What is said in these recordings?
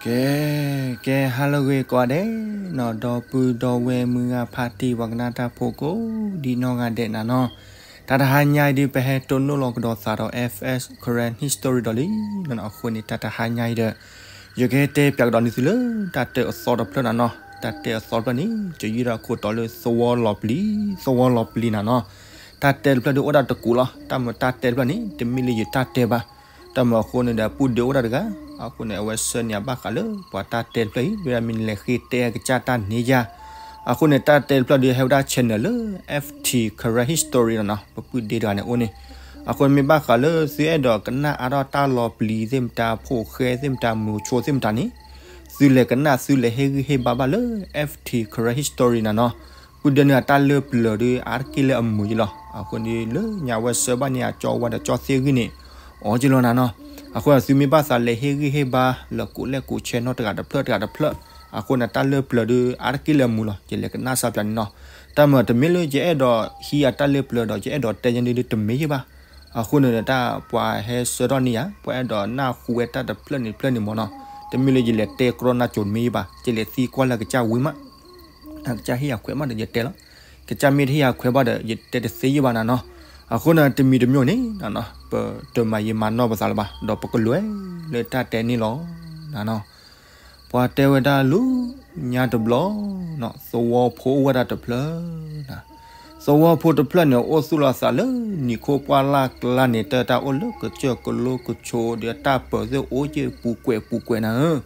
ကဲ, ကဲ ဟါလၢအဂ့ၤကိးဂၤဒဲးနီၤ, ဒီပုၢ်ဒီဝဲၢ်မုၢ်ဂၤဖါတံၢ် ပှၤကနၣ်တၢ်ဖိကိးဒံနီၢ်ဂၤဒဲးနၤနီၤ, တၢ်တဟါညါအံၤဒုး ပဟဲတိၢ်နီၣ်လီၤကဒီးသးဒီး F S Karen History ဒီးလံနီၤ, အဃိန့ၣ် တၢ်တဟါညါအံၤဒီး ယကဟဲတဲပၠးကဒီးန့ၢ်သုလၢ တၢ်တဲအသီတဖျၢၣ်နၤနီၤ, တၢ်တဲအသီတဖျၢၣ်န့ၣ် ယယုၢ်ဒီးခိၣ်တီလၢသဝီလီၤပျံၤ, သဝီလီၤပျံၤနၤနီၤ, တၢ်တဲတဖျၢၣ်ဒုးအိၣ်ဒၣ်တကူာ်လီၤ, တၢ်မၤတၢ်တဲတဖျၢၣ်န့ၣ် တမ့ၢ်လၢယတၢ်တဲဘၣ် တၢ်မၤအဃိန့ၣ်ဒီး ပုၢ်ဒ့အိၣ်ဒၣ်တဂၤ, အဃိန့ၣ် အဝဲဆှၢန့ၢ်အဘၣ်ဃးလၢ ပှၤတၢ်တဲတဖျၢၣ်အံၤ ဒ်ဝဲဒၣ်မ့ၢ်နလဲၤဃ့တဲအကစၢ်တၢ်န့ၢ်ယၤ, အဃိန့ၣ် တၢ်တဲတဖျၢၣ်ဒုးဟဲဝဲဒၣ် channel လၢ F T Karen History နီၤနီၤ, ပပုၢ်ဒ့တဂၤန့ၣ်အိၣ်န့ၣ်, အဃိန့ၣ်မ့ၢ်ဘၣ်ဃးလၢသုအဲၣ်ဒိးကနၣ်အါထီၣ်တၢ်လီၤပျံၤသ့ၣ်မတၤ ဖိၣ်ဃဲသ့ၣ်မတၤ မိၤဆိသ့ၣ်မတၤန့ၣ်, သုလဲၤကနၣ်သုလဲၤဟ့ၣ်ဂံၢ်ဟ့ၣ်ဘါဘၣ်လၢ F T Karen History နၤနီၤ, ပုၢ်ဒ့န့ၣ်အတၢ်လၢပျၢၤဒုး အါတက့ၢ်လၢအမုာ်ယလီၤ, အဃိန့ၣ်လၢညါဝဲဆှၢဘၣ်န့ၢ်အကၠီဝါဒီးကၠီသ့ၣ်ဂံၢ်န့ၣ် အိၣ်က့ၤလီၤနၤနီၤ, အဃိသုမ့ၢ်ဘၣ်သးလဲၤဟ့ၣ်ဂံၢ်ဟ့ၣ်ဘါ လၢကိးလဲၣ်ကိးဆဲးနီတဂၤတဖျၢၣ်တဂၤတဖျၢၣ်, အဃိန့ၣ်တၢ်လၢပျၢၤဒုး အါတက့ၢ်လၢအမုာ်လီၤ, ယလဲၤကနၣ်စၢ်ပျၢၤန့ၣ်နီၤ, တၢ်မၤတမ့ၢ်လၢယအဲၣ်ဒိးဟံးအတၢ်လၢပျၢၤဒီး ယအဲၣ်ဒိးတဲယဲန့ၣ်ဒုးတမ့ၢ်ယဲဘၣ်, အဃိန့ၣ်ဒီးတၢ်ပှၤဟဲဆှၢထီၣ်န့ၢ်ယၤ ပှၤအဲၣ်ဒိးနၢ်ဟူဝဲတၢ်တဖျၢၣ်န့ၣ်တဖျၢၣ်န့ၣ်မ့ၢ်နီၤ, တမ့ၢ်လၢယလဲၤတဲကြီနၢ်ကၠိၤတမ့ၢ်ယဲဘၣ်, ယလဲၤသံကွၢ်လၢအကစၢ်ဝံၤမး အကစၢ်ဟ့ၣ်ယၤခွဲးမးဒီးယတဲလီၤ, ကစၢ်မ့ၢ်တဟ့ၣ်ယၤခွဲးဘၣ်ဒီး ယတဲတသ့ယဲဘၣ်နၤနီၤ, အဃိန့ၣ်တမံၤတမံၤန့ၣ် ပတမၤယံာ်မၤနီၢ်ပသးလၢၤဘၣ် ဒီးပကလဲၤလၢတၢ်တဲန့ၣ်လီၤ နၤနီၤ, ပှၤတဲဝဲဒၣ်လၢညါတဘျီ သဝီဖိအိၣ်ဝဲဒၣ်တဖျၢၣ်နၤ, သဝီဖိတဖျၢၣ်န့ၣ် အိၣ်သူၣ်လီၤသးလၢနံၤခိၣ်ပှၢ်လၢ်ကျါန့ၣ် တၢ်တၢ်အိၣ်လၢကစၢၢ်ကလိကဆိးဒီးတၢ်ပၢၤသ့ၣ်အိၣ်က့ၤပူၤကွဲးပူၤကွဲးနၤဧၢ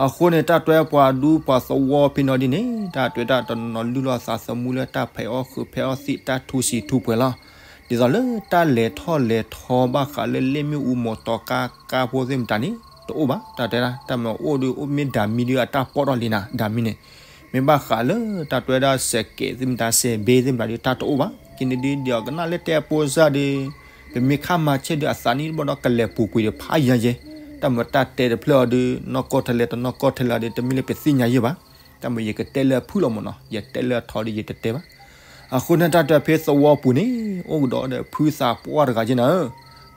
အဃိန့ၣ် တၢ်တွဲပှၤဒူပှၤသဝီဖဲနီၤဒ်န့ၣ် တၢ်တွဲတၢ်တနီၤလုၢ်လီၤသးသမူလၢတၢ်ဖံးအီၣ်ဃုာ်ဖံးအီၣ်သံး တၢ်ထူစံးထူပှဲၤလီၤ. ဒ်သိးလၢတၢ်လဲၤထီၣ်လဲၤထီဘၣ်ဃးလၢလ့ၣ်မ့ၣ်အူ မီၢ်တီၤကါကါဖိသ့ၣ်မတၤန့ၣ် တအိၣ်ဘၣ် တၢ်တဲဒၣ် တၢ်မၤအိၣ်ဒုးအိၣ်မ့ၢ်ဒၣ်မံၤဒုးအတၢ်ပီၣ်ထီၣ်လံနၤ ဒၣ်မံၤန့ၣ် မ့ၢ်ဘၣ်ဃးလၢတၢ်တွဲဒၣ်စဲးကဲးသ့ၣ်မတၤ စဲးဘ့သ့ၣ်မတၤဒုး တၢ်တအိၣ်ဘၣ်. ကန့ၣ်ဒုး ဒ်အကနၣ်လၢတဲအဖိစၢ်ဒီး ပမ့ၢ်ခါမၤဆ့ၣ်ဒုး အသးနံၣ်တဘျီဒီး ကလဲၤပူၤကွံာ်ဒီးဖးယံၤယဲၢ်, တၢ်မၤတၢ်တဲတဖျၢၣ်အီၤဒုး နီၢ်ကီၢ်ထဲလဲၣ်တနီၢ်ကီၢ်ထဲလဲၣ်ဒီး တမ့ၢ်လၢပသ့ၣ်ညါယဲၢ်ဘၣ်. တၢ်မၤယကတဲလၢအဖုၣ်လီၤမ့ၢ်နီၤ, ယတဲလၢအထီဒုးယတတဲဘၣ်. အဃိန့ၣ်တၢ်တဲဖဲသဝီပူၤန့ၣ် အိၣ်ကဒီးဒီးဖုသးပှၢ်တဂၤက့နၤဧၢ,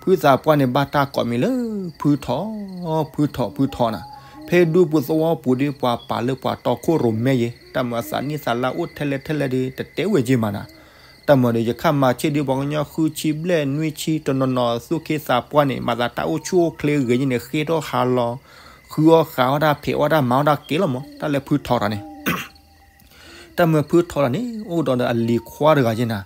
ဖုသးပှၢ်န့ၣ် ဘၣ်တၢ်ကိးမံၤလၢ ဖုထီၣ်, ဖုထီၣ် ဖုထီၣ်နၤ. ဖဲဒူပူၤသဝီပူၤဒီး ပှၤပာ်လၢပှၤတီခိၣ်ရိၣ်မဲယဲၢ်, တၢ်မၤအသးနံၣ်သးလါအိၣ်ထဲလဲၣ်ထဲလဲၣ်ဒီး တတဲဝဲက့မးနၤ. တၢ်မၤဒီး ယခါမၤဆ့ၣ်ဒုး ပှၤကညီဃုဆံဘျဲၣ်နွံဆံ တနီၤနီၤသူၣ်က့သးပှၢ်န့ၣ် မၤသးတၢ်အိၣ်ဆူၣ်အိၣ်ချ့ဂ့ၤန့ၣ် ဃ့ထီၣ်ဟးလီၤ, ဃုအီၣ်ဃးအီၣ်တၢ် ဖံးအီၣ်တၢ် မၤအီၣ်တၢ်က့လီၤမး တၢ်လၢဖုထီၣ်တၢ်န့ၣ် တၢ်မၤဖုထီၣ်တၢ်န့ၣ် အိၣ်ဒီးဒီးအလံၤခွါတဂၤက့နၤ.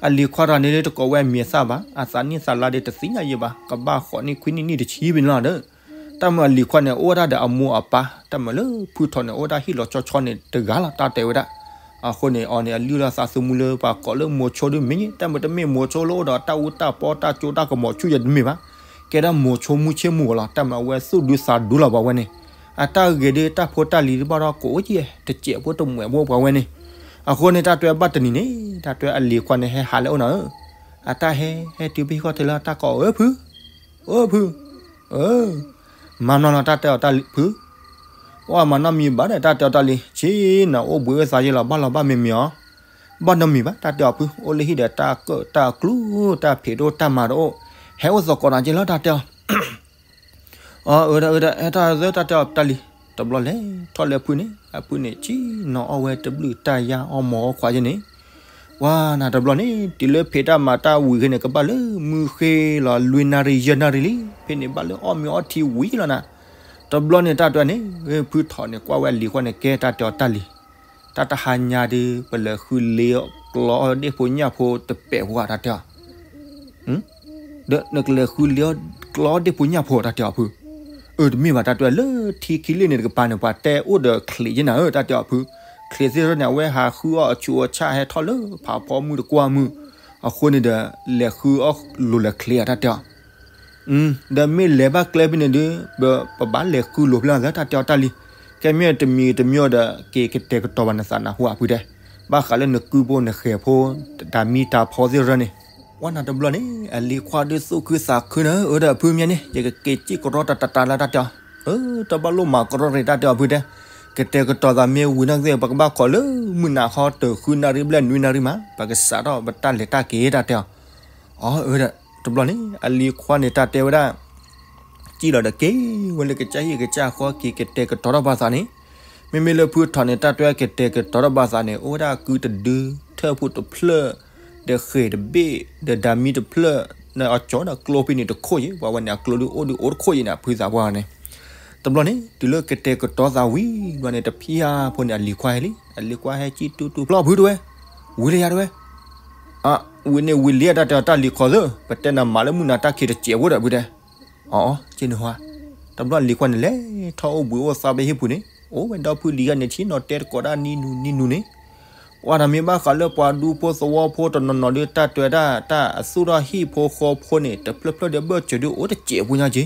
အလံၤခွါတဂၤန့ၣ် တကိးဝဲအမံၤအသၣ်ဘၣ်, အသးနံၣ်သးလါဒီးတသ့ၣ်ညါယဲၢ်ဘၣ်, ကဘၣ်ဃိးနံၣ်ခွံနံၣ်နံၣ်တဆံဖဲန့ၣ်လီၤဒီး တၢ်မၤအလံၤခွါန့ၣ် အိၣ်ဝဲဒၣ်ဒီးအမိၢ်အပၢ်, တၢ်မၤလၢဖုထီၣ်န့ၣ် အိၣ်ဝဲဒၣ်ဟံၣ်လီၤဆီဆီန့ၣ်တဂၤလီၤ တၢ်တဲဝဲဒၣ်. အဃိန့ၣ် အီၤန့ၣ် အလုၢ်လီၤသးသမူလၢပှၤကိးလၢမိၤဆိဒုးမ့ၢ်, တၢ်မၤတမ့ၢ်မိၤဆိလၢအိၣ်ဒီးတၢ်အူတၢ်ပီတၢ်ကၠိတၢ်ကမီၤဆူၣ်ယဲၢ်တမ့ၢ်ဘၣ်. ကဲဒၣ်မိၤဆိမုၢ်ဆ့ၣ်မုၢ်ဂီၤလီၤ, တၢ်မၤဝဲသူၣ်ဒူသးဒူလီၤပှၤဝဲန့ၣ်, အတၢ်ဂဲၤဒုးတၢ်ဖိတၢ်လံၤတဘၣ်ဒီးကအိၣ်က့ၤ တစဲးဖိတမှဲးဖိပှၤဝဲန့ၣ်. အဃိန့ၣ် တၢ်တွဲဘၣ်တနံၤန့ၣ် တၢ်တွဲအလံၤခွါန့ၣ် ဟဲဟးလၢအအိၣ်နၤဧၢ, အတၢ်ဟဲ ဟဲတုၤဖဲဟံၣ်ဃီထဲလၢတၢ်ကိးအီၤ ဧၢဖု, ဧၢဖု, ဧၢ မၤနီၢ်နီၢ် တၢ်တဲအီၤတၢ်လံၤဖု, အိၣ်မၤနီၢ်မံၤဘၣ်ဒီး တၢ်တဲအီၤတၢ်လံၤ, ဆ့ၣ်နီၤ အိၣ်ဘှံးအိၣ်သါယဲၢ်လီၤ ဘၣ်လီၤဘၣ်မ့မ့ၢ်အီၤ, ဘၣ်နီတမံၤဘၣ် တၢ်တဲအီၤဖု, အိၣ်လၢဟံၣ်ဒီးတၢ်ကၢၣ်တၢ်ကျူ တၢ်ဖံးတအိၣ်တၢ်မၤတအိၣ်, ဟဲအိၣ်သကိးနၤက့လီၤ တၢ်တဲအီၤ အၢ အၢ ဟဲထီၣ်သၢ တၢ်တဲအီၤတၢ်လံၤ, တဘျီလဲၤထီၣ်လၢဖုန့ၣ် အဖုန့ၣ် ဆ့ၣ်နီၤအီၣ်ဝဲတဘျုးတၢ်ယါ အီၣ်မီၤအီၣ်ခွါယဲၢ်န့ၣ်, ပှၤနၤတဘျီန့ၣ် တုၤလၢဖံးတၢ်မၤတၢ်ဝံၤဃဲန့ၣ် ကဘၣ်လၢမုၢ်ဃ့လီၤ လွံၢ်နၣ်ရံၣ် ယဲၢ်နၣ်ရံၣ်လံ, ဖဲန့ၣ်ဘၣ်လၢအီၣ်မ့ၤအီထံဝံၤလီၤနၤ, တဘျီန့ၣ်တၢ်တဲန့ၣ် ဖုထီၣ်န့ၣ် ကွၢ်ဝဲအလံၤခွါန့ၣ် ကဲတၢ်တဲအီၤတၢ်လံၤ, တၢ်တဟါညါဒီး ပလဲၤဃုလ့ကျီဒ့ၣ်ဖိညၣ်ဖိတပဲာ်ဖိဧါ တၢ်တဲအီၤ ဒီးနကလဲၤဃုလ့ကျီဒ့ၣ်ဖိညၣ်ဖိ တၢ်တဲအီၤဖု, အၢ တမ့ၢ်ဘၣ် တၢ်တဲအီၤ လၢထံခံလ့ၣ်န့ၣ်တကပၤန့ၣ် ပှၤတဲအိၣ်ဒီးချံးယဲၢ်နၤဧၢ တၢ်တဲအီၤဖု, ချံးသ့ၣ်တဖၣ်န့ၣ် အဝဲဟးဃုအီၣ်အဆူးအဆၣ်ဟဲထီၣ်လၢဖးဖီမုၢ်တကွၢ်မုၢ်, အဃိန့ၣ်ဒီး လဲၤဃုအီၣ်လိၤလၢချံးဧါ တၢ်တဲအီၤ ဒီးမ့ၢ်လဲၤဘၣ်ကျဲဖဲန့ၣ်ဒီး ပဘၣ်လဲၤဃုလိၤဖဲလဲၣ် တၢ်တဲအီၤတၢ်လံၤ, ကဲမ့ၢ်တမံၤတမံၤဒီး က့ၤကတဲာ်ကတီၤဘၣ်နသးနဟူအဖုတဲ, ဘၣ်ဃးလၢနကုဖိနဃဲၤဖိ တၢ်မံတၢ်ဖီသ့ၣ်ရၢန့ၣ်, ပှၤနၤတဘျီန့ၣ် အလံၤခွါဒုးသူၣ်ခုသးခုနၤဧၢ, အၢ ဒီးဖုမ့ၢ်န့ၣ် ယကက့ၤစံၣ်ကရီတၢ်တၢ်တၢ်လၢ တၢ်တဲအီၤ, အၢ တဘၣ်လိၣ်မၤကရီရ့ၣ် တၢ်တဲအီၤဖုတဲ, ကတဲာ်ကတီၤသးမ့ၢ်ဝံၤနီၢ်ကသ့ၣ် ပကဘၣ်ခိးလၢမုၢ်နၤခီ တၢ်ဃုနၣ်ရံၣ်ဘျဲၣ်နွံနၣ်ရံၣ်မး ပကစးထီၣ်ပတၢ်လဲၤတၢ်က့ၤ တၢ်တဲအီၤ, အၢ ဒီး တဘျီန့ၣ် အလံၤခွါန့ၣ် တၢ်တဲဝဲဒၣ် ဟံၣ်လီၤဒီးက့ၤဝဲလၢကစၢ်ဟံၣ်ကစၢ်ဃီက့ၤ ကတဲာ်ကတီၤထီၣ်ဘၣ်သးန့ၣ်, မ့မ့ၢ်လၢဖုထီၣ်န့ၣ် တၢ်တဲကတဲာ်ကတီၤထီၣ်ဘၣ်သးန့ၣ် အိၣ်ဝဲဒၣ်ကုတဒု ထၢၣ်ဖိတဖျၢၣ် ဒီးဃဲၤတဘ့ၣ် ဒီးဒၤမံတဖျၢၣ် န့ၣ်အကၠီဒီးကျိဖဲန့ၣ်တခိၣ်ယဲ, ပှၤဝဲန့ၣ်အကျိဒုးအိၣ်ဒုးအိၣ်တခိၣ်ယဲန့ၣ် ဖုသးပှၢ်န့ၣ်. တဘျီန့ၣ် တုၤလၢကတဲာ်ကတီၤသးဝံၤဘျီန့ၣ် တဖျၢၣ်ဖိန့ၣ် အလံၤခွါဟဲလံ, အလံၤခွါဟဲကံၣ်တူတူဖျီဖုတဲဝဲ, ဝံၤလၢယၤတဲဝဲ, ဝံၤန့ၣ်ဝံၤလံတၢ်တဲအီၤ တၢ်လံၤခီသၢ, ပတဲနၤမၤလၢမုၢ်နၤတၢ်ခံးတစဲးဖိဒီးဖုတဲ, အီအီ က့န့ၣ်ဟါ, တဘျီလံၤခွါန့ၣ်လဲၤထီၣ်အိၣ်ဘှံးအိၣ်သါဖဲဟံၣ်ပူၤန့ၣ် အိၣ်ဝဲဒီဖုလံၤယဲန့ၣ် ဆ့ၣ်နီၤတဲတကိးဒၣ်နံၤနုၤနံၤနုၤန့ၣ်, ပှၤတမ့ၢ်ဘၣ်ဃးလၢပှၤဒူဖိသဝီဖိတနီၤနီၤဒုး တၢ်တဲဝဲဒၣ် တၢ်အသူၣ်ထီၣ်ဟံၣ်ဖိဃီဖိန့ၣ် တဖျၢၣ်ဖျၢၣ်ဒီးဘၢၣ်စၢၤဒုးအိၣ်တစဲးဖိညါက့,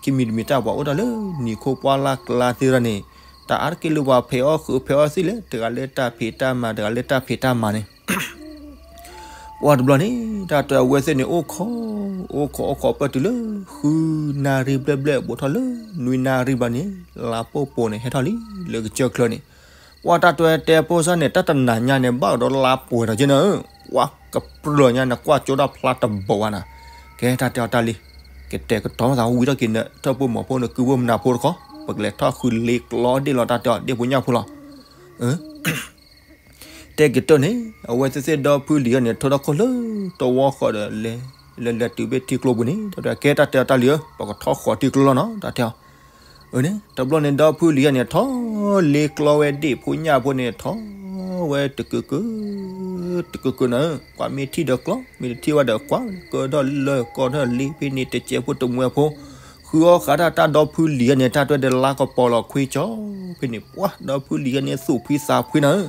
ခံမံၤတမံၤတၢ်ပှၤအိၣ်တၢ်လၢနံၤခိပှၢ်လၢ်ကျါသ့ၣ်တဖၣ်န့ၣ်, တၢ်အါတက့ၢ်လၢပှၤဖံးအီၣ်ဃုာ်ဖံးအီၣ်သံၣ်လဲၣ်, တဂၤလၢတၢ်ဖံးတၢ်မၤ တဂၤလၢတၢ်ဖံးတၢ်မၤန့ၣ် ပှၤတဘျီန့ၣ် တၢ်တဲအဝဲသ့ၣ်န့ၣ် အိၣ်ခိး အိၣ်ခိးအိၣ်ခိးပၢၢ်တုၤလၢ ဃုနၣ်ရံၣ်ဘျဲၣ်ဘျဲၣ် ဘူးထီၣ်လၢနွံနၣ်ရံၣ်ဘျီန့ၣ် လါပိာ်ပိာ်န့ၣ် ဟဲထီၣ်လံ လၢကစၢၢ်ချၢန့ၣ်, ပှၤတၢ်တဲတဲဖိစၢ်န့ၣ် တၢ်တနၤညါန့ၣ် ဘၣ်ဒီးလါပှဲၤထီၣ်က့နၤဧၢ, ပှၤကပြုၢ်လီၤညါန့ၣ် ကွၢ်ကၠိဒၣ်ဖျါတဘိးဘၣ်နၤ, ကဲတၢ်တဲအီၤတၢ်လံ, ကတဲာ်ကတီၤသးဝံၤထီၣ်က့ၤနထၢၣ်ဖိမီၤဖိနကုဖိမနၤဖိတခီ, ပကလဲၤထီၣ်ဃုလ့ကျီဒ့ၣ်လီၤ တၢ်တဲအီၤဒ့ၣ်ဖိညၣ်ဖိလီၤ တဲက့ၤတၢၢ်န့ၣ် အဝဲသ့ၣ်သ့ၣ်ဒီဖုလံၤယဲန့ၣ် ထိထီၣ်ခိၣ်လၢတဝီဃီဒီးလဲၤ လဲၤလဲၤတုၤဖဲထံကျိပူၤန့ၣ် တၢ်တဲကဲတၢ်တဲအီၤတၢ်လံဧၢ ပကထီၣ်ဃီၤထံကျိလီၤနီၤ တၢ်တဲအီၤ, အန့ၣ် တဘျီန့ၣ်ဒီဖုလံၤယဲန့ၣ် ထီၣ်လ့ကျီဝဲဒ့ၣ်ဖိညၣ်ဖိန့ၣ် ထီၣ်ဝဲတကုာ်ကုာ် တကုာ်ကုာ်နၤဧၢ, ကွၢ်မ့ၢ်ထံၣ်ဒီးကျီ မ့ၢ်တထံၣ်ဝဲဒီးကွၢ် ကၢထီၣ်လၢကီၢ်ထီၣ်လ့ဖဲန့ၣ် တစဲးဖိတမှဲၤဖိ ဃုအီၣ်ဃးတၢ်တၢ်ဒီဖုလံၤယဲန့ၣ် တၢ်တဲဒီးလါကပီၤလီၤခွံကၠီ ဖဲန့ၣ် ပှၢ် ဒီဖုလံၤယဲန့ၣ် သူၣ်ဖှံသးဖှံနၤဧၢ,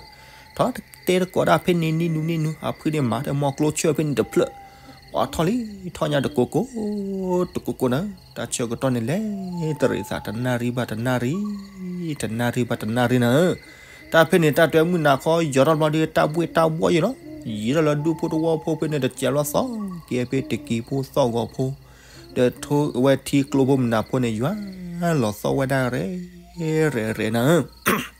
ထီၣ်တဲတကိးဒၣ်ဖဲန့ၣ်နံၤနုၤနံၤနုၤ အဖုန့ၣ်မၤတမီကျိဆၢဖဲန့ၣ်တဖျၢၣ်, ပှၢ်ထီၣ်လံ ထီၣ်ညါတကိးကိး တကိးကိးနၤဧၢ, တၢ်ဆၢကတီၢ်န့ၣ်လဲၤတရံးသး တနၣ်ရံၣ်ဘၣ်တနၣ်ရံၣ် တနၣ်ရံၣ်ဘၣ်တနၣ်ရံၣ်နၤဧၢ, တၢ်ဖဲန့ၣ် တၢ်တဲမုၢ်နၤခီ ယီၤထီၣ်တဘျီဒီး တၢ်ဘှ့ၣ်တၢ်ဘှီၣ်ယဲလီၤ, ယံာ်ထီၣ်လၢဒူၣ်ဖိတဝီဖိဖဲန့ၣ် တစဲးလီၤသီ ကဲဖဲတကံၤဖိသီၣ်ဂီၤဖိ ဒီးထိဝဲထံကျိဖိမနၤဖိန့ၣ် ယွၤလီၤသီၣ်ဝဲဒၣ်ရဲၣ် ရဲၣ် ရဲၣ် နၤဧၢ,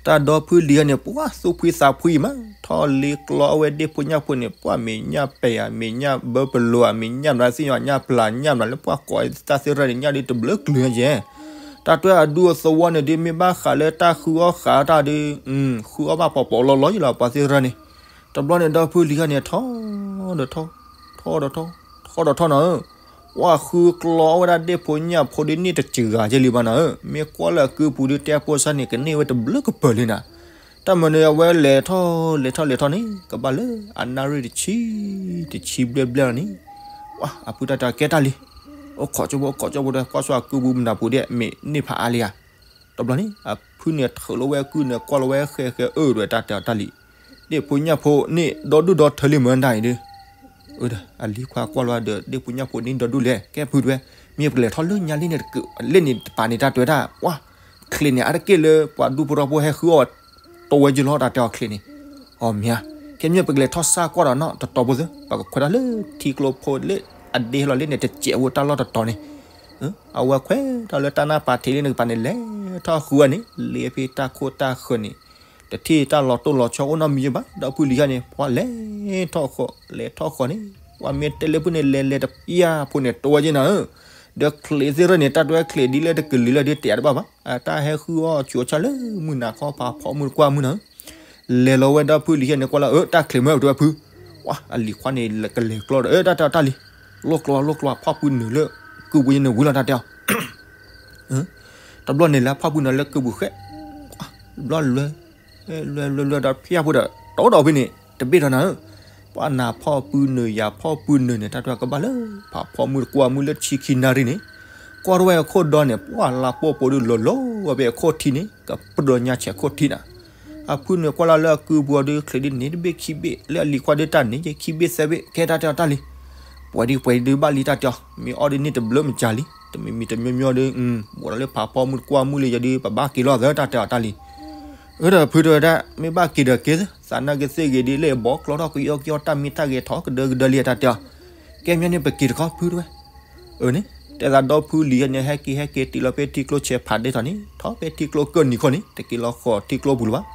တၢ်ဒီဖုလံၤယဲန့ၣ် ပှၢ်သူၣ်ဖှံသးဖှံမး ထီၣ်လ့ကျီအဝဲဒ့ၣ်ဖိညၣ်ဖိန့ၣ် ပှၢ်မဲာ်ညၣ်ပဲာ်ဧါ မဲာ်ညၣ်ဘၢပလိၤဧါ မဲာ်ညၣ်ဘျါသ့ၣ်ညါ ညၣ်ပျၢ် ညၣ်ပျၢ်လၢပှၢ်ကိးတၢ်သ့ၣ်ရၢန့ၣ် ညၣ်ဒုးတဘျုးကလုာ်ညါယဲ, တၢ်တဲအဒူအသဝီန့ၣ်ဒုး မ့ၢ်ဘၣ်ဃးလၢတၢ်ဃုအီၣ်ဃးတၢ်ဒုး ဃုအီၣ်ဘၣ်ပီၤပီၤလီၤလီၤယဲလီၤ ပှၤသ့ၣ်ရၢန့ၣ်, တဘျီန့ၣ်ဒီဖုလံၤယဲန့ၣ် ထီၣ်ဒီးထီၣ် ထီၣ်ဒီးထီၣ် ထီၣ်ဒီးထီၣ်နၤဧၢ, ပှၢ်ဃုကျီအဝဲဒၣ်ဒ့ၣ်ဖိညၣ်ဖိဒုးန့ၢ်တစှၤကဲလံဘၣ်နၤဧၢ, မ့ၢ်ကွၢ်လၢအကုပူၤဒုး တဲဖိစၢ်န့ၣ် ကန့ၢ်ဝဲတဘျုးကပၢၤလံနၤ, တၢ်မၤန့ၣ် အဝဲလဲၤထီၣ်လဲၤထီၣ်လဲၤထီၣ်န့ၣ် ကဘၣ်လၢအနၣ်ရံၣ်တဆံ တဆံဘျဲၣ်ဘျဲၣ်လီၤန့ၣ်, ပှၢ်အဖုတၢ်တဲကဲတၢ်လံ, အိၣ်ခိးကၠိဖိအိၣ်ခိးကၠိဖိဒီး ကွၢ်ဆိအကုပူၤမနၤပူၤဒဲး မ့ၢ်န့ၢ်ဖးအါလံဧါ တဘျီန့ၣ် အဖုန့ၣ်ထုးလီၤဝဲအကုၢ်န့ၣ် ကွၢ်လီၤဝဲဃဲဃဲအၢၣ်ဒီးတၢ်တဲအီၤတၢ်လံ, ဒ့ၣ်ဖိညၣ်ဖိန့ၢ်ဒီဒူၣ်ဒီထၢလံမၢဒၣ်အံၤဒီး, အၢ ဒီးအလံၤခွါကွၢ်လီၤဒီး ဒ့ၣ်ဖိညၣ်ဖိန့ၢ်ဒီဒူၣ်လဲၣ် ကဲဖုတဲဝဲ, မ့ၢ်ပကလဲၤထီၣ်လၢညါလံန့ၣ်တကုာ် လၢန့ၣ်တပၤန့ၣ် တၢ်တဲဝဲဒၣ် ပှၢ် ချံးန့ၣ် အါတက့ၢ်လၢပှၤဒူဖိထီဖိဟဲဃုအီၣ် တဝဲကလီတၢ်တဲအီၤချံးန့ၣ်, အီၤမ့ၢ်ဧါ, ခဲမ့ၢ်ပကလဲၤထီၣ်စၢ်ကွၢ်ဒီးနီၢ်တတီၤဖိသ့ ပကခွဲးတၢ်လၢထံကျိဖိလၢအဒ့ဟဲလီၤလၢန့ၣ် တစဲးဖိတၢ်လီၢ်တတီၤန့ၣ် အဝဲခွဲးထီၣ်လၢတၢ်နၢ်ပာ်ထံးလံန့ၣ်ကပၤန့ၣ် လဲၤထီၣ်ဃုအီၤန့ၣ် လ့ဖဲတၢ်ခိၣ်တၢ်ဃၢၤန့ၣ်, တထံၣ်တၢ်လီၤတိၢ်လီၤဆီအိၣ်နီတမံၤဘၣ် ဒီဖုလံၤယဲန့ၣ် ပှၢ်လဲၤထီၣ်ဃီၤ လဲၤထီၣ်ဃီၤန့ၣ် ပှၢ်မ့ၢ်တဲလၢဖုန့ၣ် လဲၤလဲၤတဖျၢၣ်ဖိန့ၣ် တဝဲကနၤဧၢ, ဒီးချံးသ့ၣ်ရၢန့ၣ် တၢ်တဲဝဲချံးဒ်လဲၣ်တကလုာ်လၢဒ်တဲတဘၣ်ဘၣ် အတၢ်ဟဲဃုအီၣ်ဆူအီၣ်ဆၢလၢမုၢ်နၤခီ ဖးဖီမုၢ်တကွၢ်မုၢ်နၤဧၢ လဲၤလီၤဝဲဒီဖုလံၤယဲန့ၣ် ကွၢ်လီၤ အၢ တၢ်ချံးမၢအုးတဝဲဖု, ပှၢ်အလံၤခွါန့ၣ် ကလဲၤကျီဒီး အၢ တၢ်တဲအီၤတၢ်လံ, လိၣ်ကျီ လိၣ်ကျီ ဖီၣ်ပုၢ်နုာ်လၢ ကုၢ်ပူၤယဲန့ၣ်ဝံၤလီၤတၢ်တဲအီၤ တဘျီန့ၣ်လၢဖီၣ်ပုၢ်နုာ်လၢကုၢ်ပူၤဃဲ, ဘျီလွဲ လွဲလွဲလွဲဒီးဖျၢၣ်ဖိဒီး တီဒီးဖဲန့ၣ် တဘ့ၣ်ဒီးနၤဧၢ, ပှၢ်နၤဖီၣ်ပုၢ်နုာ် ယၤဖီၣ်ပုၢ်နုာ်န့ၣ် တၢ်တဲကဘၣ်လၢ ဖးဖီမုၢ်တကွၢ်မုၢ်လၢဆံခံနၣ်ရံၣ်န့ၣ်, ကွၢ်တဝဲအခိၣ်ဒီန့ၣ် ပှၢ်လါပိာ်ပိာ်ဒုးလီၤလီၤဝဲဖဲအခိၣ်ထံးန့ၣ် ကပြၢညါဆဲးခိၣ်ထံးနၤ အဖုန့ၣ်ကွၢ်လီၤလၢအကုၢ်ပူၤအီၤဒုး ချံးဒ်န့ၣ်တဘ့ၣ်ခံဘ့ၣ် လၢအလံၤခွါဒုးတၢ်န့ၣ် ယဲခံဘ့ၣ်သၢဘ့ၣ် ကဲတၢ်တဲအီၤတၢ်လံ, ပှဲၤဒုးပှဲၤဒုးဘၣ်လံတၢ်တဲအီၤ မ့ၢ်အီၣ်ဒ်န့ၣ်တဘျုးမကၤလံ, တမံၤမံၤတမံၤမံၤဒီး ဘူးဒီးလၢဖးဖီမုၢ်တကွၢ်မုၢ်လၢယၤဒုး ပဘၣ်က့ၤလီၤသၢတၢ်တဲအီၤတၢ်လံ, အၢ ဒီးဖုတဲဝဲဒၣ် မ့ၢ်ဘၣ်က့ၤဒီးက့ၤသၢ သးနာ်က့ၤသ့ၣ်ဂ့ၤဒ်လဲၣ် ဘီကျီထီၣ်ကယီကယီတၢ်မ့ၢ်တၢ်ဂဲၤထီၣ်ကဒၢကဒၢလံတၢ်တဲအီၤ, ကဲမ့ၢ်န့ၣ် ပက့ၤတခီဖုတဲဝဲ အၢန့ၣ် တဲသးဒီဖုလံၤယဲန့ၣ် ဟဲက့ၤဟဲက့ၤတုၤလီၤဖဲထံကျိဆဲးဖးဒ့ထီၣ်န့ၣ် ထီၣ်ဖဲထံကျိကၢၢ်နံၤခီန့ၣ် တက့ၤလီၤဃီၤထံကျိပူၤလၢၤဘၣ်,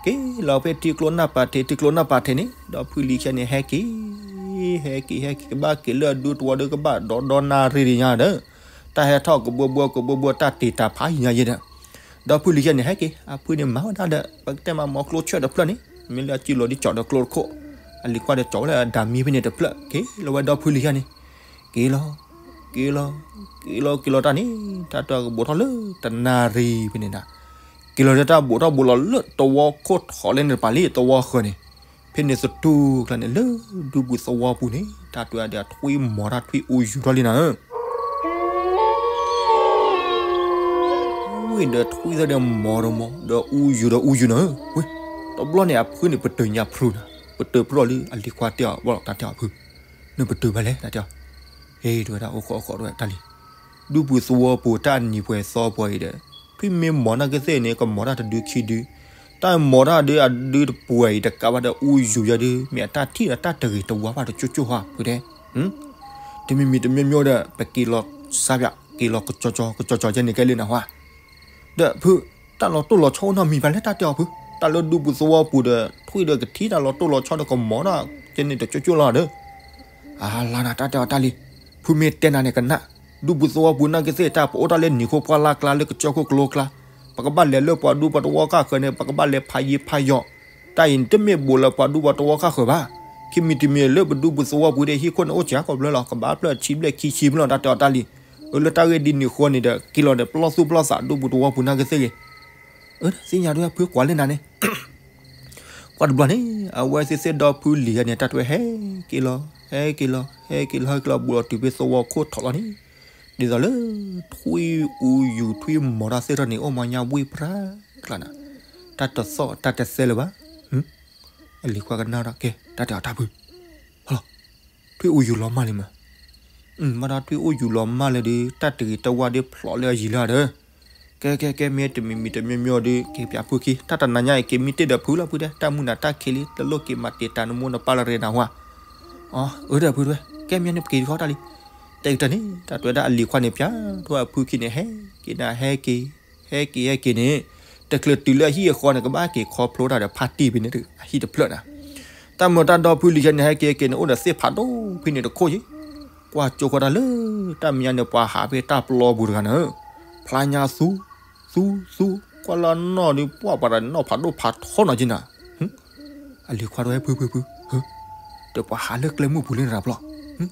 က့ၤလီၤဖဲထံကျိနၢ်ပာ်ထံး ထံကျိနၢ်ပာ်ထံးန့ၣ် ဒီဖုလံၤယဲန့ၣ် ဟဲက့ၤ ဟဲက့ၤဟဲက့ၤ ကဘၣ်က့ၤလၢအဒူတဝီဒီးကဘၣ်ဒီဒီနၣ်ရံၣ်ဒံးညါဒီး, တၢ်ဟဲထီၣ်ကဘှီဘှီကဘှီဘှီ တၢ်တ့ၢ်တၢ်ဖးယံၤညါယဲဒီး, ဒီဖုလံၤယဲန့ၣ် ဟဲက့ၤ အဖုန့ၣ်မၤဝဲဒၣ်ဒီး ပကတဲမၤမီၤကျိဆၢၣ်တဖျၢၣ်န့ၣ် မ့ၢ်လၢအစုလီၤဒ်ကၠီၤဒီးကျိတခိၣ်, အလံၤခွါဒီးကၠီၤဝဲလၢအဒၣ်မံဖဲန့ၣ်တဖျၢၣ် က့ၤလီၤဝဲဒီဖုလံၤယဲန့ၣ်, က့ၤလီၤ, က့ၤလီၤ, က့ၤလီၤက့ၤလီၤတၢ်န့ၣ် တၢ်တဲကဘိးထီၣ်လၢတနၣ်ရံၣ်ဖဲန့ၣ်နၤ, က့ၤလီၤဒီးတၢ်ဘိးထီၣ်ဘိးလီၤလၢသဝီခိၣ်ထီၣ်လဲန့ၣ်တပၤလံ သဝီဃၢၤန့ၣ်, ဖဲန့ၣ်သတူၢ်ကျါန့ၣ် လၢဒူပူၤသဝီပူၤန့ၣ် တၢ်တဲဒီးထွံၣ်မီၤတၢ်ထွံၣ်အူယူၤထီၣ်လံနၤဧၢ ဝ့ၢ်ဒီးထွံၣ်သၢဒီးမီၤဒီးမီၤ ဒီးအူယူၤဒီးအူယူၤနၤဧၢ, ဝ့ၢ်, တဘျီန့ၣ်အဖုန့ၣ် ပတၢၢ်ညါဖုနၤ, ပတၢၢ်ဖုလီၤလံအလံၤခွါတဲအီၤ ဝဲလီၤတၢ်တဲအီၤဖု, နပတၢၢ်ဘၣ်လဲၣ် တၢ်တဲအီၤ, ဟဲတဲဝဲဒၣ်အိၣ်ခိးအိၣ်ခိးတဲဝဲတၢ်လံ, ဒူပူၤသဝီပူၤတၢ်နံၤပှဲၤသီပှဲၤအံၤဒီး ထွံၣ်မ့ၢ်မီၤနာ်က့သ့ၣ်န့ၣ် ကမီၤတၢ်တဒုခံဒု, တၢ်မီၤတၢ်ဒုအဒုတပှဲၤအံၤတကးဘၣ်ဒီးအူယူၤယၤဒု မ့ၢ်အတၢ်ထံၣ်ဒီးတၢ်တဂ့ၤတဝါဘၣ်တကၠိကၠိဟါ ဖုတဲ တမံၤမံၤတမံၤမံၤဒီး ပက့ၤလီၤစါပၠး က့ၤလီၤကကၠီကၠီကၠီကၠီကဲန့ၣ်ကဲလၢနဟါ, ဒီးဖု တၢ်လီၤတိၢ်လီၤဆီအိၣ်နီတမံၤဘၣ်လဲၣ် တၢ်တဲအီၤဖု, တၢ်လၢဒူပူၤသဝီပူၤဒီး ထွံၣ်ဒီးကထံၣ်တၢ်လီၤတိၢ်လီၤဆီဒီးကမီၤတၢ် ကဲန့ၣ်တကၠိကၠိလီၤဒီး အလါနၤ တၢ်တဲအီၤတၢ်လံ, ဖုမ့ၢ်တဲနၤန့ၣ်ကနၣ်, ဒူပူၤသဝီပူၤနာ်က့သ့ၣ် တၢ်ပအိၣ်တၢ်လၢနံၤဃိပှၢ်လၢ်ကျါလၢကစၢၢ်ခိၣ်ကလိကျါ, ပကဘၣ်လဲၤလၢပှၤဒူပှၤသဝီခါဃၢၤန့ၣ် ပကဘၣ်လဲၤဖးယံၤဖးယီၤ, တၢ်အံၤတမ့ၢ်ဘူးလၢပှၤဒူပှၤသဝီခါဃၢၤဘၣ်, ခံမံၤတမံၤလၢပဒူပူၤသဝီပူၤဒီးဟံၣ်ခိၣ်န့ၣ်အိၣ်စှၤကီးဘျၢလီၤ ကဘၣ်ဖျၢၣ်ဆံဘျဲၣ်ခံဆံဘျဲၣ်လီၤ တၢ်တဲအီၤတၢ်လံ, အၢ လၢတၢ်ဂ့ၢ်ဒ်န့ၣ်ဃိန့ၣ်ဒီး က့ၤလီၤဒီးပလီၢ်သူၣ်ပလီၢ်သးဒူပူၤသဝီပူၤနာ်က့သ့ၣ်ဂ့ၤ အၢ သ့ၣ်ညါဒ်ဖုကွၢ်လၢနၤန့ၣ်, ကွၢ်တဘျီန့ၣ် အဝဲသ့ၣ်သ့ၣ်ဒီဖုလံၤယဲန့ၣ် တၢ်တဲဝဲဟဲက့ၤလီၤ ဟဲက့ၤလီၤ ဟဲက့ၤလီၤ ဟဲက့ၤလီၤ ဘူးလီၤတုၤဖဲသဝီခိၣ်ထီၣ်လီၤန့ၣ်, ဒ်သိးလၢ ထွံၣ်အူယူၤထွံၣ်မီၤတၢ်သ့ၣ်ထီၣ်န့ၣ် အိၣ်မၤညါဝံၣ်ပြၢ်ကျါနၤ, တၢ်တသီၣ်တၢ်တသဲလၢၤဘၣ်, အလံၤခွါကနၣ်ဒီး ကဲ တၢ်တဲအီၤတၢ်ဖု ထွံၣ်အူယူၤလီၤမၢ်လံမး, ဘၣ်ဒီးထွံၣ်အူယူၤလီၤမၢ်လၢဒုး တၢ်တဂ့ၤတဝါဒုးဖျိးလၢအယံၤလၢဒီး, ကဲကဲကဲ မ့ၢ်တမံၤမံၤတမံၤမံၤဒီး က့ၤပၠးဖုခံ တၢ်တနၤညါအံၤ က့ၤမံတ့ၢ်ဒီးဖုလီၤဖုတဲ တၢ်မုၢ်နၤတၢ်ခံးလံ တလိၣ်က့ၤမၤတ့ၢ်တၢ်နမိၢ်နပၢ်လၢရဲနၤဝါ, အၢ အၢ ဒီးဖုတဲ ကဲမ့ၢ်န့ၣ် ပက့ၤတခီတၢ်လံ, တဲကတၢၢ်န့ၣ် တၢ်တဲဝဲဒၣ်အလံၤခွါန့ၣ် ပၠးထီၣ်အဖုခံန့ၣ် ဟဲက့ၤနၤ ဟဲက့ၤ ဟဲက့ၤဟဲက့ၤန့ၣ်, တချုးတုၤလၢအဟံၣ်အဃီန့ၣ် ကဘၣ်က့ၤခီဖျိတၢ်ဒီးဖါတံၢ်ဖဲန့ၣ် အဟံၣ်တဖျၢၣ်နၤ, တၢ်မုၢ်တၢ်ဒီဖုလံၤယဲန့ၣ် ဟဲက့ၤက့ၤန့ၣ် အိၣ်ဒီးသ့ၣ်ဖးဒိၣ်ဖဲန့ၣ်တခိၣ်ယံၤ, ကွၢ်ကၠိဃီတၢ်လၢ တၢ်မဲာ်ညါန့ၣ် ပှၤဟးဖဲတၢ်ပျီပူၤတဂၤန့ၣ်, ဖျါညါသူ သူ သူ ကွၢ်လၢအနီၢ်ဒုး ပှၢ်ပှၤတနီၢ်ဖးဒိၣ်ဖးထီနီၤက့နၤ, အလံၤခွါတဲဝဲ ဖု ဖု ဖု ဒီးပှၤဟးလၢကျဲမုၢ်ပူၤလၢနတၢ်ပျီ,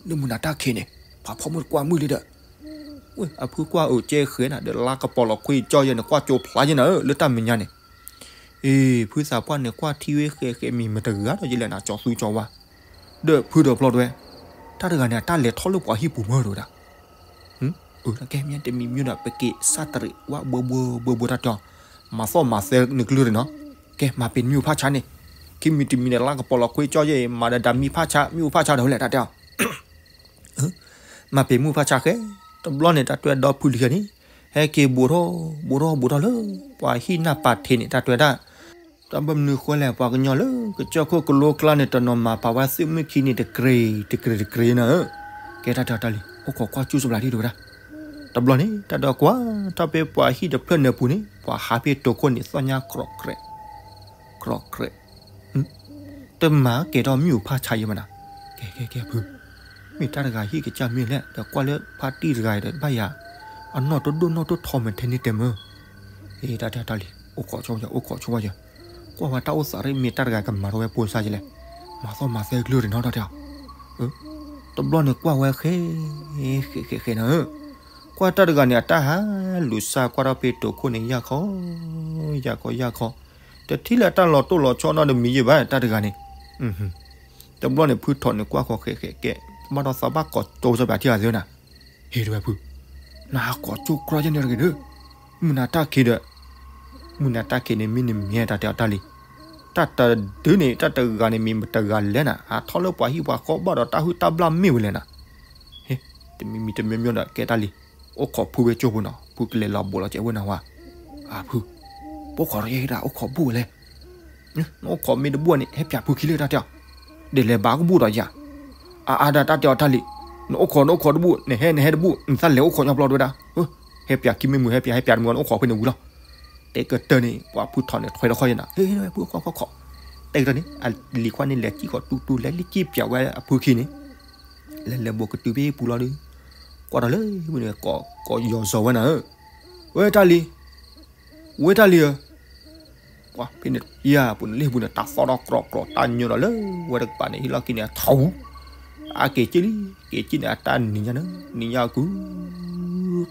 လၢမုၢ်နၤတၢ်ခံးန့ၣ် ပှၤဖီမုၢ်တကွၢ်မုၢ်လံဒီး, ဝဲ အဖုကွၢ်အုးကဲဃဲနၤ ဒီးလါကပီၤလီၤခွံကၠီယဲန့ၣ် ကွၢ်ကၠိဖျါယဲနၤဧၢ လၢတၢ်မဲာ်ညါန့ၣ်, အ့ ဖုသးပှၢ်န့ၣ် ကွၢ်ထံဝဲဃဲဃဲမံၤမတဂၤဒီးယလဲၣ်နၤ ကၠီသူကၠီဝါ, ဒီးဖုဒီးပျီတဲဝဲ, တၢ်တဂၤန့ၣ် အတၢ်လဲၤထီၣ်လၢပှၤဟံၣ်ပူၤမၢတဝဲဒၣ် အၢ ကဲမ့ၢ်တမံၤမံၤဒီး ပက့ၤစၢ်တရံးဝဲဘှီဘှီဘှီဘှီတၢ်တဲအီၤ, မၤသီၣ်မၤသဲနကျုၢ်တနီၤ, ကဲ မၤပ့ၤမ့ၣ်အူဖးဆါန့ၣ်, ခံမံၤတမံၤန့ၣ် လါကပီၤလီၤခွံကၠီယဲ မၤဒီးဒၣ်မံဖးဆါ မ့ၣ်အူဖးဆါဒီးဝဲလဲၣ် တၢ်တဲအီၤ မၤပ့ၤမ့ၣ်အူဖးဆါဃဲ, တဘျီန့ၣ် တၢ်တဲဝဲဒီဖုလံၤယဲန့ၣ်, ဟဲက့ၤဘူးထီၣ် ဘူးထီၣ် ဘူးထီၣ်လၢ ပှၤဟံၣ်နၢ်ပၢၢ်ထံးန့ၣ် တၢ်တဲဝဲဒၣ် တၢ်ဘၣ်မနုၤဃိလဲၣ် ပှၤကညီလၢကစၢၢ်ခိၣ်ကလိကျါန့ၣ် တနီၤမၤပာ်ဝဲသ့ၣ်မုၣ်ခံန့ၣ် တကြ့ၤ တကြ့ၤ တကြ့ၤနၤဧၢ, ကဲတၢ်တဲအီၤတၢ်လံ, အိၣ်ခိးကွၢ်ကၠူၣ်စဘျးဒံးတဝဲဒၣ်, တဘျီန့ၣ် တၢ်ဒီးကွၢ်ထီၣ်ဖဲပှၤဟံၣ်တဖျၢၣ်နၢၤပူၤန့ၣ် ပှၤဟးဖဲတိာ်ခိၣ်န့ၣ် သီၣ်ညါကြီးကြဲး ကြီးကြဲး တမၤကဲၤထီၣ်မ့ၣ်အူဖးဆါယဲမနၤ, ကဲ ကဲ ကဲ ဖု, မ့ၢ်တၢ်တဂၤဟံၣ်ကစၢ်မ့ၢ်လဲၣ် ဒီးကွၢ်လၢဖါတံၢ်တဂၤဒီးဘၣ်ယၤ, အနီၢ်တဒိၣ်နီၢ်တထီမ့ၢ်ထဲန့ၣ်တဲမၢ, အ့ တၢ်တဲအီၤတၢ်လံ, အိၣ်ခိးဆိဝဲယၤ အိၣ်ခိးဆိဝဲယၤ, ကွၢ်ဝဲတၢ်အိၣ်သးရ့ၣ်မ့ၢ်တၢ်တဂၤကမၤထီၣ်ဝဲပိာ်စါယဲလဲၣ်, မၤသီၣ်မၤသဲကလုၢ်တနီၤတၢ်တဲအီၤ, တဘျီန့ၣ်ကွၢ်ဝဲဃဲ ဃဲ ဃဲ ဃဲနၤဧၢ, ကွၢ်တၢ်တဂၤန့ၣ် အတၢ်ဟးလူၤစၢ်ကွၢ်ထီၣ်ဖဲတိာ်ခိၣ်န့ၣ် ယၢ်ခီ ယၢ်ခီ ယၢ်ခီ, တထံၣ်လၢတၢ်လီၤတိၢ်လီၤဆီနီတမံၤယဲဘၣ် တၢ်တဂၤန့ၣ်, တဘျီန့ၣ် ဖုထီၣ်န့ၣ်ကွၢ်ဃီဃဲဃဲကဲ, ဘၣ်ဒီးသးဘၣ်ကိးကၠိစၢ်ပၠးထံၣ်ဂၤသ့နၤ, ဟ့ၣ်တဝဲဖု, နဟးကိးကၠိကြီယဲန့ၣ်တဂ့ၤဒီး, မုၢ်နၤတၢ်ခံးဒီး, မုၢ်နၤတၢ်ခံးန့ၣ်မ့ၢ်နမံၤတၢ်တဲအီၤတၢ်လံ, တၢ်တဒုန့ၣ် တၢ်တဂၤန့ၣ်မ့ၢ်မတဂၤလဲၣ်နၤ, အထီၣ်လၢပှၤဟံၣ်ပှၤဃီဘၣ်ဒီးတၢ်ဟုၣ်တၢ်ဘျၣ်မ့ၢ်ဝဲလဲၣ်နၤ, ဟ့ၣ်, တမံၤမံၤတမံၤမံၤဒီးကဲတၢ်လံ, အိၣ်ခိးဖုဝဲကၠိဖိနီၤ, ဖုကလဲၤလီၤဘူးလီၤစဲးဝဲနၤဝါ, အဖု, ပအိၣ်ခိးတယဲၢ်ဒၣ် အိၣ်ခိးဘူးဝဲလဲၣ် နအိၣ်ခိးမ့ၢ်တဘူးန့ၣ် ဟဲပၠးဖုခံလၢတၢ်တဲအီၤ, ဒ်လဲၣ်ဘၣ်ကဘူးဒီးယၤ, အါအါဒၣ်တၢ်တဲအီၤတၢ်လံ, နအိၣ်ခိးနအိၣ်ခိးတဘူး နဟဲနဟဲတဘူး နသးလဲၤအိၣ်ခိးညီပျီတဝဲဒၣ်, ဟဲပၠးခံမ့ၢ်မုာ် ဟဲပၠး ဟဲပၠးတမုာ် နအိၣ်ခိးဖဲန့ၣ်ဝံၤလီၤ, တဲကတၢၢ်န့ၣ် ပှၤဖုထီၣ်န့ၣ်ထွဲတခီယဲနၤ, ဟ့ၣ် ဖုခိးခိးခိး, တဲကတၢၢ်န့ၣ် အလံၤခွါန့ၣ်လဲၤစံၣ်ဃီၤတူတူ လဲၤလံစံၣ်ပၠးဝဲအဖုခံန့ၣ်, လဲၤလဲၤဘူးကတုၤဖဲပူၤလီၤဒီး, ကွၢ်ထီၣ်လၢဟံၣ်ပူၤန့ၣ် ကိးယီၤစီၤဝဲနၤဧၢ, ဝဲတၢ်လံၤ, ဝဲတၢ်လံၤဧၢ, ပှၤဖဲန့ၣ် ယၤပူၤန့ၣ် လၢဟံၣ်ပူၤန့ၣ် တၢ်သီၣ်ထီၣ်ကြီကြီ တၢ်ညီဒီးလၢဝဲတကပၤန့ၣ် ဟံၣ်လီၢ်ခံန့ၣ် အထီၣ်ဝူ, အက့ၤက့ၢ်လံ, က့ၤက့ၢ်န့ၣ် အတၢ်နံၤညါန့ၣ် နံၤညါကု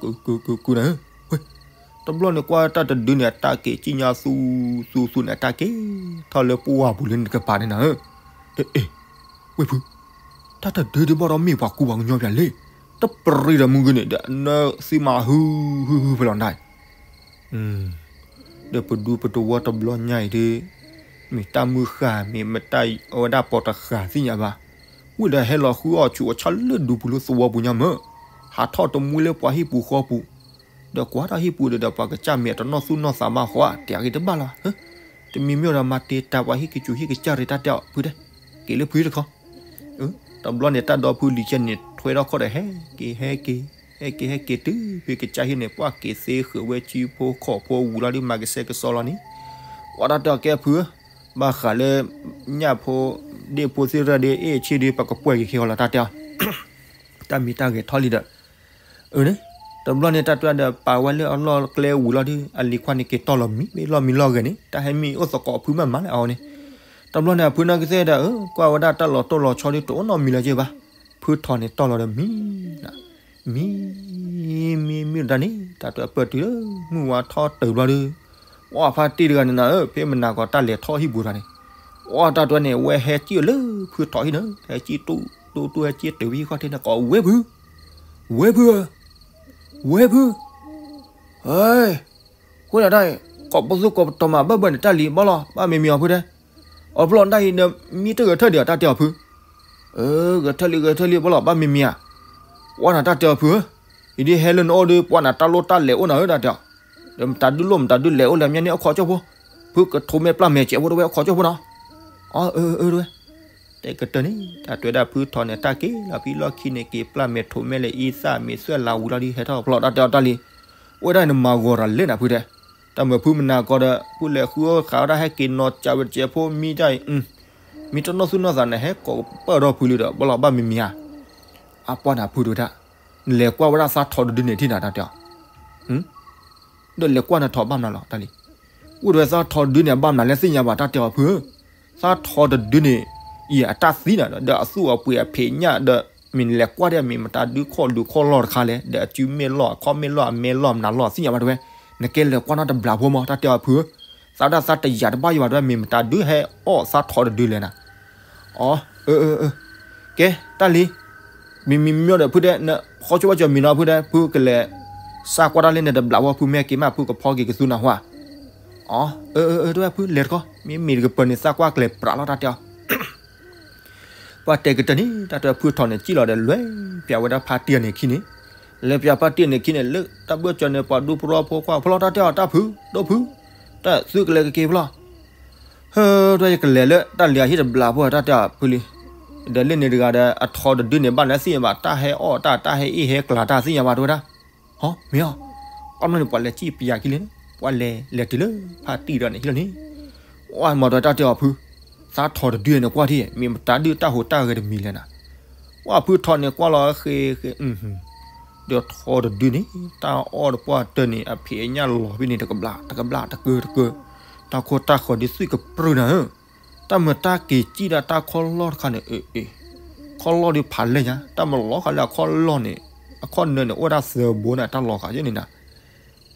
ကု ကု ကု ကုနၤဧၢ, ဝဲ တဘျီန့ၣ်ကွၢ်တၢ်တဒုန့ၣ် အတၢ်က့ၤက့ၢ်ညါသူသူသူန့ၣ် အတၢ်က့ၤထီၣ်လၢပှၢ်ပူၤလၢနကပၤန့ၣ်နၤဧၢ, အ့ အ့ ဝဲဖု, တၢ်တဒုဒ်ဘၣ်ဒီးမ့ၢ်ပှၤကူပှၤကညီပၠးလံ, တပရံးဒီးမုၢ်ဂ့ၤန့ၣ်ဒီး နသုမၤဟု ဟု ဟုဖဲလီၤနၤ, ဒီးပဒူပတဝီတဘျီညါအံၤဒီး မ့ၢ်တၢ်မုၢ်ဃၢ် မ့ၢ်မတၢ်အဝဲဒၣ်ပီၤတဃာ်သ့ၣ်ညါဘၣ်, ဝံၤဒီးဟဲလီၤဃုအီၣ်ဆူးအီၣ်ဆၣ်လၢဒူပူၤလၢသဝီပူၤညါမၢ်, ဟးထီၣ်တမှံလၢပှၤဟံၣ်ပူၤဃီပူၤ, ဒီးကွၢ်တၢ်ဟံၣ်ပူၤဒီး ဒီးပှၤကစၢ်မ့ၢ်အတနီၣ်သူၣ်နီၣ်သးဘၣ်ဃီ တဲအဂ့ၤတဘၣ်လီၤ, တမံၤမ့ၢ်ဒီးမၤတ့ၢ်တၢ်ပှၤဟံၣ်ကစူၤဟံၣ်ကစၢ်ရ့ၣ်တၢ်တဲအီၤဖုတဲ, က့ၤလၢဖုတခီ တဘျီန့ၣ် တၢ်ဒီဖုလံၤကဲန့ၣ် ထွဲထီၣ်ခီၣ်ဒီးဟဲက့ၤ ဟဲက့ၤ ဟဲက့ၤ ဟဲက့ၤတုၤဖဲကစၢ်ဟံၣ်န့ၣ် ပှၢ်က့ၤသ့ဃုာ်ဝဲကၠံဖိခီၣ်ဖိဝံၤလီၤဒုး မၤကဆှဲကဆှီလီၤန့ၣ်, ဝဲတၢ်တဲအီၤကဲဖုဧၢ, ဘၣ်ဃးလၢ ညၣ်ဖိ ဒ့ၣ်ဖိသ့ၣ်ရၢၣ်ဒီး အ့ၣ်ဆ့ဒီး ပကပှဲၤက့ၤခဲအီၤလီၤ တၢ်တဲအီၤ, တၢ်မံတၢ်ဂဲၤထီၣ်လံဒီး အၢန့ၣ်, တဘျီန့ၣ် တၢ်တဲဒီး ပာ်ဝဲလၢအလီၢ်ကျဲဝံၤလီၤဒုး အလံၤခွါန့ၣ်က့ၤတီၢ်လီၤမံ မ့ၢ်လီၢ်မံလီၢ်ဂဲၤန့ၣ် တၢ်ဟဲမံအိၣ်သကိးဖုမးမးလၢအီၤန့ၣ်, တဘျီန့ၣ် အဖုနီၢ်ကသ့ၣ်ဒီး အၢ ကွၢ်ဝဲဒၣ်တၢ်လီၤတိၢ်လီၤဆီဒုး တအိၣ်နီတမံၤလၢၤက့ၤဘၣ်, ဖုထီၣ်န့ၣ်တီၢ်လီၤဒီးမံ မံ မံ မံတၢ်န့ၣ် တၢ်တဲပၢၢ်တုၤလၢ မုၢ်ဝါထီၣ်တုၤဘျီဒုး, ဝဲဖါတံၢ်တဂၤန့ၣ်နၤဧၢ ဖဲမနၤကီးတၢ်လဲၤထီၣ်ဟံၣ်ပူၤတဂၤန့ၣ်, ဝဲတၢ်တဲန့ၣ် ဝဲဟဲက့ၣ်အီၤလၢဖုထီၣ်ဟံၣ်န့ၣ် ဟဲက့ၣ်တူၢ်တူၢ်တူၢ် ဟဲက့ၣ်တုၤဖဲဟံၣ်ခီၣ်ထံးန့ၣ် ကိးဝဲဖု ဝဲဖုဧၢ, ဝဲဖု, ဟဲ, ဃိဒၣ်တၢ်အံၤ ကိးပသူကိးပတီၤမးဘၢၣ်ဘၢၣ်န့ၣ် တၢ်လံၤဘၣ်လီၤ ဘၣ်မံမံအီၤဖုတဲ, အဖျီၣ်တၢ်အံၤဒီး မံတဂဲၤထၢၣ်ဒံးအီၤ တၢ်တဲအီၤဖု, ဂဲၤထၢၣ်လံ ဂဲၤထၢၣ်လံ ဘၣ်လီၤ ဘၣ်မံမံဧါ, ဝဲနၤတၢ်တဲအီၤဖုဧၢ, ယဒ်ဟဲလၢနအိၣ်ဒီး ပှၤနၤတၢ်လိၣ်တၢ်လဲၤအိၣ်နၤဧၢ တၢ်တဲအီၤ, ဒီးမတၤဒုးလိၣ်မတၤဒုးလဲၤအိၣ်လၢမ့ၢ်န့ၣ် အခီၣ်ကၠိဖိ, ဖုကထိးမဲာ်ပျၢ်မဲာ်စဲးဖိတဝဲ အခီၣ်ကၠိဖိနီၤ, အၢ အၢ တဝဲ တဲကတၢၢ်န့ၣ် တၢ်တဲဝဲဒၣ်ဖုထီၣ်န့ၣ် တၢ်က့ၤလီၤဖံလီၢ်ခံန့ၣ် က့ၤပျၢ်မဲာ်ထိးမဲာ်လၢအံသၣ် မ့ၢ်သွဲၣ်လၤဝံၤလီၤဒုး ဟဲထီၣ်ဖျီၣ်တၢ်တဲအီၤတၢ်လံ, အိၣ်ဝဲဒၣ်နမၤဂီၤတၢ်လဲၣ်နၤဖုတဲ, တၢ်မၤဖုမနၤကီးဒီး ဖုလဲၤဃုအီၣ်ဃာ်ဝဲဒၣ် ဟဲက့ၤနီၤကးဝဲတစဲးဖိမံတၢ်အံၤ, မံတနီၣ်သူၣ်နီၣ်သးန့ၣ် ဟဲကိးပၢၢ်ထီၣ်ဖုလံဒီး ဘၣ်လီၤဘၣ်မံမံဧါ, အပှၢ်နၤဖုတဲဝဲဒၣ်, နလဲၤကွၢ်ဝဲဒၣ်သးထီၣ်တဒုန့ၣ်ထံၣ်နၤတၢ်တဲအီၤ ဒီးလဲၤကွၢ်နထီၣ်ဘၣ်မနုၤလီၤ တၢ်လံ. အိၣ်ဒီးသးထီၣ်တဒုန့ၣ် အဘၣ်မနုၤလဲၣ်သ့ၣ်ညါဘၣ် တၢ်တဲအီၤဖုဧၢ, သးထီၣ်တဒုန့ၣ် ယအတၢ်သံနၤဒီး ဒီးအသူၣ်အပှ့ၤအဖံးညၣ်ဒီး မ့ၢ်နလဲၤကွၢ်ဒီး မ့ၢ်မတၤဒုးခီၣ်ဒုးခီၣ်လီၢ်တခါလဲၣ်, ဒီးအစုမ့ၢ်လီၢ် အခီၣ်မ့ၢ်လီၢ် အမဲလီၢ် မနၤလီၢ်သ့ၣ်ညါဘၣ်တဝဲ, နကဲလဲၤကွၢ်နီတဘျီဖိမး တၢ်တဲအီၤဖုဧၢ, သးဒၣ်သးတယာ်တဘၣ်ယိၣ်ဘၣ်တဝဲ မ့ၢ်မတၤဒုးဟဲအီၣ်သးထီၣ်တဒုလဲၣ်နၤ အၢ အၢ အၢ ကဲ တၢ်လံ, မံၤမံၤမံၤဒီးဖုတဲ နဃီဆိဘၣ်ကၠီမံၤနီၤဖုတဲ ဖုကလဲၤ စၢ်ကွၢ်တၢ်လၢန့ၣ်တဘျီဖိ ဖုမ့ၢ်က့ၤမး ဖုကဖီက့ၤကသူနၢ်ဟူဧါ. အၢ အၢ အၢ တဝဲဖုလဲၤတခီ မ့မ့ၢ်တကပၢၤန့ၣ် သးကွၢ်ကျဲၤပြးလီၤတၢ်တဲအီၤ ပှၤတဲကတၢၢ်န့ၣ် တၢ်တဲဖုထီၣ်န့ၣ် စံၣ်လီၤဒီးလဲၤပၠးဝဲဒၣ်ဖါတံၢ်န့ၣ်ခံန့ၣ်, လဲၤပၠးဖါတံၢ်န့ၣ်ခံန့ၣ် လၢတၢ်ဘၢၣ်စၢၤန့ၣ် ပှၤဒူပရီဖိခွါဖီလီၤတၢ်တဲအီၤ တၢ်ဖု ဒိၣ်ဖု, တၢ်သုကလဲၤကက့ၤဖီလီၤ ဟၢ တၢ်ယကလဲၤလၢတၢ်လံၤအဟံၣ်တဘျီဖိ တၢ်တဲအီၤဖုလံ, ဒီးလၢန့ၣ်တဂၤဒီး အထီတဒုန့ၣ် ဘၣ်နသ့ၣ်ညါဘၣ် တၢ်ဟဲအီၣ်တၢ် တၢ်ဟဲအ့ၣ်ဟဲကျါတၢ်သ့ၣ်ညါဘၣ်တဝဲဒၣ်, ဟီ မ့ၢ်အီၤ, အီၣ်မ့ၢ်န့ၣ် ပှၤလဲၤစံၣ်ပယၤခံလံ, ပှၤလဲၤလဲၤတုၤလၢဖါတံၢ်ဒီးန့ၣ်ဟံၣ်လီၤန့ၣ်, အီၣ်မၤဒီးတၢ်တဲအီၤဖု, သးထီတဒုန့ၣ်ကွၢ်ထံၣ် မ့ၢ်မတၤဒုးတၢ်ဟူးတၢ်ဂဲၤတမံၤလဲၣ်နၤ, ပှၤဖုထီန့ၣ်ကွၢ်လီၤဃ့ဃ့ ဒီးထီတဒုန့ၣ် တၢ်အီၣ်တပှၢ်တၢၢ်န့ၣ် အဖံးအညၣ်လီၤဖဲန့ၣ် တကဘျး တကဘျး တကၢ တကၢ, တၢ်ခိၣ်တၢ်ဃီၤဒုးသွံၣ်ကပြုၢ်နၤဧၢ, တၢ်မၤတၢ်က့ၤစံၣ်ဒၣ်တၢ်ခီၣ်လီၢ်တခါန့ၣ် အ့ အ့ ခီၣ်လီၢ်ဒုးဖးလဲၢ်ညါ တၢ်မၤလီၤဃာ်လၢအခီၣ်လီၢ်န့ၣ် အခီၣ်နၢန့ၣ် အိၣ်ဝဲဒၣ်သၢဘိန့ၣ် တၢ်လီၤဃာ်ယဲန့ၣ်နၤ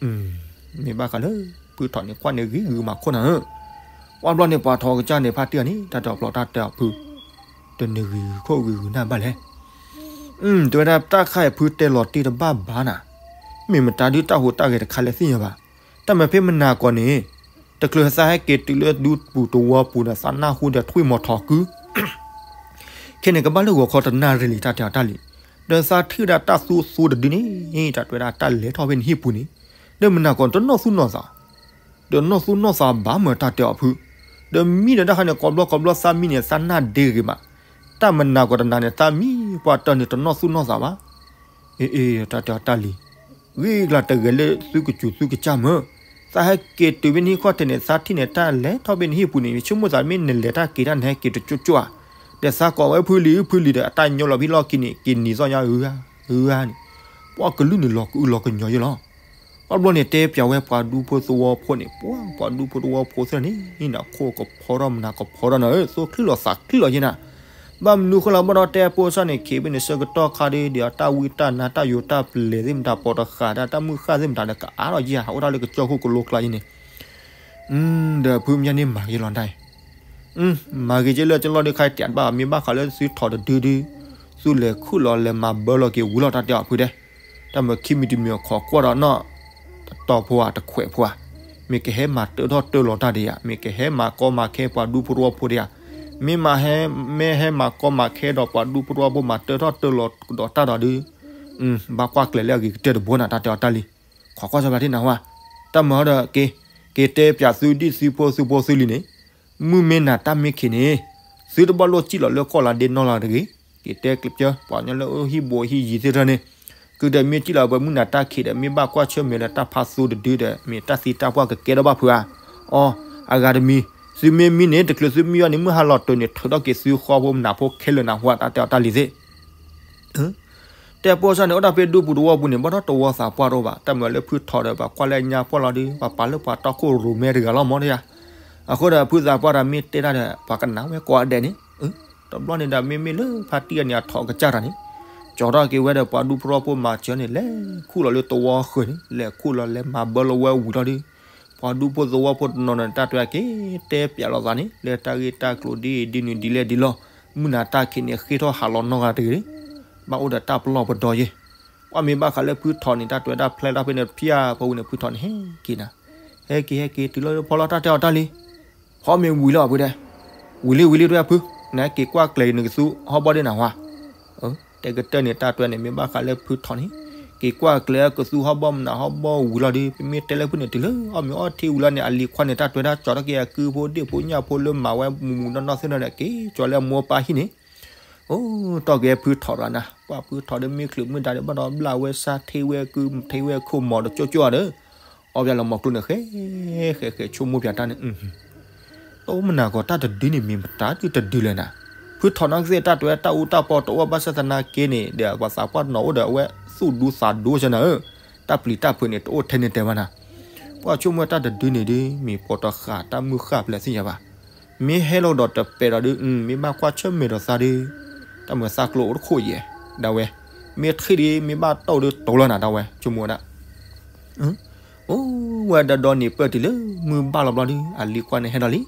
မ့ၢ်ဘၣ်ဃးလၢ ဖုထီၣ်န့ၣ်ကွၢ်န့ၣ်ဂံၤဂုာ်မၤခိၣ်နၤဧၢ, ပှၤဘျီန့ၣ်ပှၤထီကစၢ်န့ၣ် ဖါတံၢ်အီၤန့ၣ် တၢ်တဲအီၤဖု, တန့ၢ်ဂံၤခိၣ်ဂံၤဂုာ်နၢ်ဘၣ်လဲၣ်, တဲဝဲဒၣ်တၢ်ခါအံၤဖုတဲလီၤတံၢ်တဘၣ်ဘၣ်နၤ, မ့ၢ်မတၤဒုးတၢ်ဟူးတၢ်ဂဲၤတခါလဲၣ်သ့ၣ်ညါဘၣ်, တၢ်မၤဖဲမနၤကီးန့ၣ်, တချုးသးဟဲက့ၤတုၤလၢဒူပူၤတဝီပူၤဒီး သးနၢ်ဟူဒီးထွံၣ်မီၤထီၣ်ကု ခဲန့ၣ်ကဘၣ်လၢဂီၤခီတနၣ်ရံၣ်လံ တၢ်တဲအီၤတၢ်လံ, ဒီးသးထံၣ်ဝဲဒၣ်တၢ်သူသူတဒုန့ၣ် တၢ်တဲဝဲဒၣ်တၢ်လဲၤထီၣ်ဖဲနဟံၣ်ပူၤန့ၣ်, ဒီးမနၤကီးတနီၣ်သူၣ်နီၣ်သး, ဒီးနီၣ်သူၣ်နီၣ်သးဘၣ်မၢ်တၢ်တဲအီၤဖု, ဒီးမံဒီးတၢ်ခါန့ၣ် ကိးဘျီကိးဘျီသးမံန့ၣ် သးနၢ်ဒ့ဂ့ၤမး, တၢ်မနၤကီးတနၤန့ၣ် သးမံပှၤတၢၢ်န့ၣ်တနီၣ်သူၣ်နီၣ်သးဘၣ် အ့ အ့ တၢ်တဲအီၤတၢ်လံၤ, ဂ့ၢ်ကျါတဂဲၤလၢသုကစူၤသုကစၢ်မၢ်, သးဟဲက့ၤတုၤဖဲနဟံၣ်ခီၣ်ထံးန့ၣ် သးထံၣ်န့ၣ်တၢ်လဲၤထီၣ်ဖဲနဟံၣ်ပူၤန့ၣ် ယဆိကမိၣ်သးမ့ၢ်နလဲၤတၢ်က့ၤတၢ်နဟဲက့ၤတကၠိကၠိဧါ, ဒီးသးကိးဝဲဖုလံၤဖုလံၤဒီး အတၢ်ညီလီၤဖဲလီၢ်ခံန့ၣ် က့ၤနံၤသီၣ်ညါဧၢဧါန့ၣ်, ပှၤကလုၢ်န့ၣ်လီၤကအုလီၤကညီယဲလီၤ. ဘၣ်ဘျီန့ၣ်တဲပၠးဝဲပှၤဒူဖိသဝီဖိန့ၣ်, ပှၤ ပှၤဒူဖိသဝီဖိသ့ၣ်န့ၣ် နခိၣ်ကဖီထီၣ်မနၤကဖီထီၣ်နၤဧၢ, သိချံလီၤသးချံလီၤယဲနၤ. ဘၣ်မနုၤဃိလၢဘၣ်ဒီးတဲအဖိစၢ်န့ၣ် ခံဘ့ၣ်န့ၣ် ဆၢကတီၢ်ခါဒီး ဒီးတၢ်ဝံတၢ်နါတၢ်ယိၤတၢ်ပလဲၤသ့ၣ်မတၤ ပိာ်တဃာ်ဒၣ်တၢ်မုၢ်ဃၢ်သ့ၣ်မတၤဒီး ကအါထီၣ်ယဲဧါ, အိၣ်ဒၣ်လၢကစၢၢ်ခိၣ်ကလိကျါယဲန့ၣ် ဒီးဖုမၠါန့ၣ်မၤဂ့ၤလီၤဒၣ်အံၤ, မၤဂ့ၤက့လၢကလီၢ်ဒုးခါတဘၣ် မ့ၢ်ဘၣ်ဃးလၢသုထီၣ်တဒုဒု, သုလဲၤခူၣ်လီၤလဲၤမၤဘၢလီၤက့ၤဝံၤလီၤတၢ်တဲအီၤဖုဒဲး, တၢ်မၢခံမံၤတမံၤအခီကွၢ်ဒီးနီၢ်, တတီၤဖိဧါတခွဲးဖိဧါ, မ့ၢ်ကဟဲမၤတၢထီၣ်တၢလီၤတၢ်ဒံးဧါ, မ့ၢ်ကဟဲမၤကီမၤခဲပှၤဒူဖိတဝီဖိဒံးဧါ, မ့ၢ်မၤဟဲ, မ့ၢ်ဟဲမၤကီမၤခဲဒီးပှၤဒူဖိတဝီဖိမၤတၢထီၣ်တၢလီၤဒီးတၢ်ဒီးဒုး, ဘၣ်ကွၢ်ကျဲၤလၢအဂ့ၤကတၢၢ်တဘိနၤ တၢ်တဲအီၤတၢ်လံ. ခိးကွၢ်စၢၤဘၣ်ထံၣ်နၤဟါ, တၢ်မၢဟီဒီးက့ၤ, က့ၤတဲပၠးသုဒ်သုဖိသုဖိသုလံၤန့ၣ်, မုၢ်မ့ၢ်နၤတၢ်မ့ၢ်ခံးန့ၣ်, သုတဘၣ်လိၣ်စံၣ်လီၤလၢကီၢ်လၤဒ့နီၢ်လၤတဂ့ၤ, က့ၤတဲကျဲပၠၢ ပှၤကညီလၢဟံၣ်ဘိဟံၣ်ယံၤသ့ၣ်တဖၣ်န့ၣ်, ကုဒီးမ့ၢ်စံၣ်လီၤပှဲၤမုၢ်နၤတၢ်ခံးဒီး မ့ၢ်ဘၣ်ကွၢ်ဆၢၣ်မဲာ်လၢတၢ်ဖးသူတဒုဒီး မ့ၢ်တၢ်သံတၢ်ပှၢ်ကကဲထီၣ်ဘၣ်ဖုဧါ. အီ, အဂၤတမံၤ, သုမ့ၢ်မံန့ၣ် တချုးသုမံအီၤန့ၣ် မုၢ်ဟါလီၤတိၤန့ၣ် ထုးထီၣ်က့ၤသုဃီဖိမနၤဖိခဲလၢာ်နၤဟါ တၢ်တဲအီၤတၢ်လံၤသ့ၣ် တဲပိာ်စၢ်န့ၣ် အိၣ်ဒၣ်ဖဲဒူပူၤတဝီပူၤန့ၣ် ဘၣ်ဒီးတဝီသးပှၢ်တအိၣ်ဘၣ်. တၢ်မၤလၢဖုထီၣ်ဒီး ပှၤကွၢ်လၢညါပှၢ်လီၤဒုး ပှၤပာ်လၢပှၤတီခိၣ်ရိၣ်မဲတဂၤလီၤမ့ၢ်တယၤ. အဃိဒီးဖုသးပှၢ်တၢ်မ့ၢ်တဲတၢ်ဒီး ပှၤကနၣ်ဝဲကိးဂၤဒဲးန့ၣ်, တဘျီန့ၣ်ဒီး မ့မ့ၢ်လၢဖါတံၢ်အန့ၣ် အထီၣ်ကစၢ်တၢ်န့ၣ်, ကၠီထီၣ်က့ၤဝဲဒီးပှၤဒူဖိတဝီဖိမၤစၢၤန့ၣ် လဲၤခူၣ်လီၤလၢတဝီဃၢၤန့ၣ် လဲၤခူၣ်လီၤလဲၤမၤဘၢလီၤဝဲဝံၤလီၤဒုး ပှၤဒူဖိသဝီဖိတနီၤန့ၣ် တၢ်တဲက့ၤတဲပၠးလိာ်သးန့ၣ် လၢတၢ်ဂ့ၢ်တၢ်ကျိၤဒ်အံၤဒ်နုၤဒ်လဲၣ်ဒ်လဲၣ် မုၢ်နၤတၢ်ခံးန့ၣ် ဃ့ထီၣ်ဟးလီၤနီတဂၤတဂ့ၤ, ဘၣ်အိၣ်ဒီးတၢ်ပလီၢ်ပဒီယဲ. ပှၤမ့ၢ်ဘၣ်ဃးလၢဖုထီၣ်န့ၣ် တၢ်တဲဝဲဒၣ်ဖျဲထီၣ်ဖဲန့ၣ် ဖၠါဖိဝံၤန့ၣ် ဖုထီၣ်န့ၣ် ဟဲက့ၤနၤ, ဟဲက့ၤ ဟဲက့ၤ တုၤလီၤဖီလီၤ တၢ်တဲအီၤတၢ်လံ. ဖီမ့ၢ်ဝံၤလီၤဖုတဲ, ဝံၤလံဝံၤလံ တဲဖု, နက့ၤကွၢ်ကျဲၤနကသူဟီၣ်ဘီဒ့နၤဟါ တဲကတၢၢ်န့ၣ် တၢ်တဲန့ၣ် မ့ၢ်ဘၣ်ဃးလၢဖုထီၣ်န့ၣ်, က့ၤကွၢ်ကျဲၤကသူဟီၣ်ဘီမနုၤဟီၣ်ဘီဝံၤလီၤဒီး ပမ့ၢ်တဲလၢဖုန့ၣ် တုၤလၢအီၣ်မ့ၤအီထံဝံၤလီၤန့ၣ် အလံၤခွါန့ၣ် တၢ်တဲဝဲဒၣ် ကၠီထီၣ်က့ၤအကုဖိဒ့ၣ်ဖိညၣ်ဖိလၢမၤဝဲမူးမူးနီၢ်နီၢ်သ့ၣ်နီၣ်ဒီး က့ၤကၠီလၢအမိၢ်ပၢ်ဟံၣ်န့ၣ်, အိၣ်တီၢ်က့ၤဖုထီၣ်တဂၤနၤ, ပှၤဖုထီၣ်ဒီးမ့ၢ်ချုးမုၢ်ဒါဒီး ဘၣ်ဒီးဘျၣ်ဝဲဆါ ထ့ဝဲကု ထ့ဝဲခိၣ်မီၤဒီးကၠိကၠိဒီး အီၣ်ဘၣ်လီၤမီၤကျိန့ၣ် ဃဲ ဃဲ ဃဲ ဆိကမိၣ်ပၠးတၢ်န့ၣ်, တအိၣ်မနၤကီး တၢ်တဒုန့ၣ်မ့ၢ်မတၤဒုတဒုလဲၣ်နၤ, ဖုထီၣ်နီၢ်ကသ့ၣ်တၢ်တဲဝဲတၢ်အူတၢ်ပီတအိၣ်ဘၣ်ဆၣ်သနာ်က့န့ၣ် ဒီးပှၤသးပှၢ်တနီၤအိၣ်ဒီးအဝဲသူၣ်ဒူသးဒူစ့ၢ်နၤဧၢ, တၢ်ပျံၤတၢ်ဖုးန့ၣ် တအိၣ်ထဲန့ၣ်တဲဘၣ်နၤ, ပှၤဆိကမိၣ်တၢ်တဒုန့ၣ်ဒု မ့ၢ်ပိာ်တဃာ်တၢ်မုၢ်ဃၢ်ပျဲၢ်သ့ၣ်ညါဘၣ်, မ့ၢ်ဟဲလီၤဒီးတပဲာ်ဒီးဒု မ့ၢ်ဘၣ်ကွၢ်ဆၢၣ်မဲာ်ဒီးသးဒု တၢ်မၤသးကျိအိၣ်တခိၣ်ယဲၢ်, ဒၣ်ဝဲ, မ့ၢ်ထံၣ်ဒု မ့ၢ်ဘၣ်တိၢ်ဒုတိၢ်လီၤနၤ ဒၣ်ဝဲ ဆိကမိၣ်ဝဲဒၣ် အိၣ်ဝဲဒီးဒီန့ၣ်ပၢၢ်တုၤလၢမုၢ်ဘၣ်လီၤဘျီဒု အလံၤခွါန့ၣ်ဟဲဒီးလံ,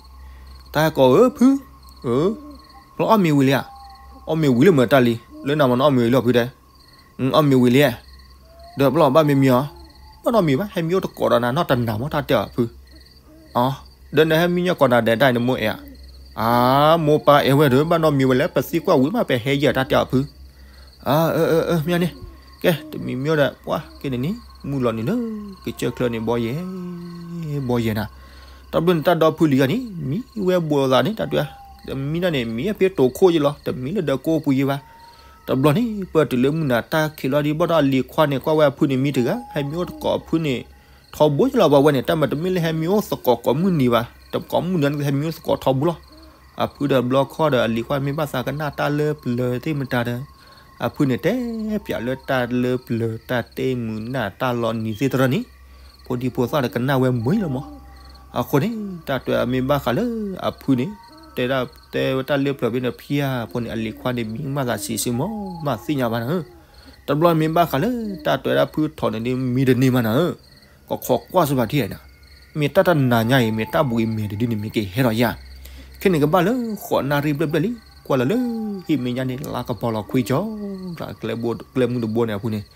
တၢ်ဟဲကိးဧၢဖု, ဘျီအီၣ်မ့ၤဝံၤလံဧါ, အီၣ်မ့ၤဝံၤလၢမတၤလံ, လၢနၤမနီၤအီၣ်မ့ၤဝံၤလံဖုတဲ, အီၣ်မ့ၤဝံၤလံ, ဒီးဘျီဘၣ်မ့ၤမံအီၤ, ဘၣ်နီတမံၤဘၣ် ဟဲမံအိၣ်တကိးဒီးနၤနီၢ်တနၤမ့ၢ်တၢ်တဲအီၤဖု အီ, ဒီးနဟဲမံညီကိးနၤဒဲးဒၣ်အံၤနမိၢ်အဲၣ်ဧါ, အါ, မိၢ်ပၢ်အဲၣ်ဝဲဒီး ဘၣ်နီတမံၤဝဲလၢပသံကွၢ်ဝံၤမး ပဟဲယဲၢ်တၢ်တဲအီၤဖု, အၢ, မ့ၢ်န့ၣ်, ကဲ တမံၤမံဒီး ပှၤက့န့ၣ်န့ၣ် မုၢ်လီၤနုာ်လၢ ကစၢၢ်ချၢန့ၣ် ဘီယဲၢ်, ဘီယဲၢ်နၤ, တဘျီန့ၣ် တၢ်ဒီဖုလံၤအီၤန့ၣ် မံဝဲဘိးအသးန့ၣ် တၢ်တဲ, တမံဒၣ်န့ၣ် မံဖဲတိၤခိၣ်ယဲလီၤ တမံလၢဒီးကိးပူၤယဲဘၣ်, တဘျီန့ၣ် ပၢၢ်တုၤလၢမုၢ်နၤတၢ်ခံးလီၤဒီး ဘၣ်ဒီးအလံၤခွါန့ၣ် ကွၢ်ဝဲအဖုန့ၣ်မံတဂၤ ဟဲမံအိၣ်တကိးအဖုန့ၣ် ထီဘိယလီၤ ပှၤဝဲန့ၣ် တၢ်မၤတမ့ၢ်လၢဟဲမံအိၣ်သကိးကိးမုၢ်နံၤဘၣ် တကိးမုၢ်နံၤန့ၣ် ဟဲမံအိၣ်သကိးထီဘိလီၤ, အဖုဒီးဘျီခီဒီးအလံၤခွါမ့ၢ်ဘၣ်သးကနၣ်တၢ်လၢပျၢၤသ့ၣ်မတၤဒီး, အဖုန့ၣ်တဲပၠးလၢတၢ်လၢပျၢၤတၢ်တဲမုာ်နၢ်တၢ်လီၤနံၤသ့ၣ်တဖၣ်န့ၣ်, ဖိဒံဖိသၣ်ဒီးကနၣ်ဝဲမုာ်လီၤမး, အဃိန့ၣ် တၢ်တဲအမ့ၢ်ဘၣ်ဃးလၢအဖုန့ၣ်, တဲတဲဝဲတၢ်လၢပျၢၤဖဲန့ၣ် ဖံဧၢ ဖိန့ၣ် အလံၤခွါန့ၣ် မံမးသးဆံးဆူမး မးသ့ၣ်ညါဘၣ်နၤဧၢ, တဘျီမ့ၢ်ဘၣ်ဃးလၢတၢ်တဲဝဲဒၣ်ဖုထီၣ်န့ၣ်ဒ်မံတန့ၢ်မးနၤဧၢ, ကခိးကွၢ်စ့ၢ်ဘၣ်ထံၣ်နၤ, မ့ၢ်တၢ်တနၤညါအံၤ မ့ၢ်တၢ်ဘှံးမဲာ်တဒုန့ၣ် မ့ၢ်က့ၤဟဲထီၣ်ယၤ, ခဲန့ၣ်ကဘၣ်လၢဃိးနၣ်ရံၣ်ဘျဲၣ်ဘျဲၣ်လံ, ကွၢ်လီၤလၢဟံၣ်မဲာ်ညါန့ၣ် လါကပီၤလီၤခွံကၠီ, ကျဲမုၢ်တဘိန့ၣ်အပူၤန့ၣ်,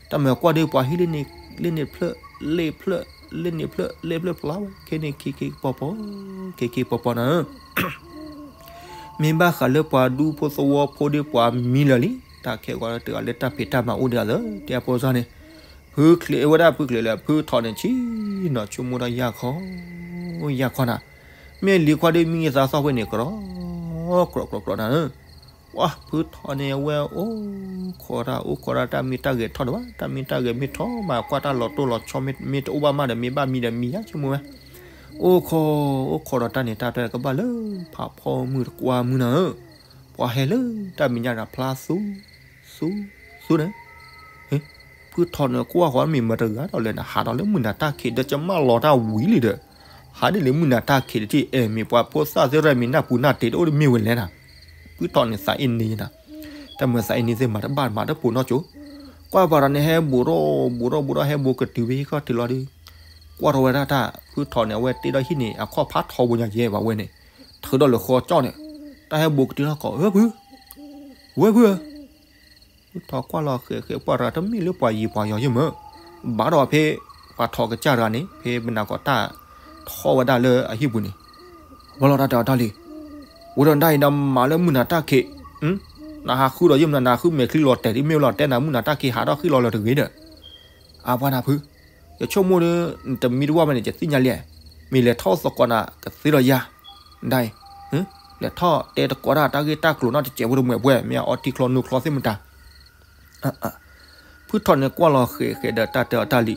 တၢ်မၤကွၢ်ဒီးပှၤဟံၣ်လ့ၣ်န့ၣ်ဖျၢၣ်, လ့ၣ်န့ၣ်ဖျၢၣ်, လ့ၣ်န့ၣ်ဖျၢၣ်, လ့ၣ်န့ၣ်ဖျၢၣ်ဖျါဝဲ, ခဲန့ၣ်ခံခံကပီၤပီၤ, ခံခံကပီၤပီၤနၤဧၢ မ့ၢ်ဘၣ်ဃးလၢပှၤဒူဖိသဝီဖိဒီးပှၤမံလၢာ်လံ, တၢ်ခဲဂီၤတဂၤလၢတၢ်ဖံးတၢ်မၤအိၣ်ဒံးအသး, တဲအဖိစၢ်န့ၣ်, ဖုချံးဝဲဒၣ်ဖုချံးလၢဖုထီၣ်န့ၣ်ဆံးနီၤဆိကမိၣ်ဒီးယၢ်ခီ, ယၢ်ခီနၤ, မ့ၢ်လံၤခွါဒီးမံသးသီၣ်ဝဲန့ၣ် ကရီကရီကရီကရီနၤဧၢ, ပှၤဖုထီၣ်န့ၣ်အဝဲအိၣ်ခိးတၢ်အိၣ်ခိးတၢ် တၢ်မ့ၢ်တၢ်ဂဲၤထီၣ်ဒံးဘၣ်, တၢ်မ့ၢ်တၢ်ဂဲၤမ့ၢ်ထီၣ်မး ကွၢ်တၢ်လီၤတိၢ်လီၤဆီ မ့ၢ်တအိၣ်ဘၣ်မးဒီး မ့ၢ်ဘၣ်မံဒီးမံယါဆိကမိၣ်ဝဲ, အိၣ်ခိး, အိၣ်ခိးဒီးတၢ်န့ၣ် တၢ်တဲကဘၣ်လၢဖးဖီမုၢ်တကွၢ်မုၢ်နၤဧၢ, ပှၤဟဲလၢတၢ်မဲာ်ညါဒီးဖျါသူ, သူ, သူန့ၣ်, ဟ့, ဖုထီၣ်န့ၣ်ကွၢ်ဃီမ့ၢ်မတၤတဂၤဒီးလဲၣ်န့ၣ် ဟးထီၣ်လၢမုၢ်နၤတၢ်ခံးဒီးကမၣ်လီၤတၢ်ဝံၤလံဒီး ဟးဒ်လၢမုၢ်နၤတၢ်ခံးတထံၣ် အဲၣ်မ့ၢ်ပှၤဖိသၣ်သ့ၣ်တဖၣ်မ့ၢ်နၢ်ပူၤနၢ်တ့ၤတအိၣ်တမ့ၢ်ဝဲလဲၣ်နၤ. ဖုထီၣ်န့ၣ်သးအ့န့နၤ, တၢ်မၤသးအ့န့သ့ၣ်မၤတဘၣ်မၤတပိာ်နီၢ်ကၠိ, ကွၢ်ပှၤဒီးန့ၣ်ဟဲဘူးထီၣ်ဘူးထီၣ်ဘူးထီၣ်ဟဲဘူးကတုၤဝဲဟံၣ်ခီၣ်ထံးလီၤဒီး ကွၢ်ထီၣ်ဝဲဒၣ်တၢ် ဖုထီၣ်န့ၣ် အဝဲတ့ဒီးဟံၣ်န့ၣ် အခီၣ်ဖးထီဘိညါယဲဘၣ်ဝဲန့ၣ်, ထုးဒီးလၢဃီကၠီၣ်န့ၣ်, တၢ်ဟဲဘူးကတုၤထီၣ်ကီး ဧၢဖု, ဝဲဖုဧၢ, ဖုထီၣ်ကွၢ်လီၤဃဲးဃဲး ပှၤတဂၤတမ့ၢ်လၢပှၤယံၤပှၤယီၤယဲမ့ၢ်, ဘၣ်ဒီးဖဲ ပှၤထီၣ်ကစၢ်တဂၤန့ၣ် ဖဲမနၤကီးတၢ်ထီၣ်ဝဲဒၣ်လၢအဟံၣ်ပူၤန့ၣ်, ဘၣ်လီၤတၢ်တဲအီၤတၢ်လံ, ဝဲဒီးဒၣ်အံၤဒီးမၤလၢမုၢ်နၤတၢ်ခံး, နဟးဃုဒီးယဲမနၤ နဟးဃုမဲာ်ချံလီၤတဲာ်ဒ်မ့ၢ်လီၤတဲနၤမုၢ်နၤတၢ်ခံးဟးထီၣ်ဃံလီၤလၢတဂ့ၤဒီး အပှၤနၤဖု, ယဆိကမိၣ်ဒီး နတမံတဝၢ်ဘၣ်န့ၣ် ယသ့ၣ်ညါလံ, မ့ၢ်လဲၤထီၣ်သကိးနၤကသ့ဒီးယၤ, ဒ်အံၤ, လဲၤထီၣ်တဲသကိးတၢ်တၢ်ဂ့ၢ်တၢ်ကျိၤနီတစဲးဖိတမှဲးပှဲၤ မ့ၢ်အအီထံချီနိချီသ့ၣ်မတၤ, ဖုထီၣ်န့ၣ်ကွၢ်လီၤဃဲးဃဲးဒီးတၢ်တဲအီၤတၢ်လံ,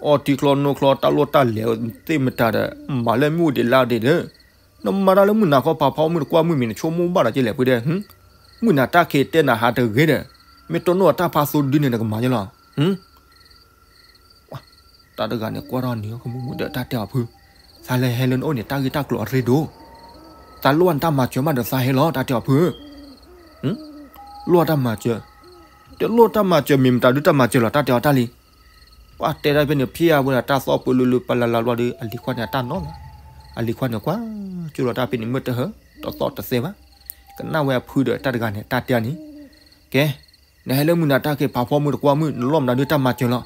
အီထံချီနိချီတၢ်လိၣ်တၢ်လဲၤသ့ၣ်မတၤဒီး မၤလၢမ့ၣ်အူဒံးလါဒံးဒီး, နမၤတၢ်လၢမုၢ်နၤခီဖးဖီမုၢ်တကွၢ်မုၢ်မံၤ နဆိကမိၣ်ဘၣ်ဒီးကလဲၣ်ဖုဒီး, မုၢ်နၤတၢ်ခံးတဲနၤဟးတဂ့ၤဒီး, မ့ၢ်တနီၣ်တၢ်ဖးသိဒုန့ၣ် နကမၤယဲလီၤ တၢ်တဂၤန့ၣ်ကွၢ်ထီၣ်န့ၢ်ကမူမူဒီးတၢ်တဲအီၤဖု, သးလဲၤဟဲလၢနအိၣ်န့ၣ် တၢ်ဂ့ၢ်တၢ်ကျိၤအရ့ဒိၣ်, သးလိၣ်နတၢ်မၤစၢၤမးဒီးသးဟဲလီၤ တၢ်တဲအီၤဖု, လိၣ်တၢ်မၤစၢၤ, တလိၣ်တၢ်မၤစၢၤမ့ၢ်မတၤဒုတၢ်မၤစၢၤလီၤ တၢ်တဲအီၤတၢ်လံ, ပှၤတဲဒၣ်ဖဲန့ၣ် ဖျါဝဲဒၣ်တၢ်သီၣ်ပှဲၤလုလုပလၢ်လၢ်ဘျီဒီး အလံၤခွါန့ၣ်အတၢ်နီၢ်လီၤ, အလံၤခွါန့ၣ်ကွၢ်ကၠိလီၤတၢ်ဖဲန့ၣ်မ့ၢ်တဟၢ တသီၣ်တသဲဘၣ်, ကနၣ်ဝဲအဖုဒီးတၢ်တဂၤန့ၣ် တၢ်တဲန့ၣ်, ကဲ နဟဲလၢမုၢ်နၤတၢ်ခံးဖးဖီမုၢ်တကွၢ်မုၢ် နလိၣ်မတၤဒုတၢ်မၤစၢၤလီၤ,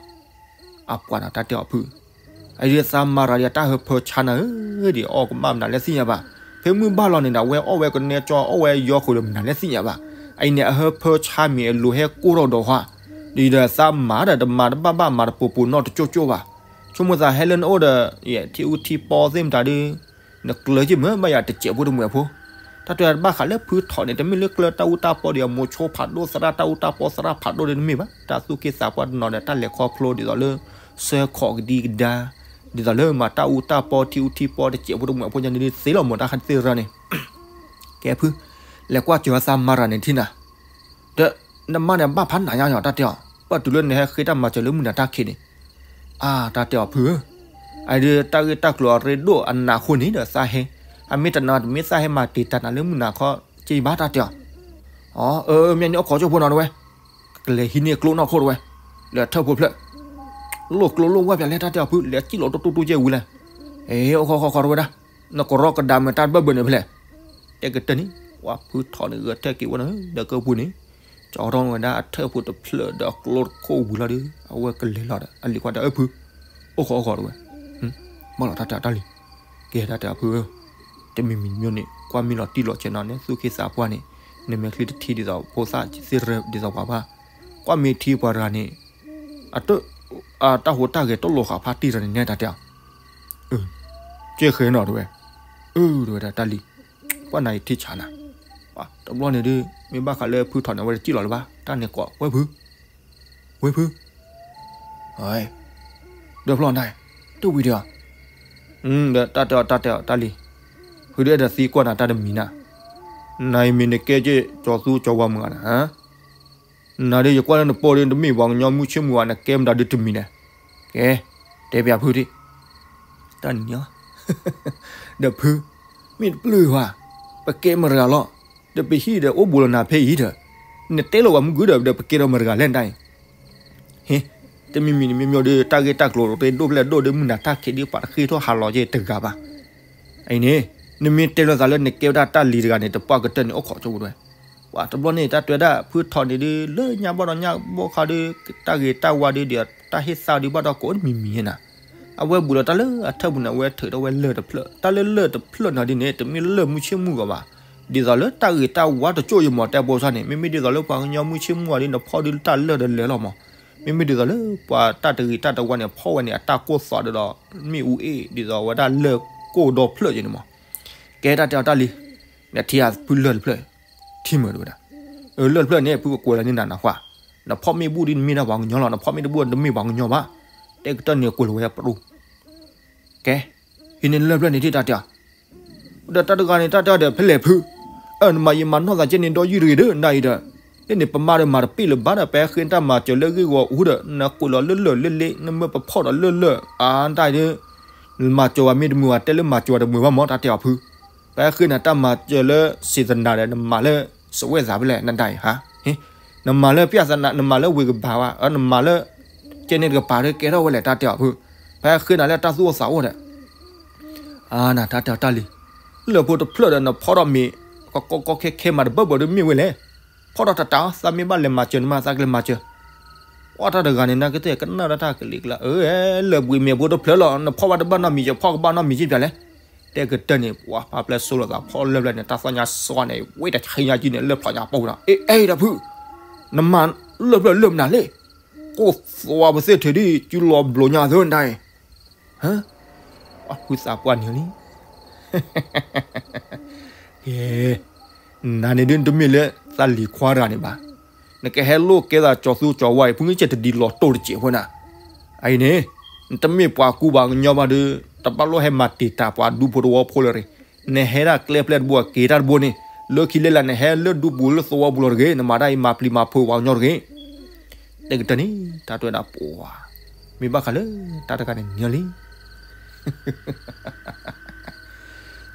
အပှၤဒီးတၢ်တဲအီၤဖု, အအံၤဒီးသးမၤရၤဒီးတၢ်ဟၢဖၢဆါနၤဧၢ, ဒီးအီၣ်ကမၣ်မနုၤလဲၣ်သ့ၣ်ညါဘၣ်, ဖဲမုၢ်ဘၣ်လီၤန့ၣ်ဒီး အဝဲအီၣ်ဝဲကနဲကၠီအီၣ်ဝဲယီဃုာ်ဒီးမနုၤလဲၣ်သ့ၣ်ညါဘၣ်, အအံၤန့ၣ် အဟၢဖၢဆါမ့ၢ်အလိၤဟဲကိၢ်ထီၣ်ဒီးဟါ, ဒီးသးမၤဒီးတမၤတဘၣ်ဘၣ်မၤတပိာ်ပိာ်နီၢ်တကၠိကၠိဘၣ်, ဆိကမိၣ်သးဟဲလၢနအိၣ်ဒီး ယထံအူထံပီသ့ၣ်မတၤဒု နကျၢၤက့ၤမ့ၢ်ဘၣ်ယၤတစဲးဖိတမှဲးဖိ, တၢ်တဲတဘၣ်ဃးလၢဖုထီၣ်န့ၣ် တမ့ၢ်လၢကျၢၤတၢ်အူတၢ်ပီဒီးအမိၤဆိဖးဒိၣ်သရၣ်တၢ်အူတၢ်ပီသရၣ်ဖးဒိၣ်ဒီးတမ့ၢ်ဘၣ်, တၢ်သူၣ်က့သးပှၢ်တနီၤဒီးတၢ်လဲၤခီဖျိဒ်သိးလၢ စၢခီးကဒံကဒါ, ဒ်သိးလၢမၤတၢ်အူတၢ်ပီထံအူထံပီတစဲးဖိတမှဲးဖိညါန့ၣ်သ့လီၤမ့ၢ်တၢ်ခါသ့ရၢန့ၣ်, ကဲဖု, လဲၤကွၢ်စၢၤသးမၤရၤန့ၣ်ထံနၤ ဒီးနမါန့ၣ်ဘၣ်ဖးနးညါယီၤတၢ်တဲအီၤ, ပှၤတုၤလၢနဟဲဃ့တၢ်မၤစၢၤလၢမုၢ်နၤတၢ်ခံးန့ၣ်, အါတၢ်တဲအီၤဖုဧၢ, အဒုးတၢ်ဂ့ၢ်တၢ်ကျိၤအရ့ဒိၣ်အနးဃိန့ၣ်ဒီးသးဟဲ, အမ့ၢ်တနာ်တမ့ၢ်သးဟဲမၤတ့ၢ်တၢ်နၤလၢမုၢ်နၤခီက့ဘၣ်တၢ်တဲအီၤ, အၢ မ့ၢ်န့ၣ်အိၣ်ခိးကၠိဖိနီၤတဝဲ, ကလဲၤဟံးန့ၢ်ကျိနီၢ်ခိၣ်တဝဲ, လၢထၢၣ်ဖိဖျၢၣ်, လိၣ်ကျိလိၣ်ဝဲပၠးလဲၣ်တၢ်တဲအီၤဖု လဲၤစံၣ်လီၤတိၢ်တိၢ်ကဲဝံၤလဲၣ်, အ့ အိၣ်ခိးခိးခိးတဝဲဒၣ်, နကရီကဒါမ့ၢ်တၢ်တဘၢၣ်ဘၢၣ်န့ၣ်ဖဲလဲၣ် တဲကတၢၢ်န့ၣ်, ပှၤဖုထီၣ်န့ၣ်ဂဲၤထၢၣ်က့ၤဝဲန့ၣ် ဒီးကၢၢ်ပူၤန့ၣ်, ကၠီထီၣ်ဝဲဒၣ်အထၢၣ်ဖိတဖျၢၣ်ဒီးအကျိတခိၣ်ဝံၤလီၤဒီး အဝဲကလဲၤလီၤဒီး အလံၤခွါဒီးအၢဖု, အိၣ်ခိးအိၣ်ခိးတဝဲ, ဘၣ်လီၤတၢ်တဲတၢ်လံ, ကဲတၢ်တဲအဖုဧၢ, တမံၤမံၤမံၤန့ၣ် ကွၢ်မ့ၢ်လီၤတံၢ်လီၤဆဲးနီၤန့ၣ် သူၣ်က့သးပှၢ်န့ၣ်, နမဲာ်ချံတထံဒ်သိးဖိသၣ်သ့ၣ်ရၢဒ်သိးပှၤဘၣ်, ကွၢ်မ့ၢ်ထံပှၤတဂၤန့ၣ် အတၢ်ဟူးတၢ်ဂဲၤတလိၣ်ဃာ်ဖးတံၢ်တၢ်န့ၣ်နဲတၢ်တဲအီၤ ကဲဃဲနီၤတဝဲ, အၢ တဝဲဒၣ်တၢ်လံ, ကွၢ်နၤအံၤထံဆးနၤ, တဘျီန့ၣ်ဒုး မ့ၢ်ဘၣ်ဃးလၢဖုထီၣ်န့ၣ် အဝဲတစံၣ်လီၤလၢၤဘၣ် တၢ်န့ၣ်ကိးဝဲဖု, ဝဲဖု, ဒီးဖျီနၤ, တဝံၤဒီး, ဒီးတၢ်တဲအီၤတၢ်တဲအီၤတၢ်လံ, ဖုဒုးအဲၣ်ဒိးသံကွၢ်နၤတၢ်တမံၤနၤ, နၤအံၤမ့ၢ်နကဲက့ၤကၠီသူကၠီဝါမုၢ်ဂၤနၤ နၤဒုးယကွၢ်လၢနပိာ်ဒုး တမ့ၢ်ပှၤကညီမုၢ်ဆ့ၣ်မုၢ်ဂၤ နကဲမတၤဒုးတမံၤလဲၣ်. ကဲ, တဲပၠးဖုဒံး, တၢ်နံၤ, ဒီးဖု, မ့ၢ်တပျုာ်ဘၣ်, ပကဲမတဂၤလီၤ, ဒီးပဟံၣ်ဒီးအိၣ်ဘူးလီၤနၤဖဲအံၤဒီး, နတဲလီၤပှၤမုၢ်ဂုၢ်ဒီး ဒီးပကဲထီၣ်မတဂၤလဲၣ်နတၢ်အံၤ ဟ့, တမံၤမံၤန့ၣ်မ့ၢ်မ့ၢ်ဒီး တၢ်ဂ့ၢ်တၢ်ကျိၤရ့ဒိၣ်ဖျဲၣ်ဒိၣ်ဒီး မုၢ်နၤတၢ်ခံးဒ်ပှၤတဃ့ထီၣ်ဟးလီၤက့ၤတဂၤဘၣ်. အံၤန့ၣ်, နမ့ၢ်တဲလိာ်သးလၢနကဲဝဲဒၣ်တၢ်လံၤတဂၤန့ၣ် တပှၢ်ကတၢၢ်န့ၣ် အိၣ်ခိးကၠိဝဲဒၣ်ဝဲ. ပှၤတဘျီန့ၣ် တၢ်တဲဝဲဒၣ် ဖုထီၣ်န့ၣ်ဒုး လၢညါဘၣ်ဒီးညါဘီခါဒုး တၢ်ဂ့ၤတၢ်ဝါဒုးဒီး တၢ်ဟ့ၣ်သါဒုးဘၣ်ဒီးကိးတမံၤမံၤန့ၣ်, အဝဲဘူးဒီးတၢ်လၢအထၢၣ်ပူၤန့ၣ် အဝဲထုးထီၣ်ဝဲလၢၢ်တဖျၢၣ်, တၢ်လၢလၢၢ်တဖျၢၣ်န့ၣ်ဒ်န့ၣ် တမ့ၢ်လၢၢ်မုၢ်ဆ့ၣ်မုၢ်ဂီၤဘၣ်. ဒ်သိးလၢတၢ်ဂ့ၤတၢ်ဝါတကၠိၢ်ယမီၤတဲဘိဆါန့ၣ် မ့မ့ၢ်ဒ်သိးလၢပှၤကညီမုၢ်ဆ့ၣ်မုၢ်ဂီၤဒ်နဖီၣ်ဒုးတၢ်လၢၢ်ဒီးလဲၤလီၤမး. မ့မ့ၢ်ဒ်သိးလၢပှၤတၢ်တဂ့ၤတၢ်တဝါန့ၣ် ဖီၣ်ဝဲန့ၣ် အတၢ်ကိၢ်သီးဒ်ဒီး မ့ၣ်အူအ့ၣ် ဒ်သိးဝဲဒၣ်လၢၢ်ကိၢ်ဒီဖျၢၣ်ယဲန့ၣ်မး. ကဲတၢ်တဲအီၤတၢ်လံ, နထံၣ်ဖုလၢၢ်တဖျၢၣ်, ထံၣ်မုာ်တဝဲဒၣ်, လၢၢ်တဖျၢၣ်န့ၣ် ဖုကကွဲးလီၤန့ၢ်နၤနၢ်ဟူ, နဖီၣ်မ့ၣ်ဘူၣ်ဒ်နမ့ၢ်ဒၣ်ပှၤကညီလီၤ, နဖီၣ်မ့ၣ်တဘူၣ်နတမ့ၢ်ပှၤကညီဘၣ်. တဲကတၢၢ်န့ၣ်ကွဲးလီၤဝဲပဒိၣ် ကဲ, ဟံးန့ၢ်လၢၢ်ဖျၢၣ်န့ၣ်ထံၣ်တၢ်တဲအီၤ, ဒီးတၢ်တဂၤန့ၣ် တၢ်တဲအီၤဒီး ဖဲလဲၣ်ဖု, အၢ နမၤယံာ်မၤနီၢ်သးကဲန့ၣ်ဒီးယုၢ်တဂ့ၤဒီး နဒၣ်အံၤဒီး, လၢန့ၣ်ပမၤဒီးမၤတပ့ၢ်လၢၤဘၣ်ဒီး ပဟဲဃ့နတၢ်မၤစၢၤလၢဂ့ၢ်ဂီၤအူဒီး နကွဲးလီၤလၢလၢာ်လၢလ့ နမၢပဖီၣ်ဒီးလၢလၢာ် အါတၢ်ဒီး နမၤစၢၤဝဲမ့ၢ်တမုာ်ဘၣ် တဲလၢမၤစၢၤဝဲတမုာ်ဘၣ်မၢ် တၢ်တဲအီၤဖု ပဟဲဃ့နၤတၢ်မၤစၢၤလၢ စေတနာ ဒီး နမၤလၢ စဝဲသးဖဲလဲၣ် နဒၣ်အံၤဟါ, နမၤလၢ ပြဿနာ နမၤလၢဝ့ၤကပၤဝဲ နမၤလၢ ကဲန့ၣ်တကပၤဒီးကဲထီၣ်ဝဲလဲၣ် တၢ်တဲအီၤဖု, ပဟဲဃ့နၤလၢတၢ်သူၣ်အိၣ်သးအိၣ်ဒီး အါနၤ တၢ်တဲအီၤတၢ်လံၤ, လၢၢ်ဖိတဖျၢၣ်ဒီးနဖီၣ်ထီၣ်မ့ၤ ကကီကီခဲခဲမးတဘၢၣ်ဘၢၣ်ဒီးမ့ၢ်ဝဲလဲၣ်, ဖီၣ်ထီၣ်တတး သးမ့ၢ်ဘၣ်လဲၤမၤစၢၤနမါ သးကလဲၤမၤစၢၤ ပှၤတၢ်တဂၤန့ၣ် နကတဲကနၣ်ဒီးတၢ်ကလံၤကျါ အၢ လၢၢ်ဘှံးမ့ၤဖိတဖျၢၣ်လီၤ နဖီၣ်ဘၣ်တဘၣ်နီတမံၤ ယဖီၣ်ကဘၣ်နီတမံၤက့ပျၢ်လဲၣ်, တဲကတၢၢ်န့ၣ် ပှၤဖါပျဲၢ်ဆိလီၤသးဖီၣ်လၢၢ်ဖျၢၣ်န့ၣ် တၢ်သီၣ်ညါစီန့ၣ် ဝ့ၢ်တဆံညါကံန့ၣ် လၢၢ်ဖျိးညါပိၢ်နီၤ အ့ အဲၣ်တၢ်ဖု, နမၤလၢၢ်ဖျၢၣ်လၢၢ်မနုၤလဲၣ်, ကိၢ်သွါပသ့ၣ်ထဲဒ် စုလီၤဘျိညါသၢနတၢ်အံၤ ဟၢ ပှၤဖုသးပှၢ်န့ၣ်လံ ကဲ နၤန့ၣ်ဒ်နတမ့ၢ်လၢသးလံၤခွါတဂၤန့ၣ်ဘၣ်, နကဟဲလိၣ်ကဲသးကၠီၤသူကၠီၤဝါအံၤ ဖုကစဲးတဒ်လီၤတိၢ်တစဲးဖိနၤ, အအံၤန့ၣ် နတမ့ၢ်ပှၤကူပှၤကညီဘၣ်ဒီး တဘၣ်လိၣ်ဟဲမၤတံာ်တာ်ပှၤဒူဖိသဝီဖိလၢၤတဂ့ၤ, နဟဲဒၣ်ကျဲဖျဲၣ်တဘိအက့ၤတၢ်တဘိန့ၣ်, လၢခံလၢလာ်နဟဲလၢဒူပူၤလၢသဝီပူၤလီၤတဂ့ၤ, နမၤတၢ်အံၤမၤပျံၤမၤဖုးပှၤကညီတဂ့ၤ တဲကတၢၢ်န့ၣ် တၢ်တဲဝဲဒၣ်ပှၤ, မ့ၢ်ဘၣ်ဃးလၢတၢ်တဂၤန့ၣ်န့ၣ်လံ,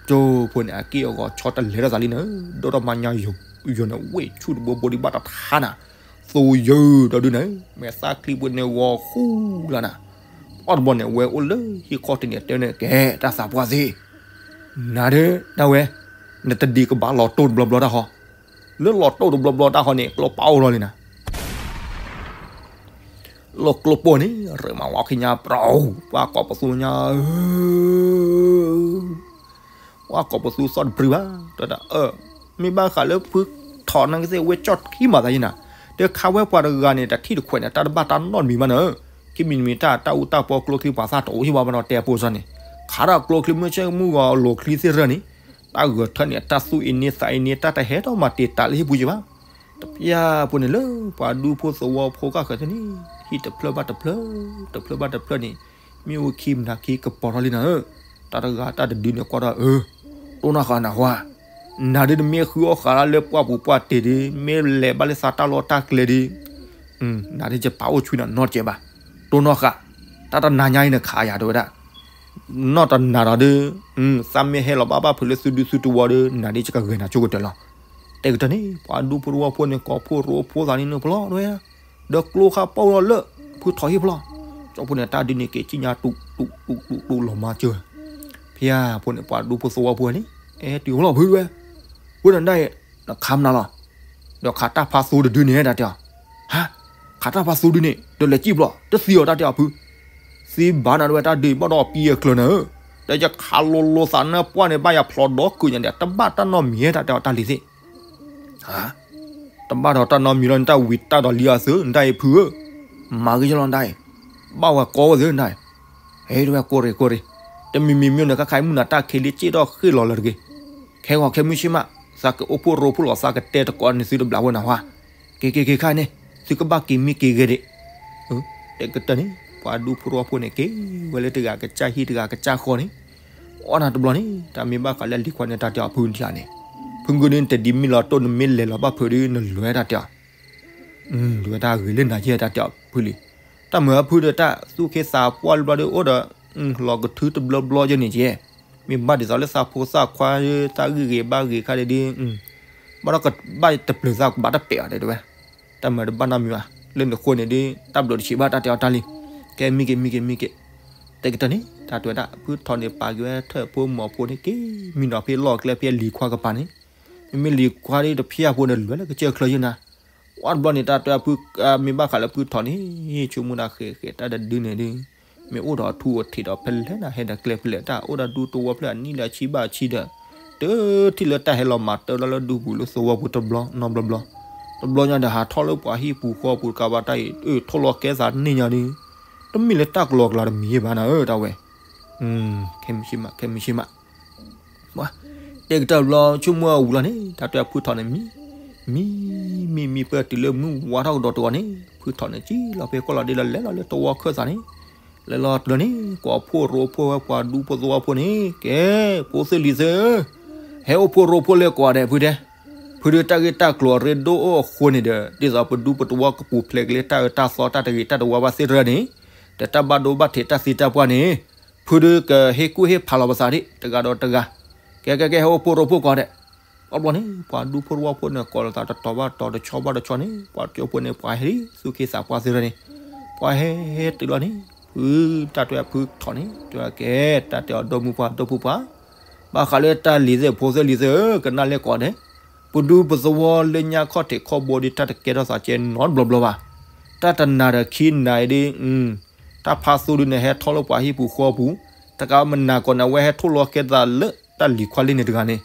ကၠိဖိန့ၣ် အက့ၢ်အဂီၤဆီတလဲၤထီၣ်သးလံန့ၣ်, ဒိၣ်ထီၣ်မါညါယိာ်န့ၣ် ဝ့ၢ်ဆူၣ်တဘိဘိဒံးဘၣ်တထါနၤ, သိယၢဒီဒုန့ၣ် မဲာ်သၣ်ချံပှ့ၤန့ၣ်ဂီၤဃူလီၤနၤ, အီၣ်တဘျီန့ၣ် ဝဲအိၣ်လၢဟံၣ်ခီၣ်ထံးန့ၣ် တဲန့ၣ်ကဲ တၢ်သးပှၢ်သ့ၣ် နၤဒၣ် တၢ်ဝဲ, နတဒံးကဘၣ်လီၤတိၢ်တဘျီဘျီတၢ်ဃီ, လၢလီၤတိၢ်တဘျီဘျီတၢ်ဃီန့ၣ် ကျိပာ်အိၣ်လီၤလံနၤ, လီၢ်ကျိပိၢ်န့ၣ် ရၢးမးဝါခံညါပြီ, ပှၤကိးပသူညါဧၢ, ပှၤကိးပသူသီၣ်တပျုၤဘၣ်, တဲဒၣ်အၢ, မ့ၢ်ဘၣ်ဃးလၢဖုထီၣ်နကသ့ၣ်ဝဲကၠီၣ်ထံမးသးယနၤ, ဒီးခးဝဲပှၤတဂၤန့ၣ် တထံၣ်တခွဲးန့ၣ် တၢ်တဘၣ်တၢ်နီတမံၤဘၣ်န့ၣ်, ခံမံၤတမံၤတၢ်တၢ်အူတၢ်ပီကျိချံပှၤသၣ်တအိၣ်ဟံၣ်ဘၣ်ဘၣ်ဒီးတဲအပိစၢ်န့ၣ်, ခးထီၣ်ကျိချံမုၢ်ဆ့ၣ်မုၢ်ဂီၤလီၤချံသ့ၣ်ရၢၢ်န့ၣ်, တၢ်ဂၢၢ်ထၢန့ၣ် တၢ်သူၣ်အ့န့သးအ့န့ တၢ်တဟဲထီၣ်မၤတံာ်တာ်လၢဟံၣ်ပူၤက့ဘၣ် တပျၢ်ဖိန့ၣ်လၢပှၤဒူဖိသဝီဖိကဃၢၤသ့ၣ်န့ၣ်, ဟံၣ်တဖျၢၣ်ဘၣ်တဖျၢၣ်, တဖျၢၣ်ဘၣ်တဖျၢၣ်န့ၣ်, မ့ၣ်အူခံမနၤခံကပီၤထီၣ်လံနၤဧၢ, တၢ်တဂၤတၢ်တဒုန့ၣ်ကွၢ်ထီၣ်အၢ, တိၢ်နီၣ်ဃာ်နၢ်ဟူဧါ, နၤဒ်နမ့ၢ်ဃုအီၣ်ဃာ်လၢပှၢ်ပူၤပှၢ်တ့ၢ်ဒီး မ့ၢ်လဲၤဘၣ်လၢသးတၢ်လီၢ်တၢ်ကျဲဒီး, နၤဒ်ယပာ်အိၣ်ဆူၣ်နၤနီတစဲးဘၣ်, တိၢ်နီၣ်ဃာ်, တၢ်တနၤညါအံၤနခးယၤတဲဝဲဒၣ် နီၢ်တနၤဒီးဒုး, သးမ့ၢ်ဟဲလီၤဘၣ်ဘၣ်ဖုးလၢသုဒူသုသဝီဒီး နၤဒ်ယကဂဲၤနၤဆိကတၢၢ်လီၤ. တဲကတၢၢ်န့ၣ် ပှၤဒူဖိသဝီဖိန့ၣ် ကိးဖှိၣ်ရိဖှိၣ်သးန့ၣ်နုာ်ပလီၢ်ဝဲ, ဒီးကျိခါပီၣ်လီၤလၢ ဖုထီၣ်ဟံၣ်ပလီၢ်, ကၠီဖိန့ၣ် တၢ်ဒုးန့ၣ်က့ၤစံၣ်ညါတူးတူးတူးတူးလီၤမၤစၢၤ, ဖဲအံၤဖိန့ၣ် ပှၤဒူဖိသဝီဖိန့ၣ် အဲၣ်တုၤအိၣ်လီၤဖုဝဲ, ဝဲဒၣ်နဒၣ်အံၤ နခးမနုၤလီၤ ဒီးခးတၢ်ဖးသူတဒုန့ၣ် တၢ်တဲအီၤ, ဟါ, ခးတၢ်ဖးသူဒုန့ၣ် ဒီးလဲၤစံၣ်ဘျီၣ် တသံအီၤ တၢ်တဲအီၤဖု, သံဘၣ်နၤတဝဲတၢ်ဒုးဘၣ်ဒီးပံအကျၢၤနၤဧၢ, ဒီးယခးလိၤလိၤသးနၢ်ပှၢ်န့ၣ် ဘၣ်ယဖျိးဒီးကုာ်ညါဒီး တဘၣ်တၢ်နီတမံၤ တၢ်တဲအီၤတၢ်လံၤသ့ၣ် ဟါ, တဘၣ်ဒီးတၢ်နီတမံၤလီၤ နတၢ်ဝံၤတၢ်ဒီးလံအသု နတၢ်အံၤဖုဧၢ, မၤဂ့ၤယလီၤနတၢ်အံၤ, ဘၣ်ဝဲကိးဝဲသုနတၢ်အံၤ ဟဲတဝဲကိးရ့ၣ်ကိးရ့ၣ်, တမံၤမံၤမ့ၢ်နကခါအံၤမုၢ်နၤတၢ်ခံးလံစ့ၢ်ဒီးဃ့ၢ်လီၤလၢၤတဂ့ၤ, ခဲဂီၤခဲမုၢ်ဆ့ၣ်မး, သးကအိၣ်ဖှိၣ်ရိဖှိၣ်လီၤ သးကတဲတကိးန့ၢ်သုတဘျီဝဲနၢ်ဟူဧါ, က့ၤက့ၤက့ၤခါန့ၣ်, သုကဘၣ်က့ၤမံက့ၤဂဲၤဒံး, တဲကတၢၢ်န့ၣ် ပှၤဒူဖိသဝီဖိန့ၣ်က့ၤဝဲလၢတဂၤကစၢ်ဟံၣ်တဂၤကစၢ်ဃီန့ၣ်, အီၣ်နၤတဘျီန့ၣ် တၢ်မ့ၢ်ဘၣ်ဃးလၢလံၤခွါန့ၣ် တၢ်တဲအီၤဖုဒံးဧါန့ၣ်, ဖုဂုန့ၣ် တဒ်မ့ၢ်လီၤတိၢ် နမ့ၢ်လဲၤလီၤဘၣ်ဖုးဒီး နလဲၤတၢ်တဲအီၤ လဲၤတၢ်ဂ့ၤလၢနၤယဲၢ်တၢ်တဲအီၤဖုလံ, တၢ်မုာ်အဖုဒီးတၢ်သူၣ်ခ့သးပှၢ်လၢဘျီဒီးအိၣ်ဒီး လီၤကထုတဘျီဘျီယဲန့ၣ်ကဲ, မ့ၢ်ဘၣ်ဒ်သိးလၢသးဖိသၣ်ခွါ တၢ်ဂ့ၢ်ဂ့ၤဘၣ်ဂ့ၤခါဒ်, ဘၣ်ဒီးကဘၣ်တပျုာ်သးကဘၣ်တပဲာ်အီၤတဲဝဲ, တၢ်မုာ်တဘၣ်နီတမံၤဘၣ်, လၢနဃိန့ၣ်ဒီး တၢ်ဘျုးတဆံးဘၣ်တၢ်တဲအီၤတၢ်လံ, ကဲမံက့ၤမံက့ၤမံက့ၤ, တဲကတၢၢ်န့ၣ် တၢ်တဲဝဲဒၣ် ဖုထီၣ်န့ၣ်ပာ်က့ၤဝဲထၢၣ်ဖိမီၤဖိန့ၣ်က့ၤ, မံနီၤဖဲလီၢ်ကျဲဖဲလံၤခွါကပၤန့ၣ်, မ့မ့ၢ်လံၤခွါဒ်တဖျၢၣ်ဖိန့ၣ် လဲၤလၢကစၢၢ်ချၢယဲနၤ ဝဲတဘျီန့ၣ် တၢ်တဲဖု, မ့ၢ်ဘၣ်ဃးလၢဖုထီၣ်န့ၣ် ဆိကမိၣ်တၢ်ဃဲၤဃဲၤတၢ်တဒုန့ၣ်ဒီး, မ့ၢ်အိၣ်ဒီးအထူအထံးဒီးဖဲလဲၣ်နၤ ဟဲဒီးကျဲဖဲလဲၣ် တၢ်အိၣ်ဒီးဒူသဝီဖျၢၣ်အနံၣ်လၢအဆံဘၣ်အဆံဒီး, တထံၣ်လၢတၢ်ဟဲလီၤမၤတၢ်လၢဒူပူၤလၢသဝီပူၤတဘျီနီတဘျီဘျီ, တဘျီညါဒီးဟးထီၣ်လၢပှၤဟံၣ်ပူၤဃီပူၤတကးဘၣ်တၢ်အံၤ ထိၣ်လီၤကဲသးန့ၢ်ညါဒီး, တမ့ၢ်လၢတၢ်ကလီကလီတမံၤဘၣ်နၤဧၢ တၢ်ဝဲ ခဲမုၢ်ဆ့ၣ်မး ခဲမုၢ်ဆ့ၣ်မး တဲကတၢၢ်ဘျီ ဆိကမိၣ်အဝံၤလီၤန့ၣ် တၢ်တဲဖုထီၣ်န့ၣ် မံ, မံ, မံ, မံပၢၢ်တုၤလၢမုၢ်ဝါထီၣ်ကဒီးတဂီၤန့ၣ် ဖုထီၣ်န့ၣ် စံၣ်လီၤဖဲကီၢ်လီၤဒ့လီၤ လဲၤလီၤလၢသဝီခၢၣ်သးန့ၣ်, လဲၤလီၤတုၤလီၤန့ၣ် ကိးဖှိၣ်ရိဖှိၣ်ဝဲပှၤဒူဖိသဝီဖိန့ၣ် ကဲ, ဖိသ့ၣ်လံၤသ့ၣ်ဧၢ, ဟဲအိၣ်ဖှိၣ်ရိဖှိၣ်လၢကိးဂၤဒဲးဖုတဲ, ဖုဒုးတၢ်ဂ့ၢ်တၢ်ကျိၤအရ့ဒိၣ်အိၣ်အဃိန့ၣ်ဒီး ဒ်သိးပဒူပသဝီကပူၤဖျဲးက့ၤလၢတၢ်အၢတၢ်သီတၢ်တဂ့ၤတၢ်တဝါဘၣ်သ့ၣ်တဖၣ်န့ၣ်, ဒီးတၢ်ဘၣ်ဒိဘၣ်ထံးတၢ်သံတၢ်ပှၢ်န့ၣ်, ဖုဒုးကဟ့ၣ်ကူၣ်ဟ့ၣ်ဖးလီၤပသးဒံး တဂၤဒီးတဂၤ, ကဲကဲကဲ ဟဲအိၣ်ဖှိၣ်ရိဖှိၣ်ကိးဂၤဒဲး, အဘျီန့ၣ် ပှၤဒူဖိသဝီဖိန့ၣ် ကိးလိာ်သးတတီၤဘၣ်တတီၤ တဆီဘၣ်တဆီန့ၣ် ပှၤကၠိဖိန့ၣ် ပှၤဟဲဒ်သူၣ်က့သးပှၢ်သ့ၣ်တဖၣ်န့ၣ်, ပှၤဟဲဟဲတုၤလီၤန့ၣ် ဖုတၢ်တဲဖုထီၣ်န့ၣ် တဲဝဲကဲ, တၢ်တဲအီၤဒီမုၢ်ပှၢ်ဒီဖိပှၢ် ဘၣ်ဃးလၢတၢ်လံၤသ့ၣ်ဖိသ့ၣ်လံၤသ့ၣ်ဧၢ ကနၣ်လဲၣ်ကိးဂၤဒဲး, ပဒူပသဝီလၢညါခီၣ်ထံးခီၣ်ဘိဒ်တၢ်တကဲထီၣ်သးကဲနီတဘျီဘျီဘၣ်, တၢ်တနၤဒီးခံနၤအံၤဒ် တၢ်ဖးသူဒ်န့ၣ် ဟဲထီၣ်လၢပှၤဟံၣ်ပူၤဃီပူၤ, တကးမနၤကိးန့ၣ် အဝဲဟဲထီၣ်လီၤကဲသးလၢတၢ်လံၤခွါလ့န့ၣ်တဂၤန့ၣ်,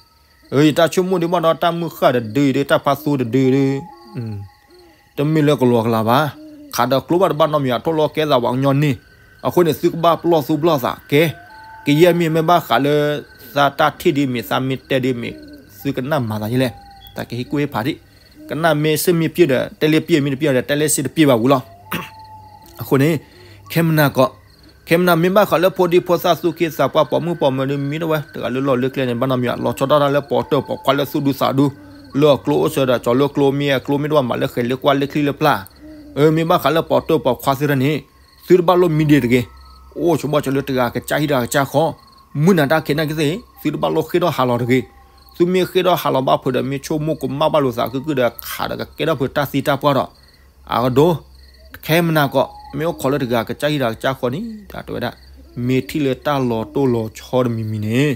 ယတၢ်ဆိကမိၣ်ဒ်ဘၣ်ဒီး တၢ်မုၢ်ဃၢ်တဒုအံၤဒီး တၢ်ဖးသူတဒုအံၤဒီး တမ့ၢ်လၢကလီကလီဘၣ်, ခးဒီးကျိဘၣ်တဘၣ်နီတမံၤ အထီၣ်လီၤကဲသးပှၤကညီန့ၣ်, အဃိန့ၣ် သုကဘၣ်ပလီၢ်သူပလီၢ်သးကဲ, ကယဲၢ်မ့ၢ်မ့ၢ်ဘၣ်ဃးလၢ သးတၢ်ထံၣ်ဒ်မ့ၢ်သးမ့ၢ်တဲဒ်မ့ၢ်, သုကနၣ်မၤသးယလဲၣ်, တၢ်ကဟ့ၣ်ကူၣ်ဟ့ၣ်ဖးဒံး, ကနၣ်မ့ၢ်စ့ၢ်မ့ၢ်ပျ့ၢ်ဒီး တဲလၢပျ့ၢ်မ့ၢ်တပျ့ၢ်ဒီး တဲလၢစ့ၢ်တပျ့ၢ်ဘၣ်ဝံၤလီၤ. အဃိန့ၣ် ခဲမနၤကိး, ခဲမနၤမ့ၢ်ဘၣ်ဃးလၢဖိဒံဖိသၣ်သူၣ်က့သးပှၢ်ပိာ်မုၣ်ပိာ်မၢၤဒီး မ့ၢ်တဝဲတဂၤလၢလီၢ်လၢကျဲန့ၣ် ဘၣ်နီတမံၤ လီၤဆီဒၣ်တၢ်လၢပိာ်တၢၢ်ပိာ်ခွါလၢသူၣ်ဒူသးဒူ, လၢအကျိအိၣ်စၢၤဒီး ကၠီၤလၢကျိမ့ၢ်အကျိမ့ၢ်တဝဲမၤလၢဃဲၤလၢကွၢ်လၢချံလၢပျၢ်, မ့ၢ်ဘၣ်ဃးလၢပိာ်တၢၢ်ပိာ်ခွါသ့ၣ်တဖၣ်န့ၣ်, သုတဘၣ်လိၣ်မံဒံးတဂ့ၤ, အိၣ်ဆိးဘၣ်ဆိးလၢတဂၤကစၢ်ဟံၣ်တဂၤကစၢ်ဃီ, မုၢ်နၤတၢ်ခံးနၢ်ကသ့ၣ် သုတဘၣ်လိၣ်ဃ့ၢ်ထီၣ်ဟးလီၤတဂ့ၤ, သုမ့ၢ်ဃ့ၢ်ထီၣ်ဟးလီၤဘၣ်ဖုးဒီး မ့ၢ်ဆိကမိၣ်ကမၣ်ဘၣ်လိာ်သးကုၢ်ကုၢ်ဒီး ခးဒီးကကဲထီၣ်ဖုးတၢ်သံတၢ်ပှၢ်ဒီး, အကဒိ, ခဲမနၤကိး, မ့ၢ်အိၣ်ခိးလၢတဂၤကစၢ်ဟံၣ်တဂၤကစၢ်ဃီန့ၣ် တၢ်တဲဝဲဒၣ်, မ့ၢ်ထံၣ်လၢတၢ်လီၤတိၢ်လီၤဆီတမံၤမံၤန့ၣ်,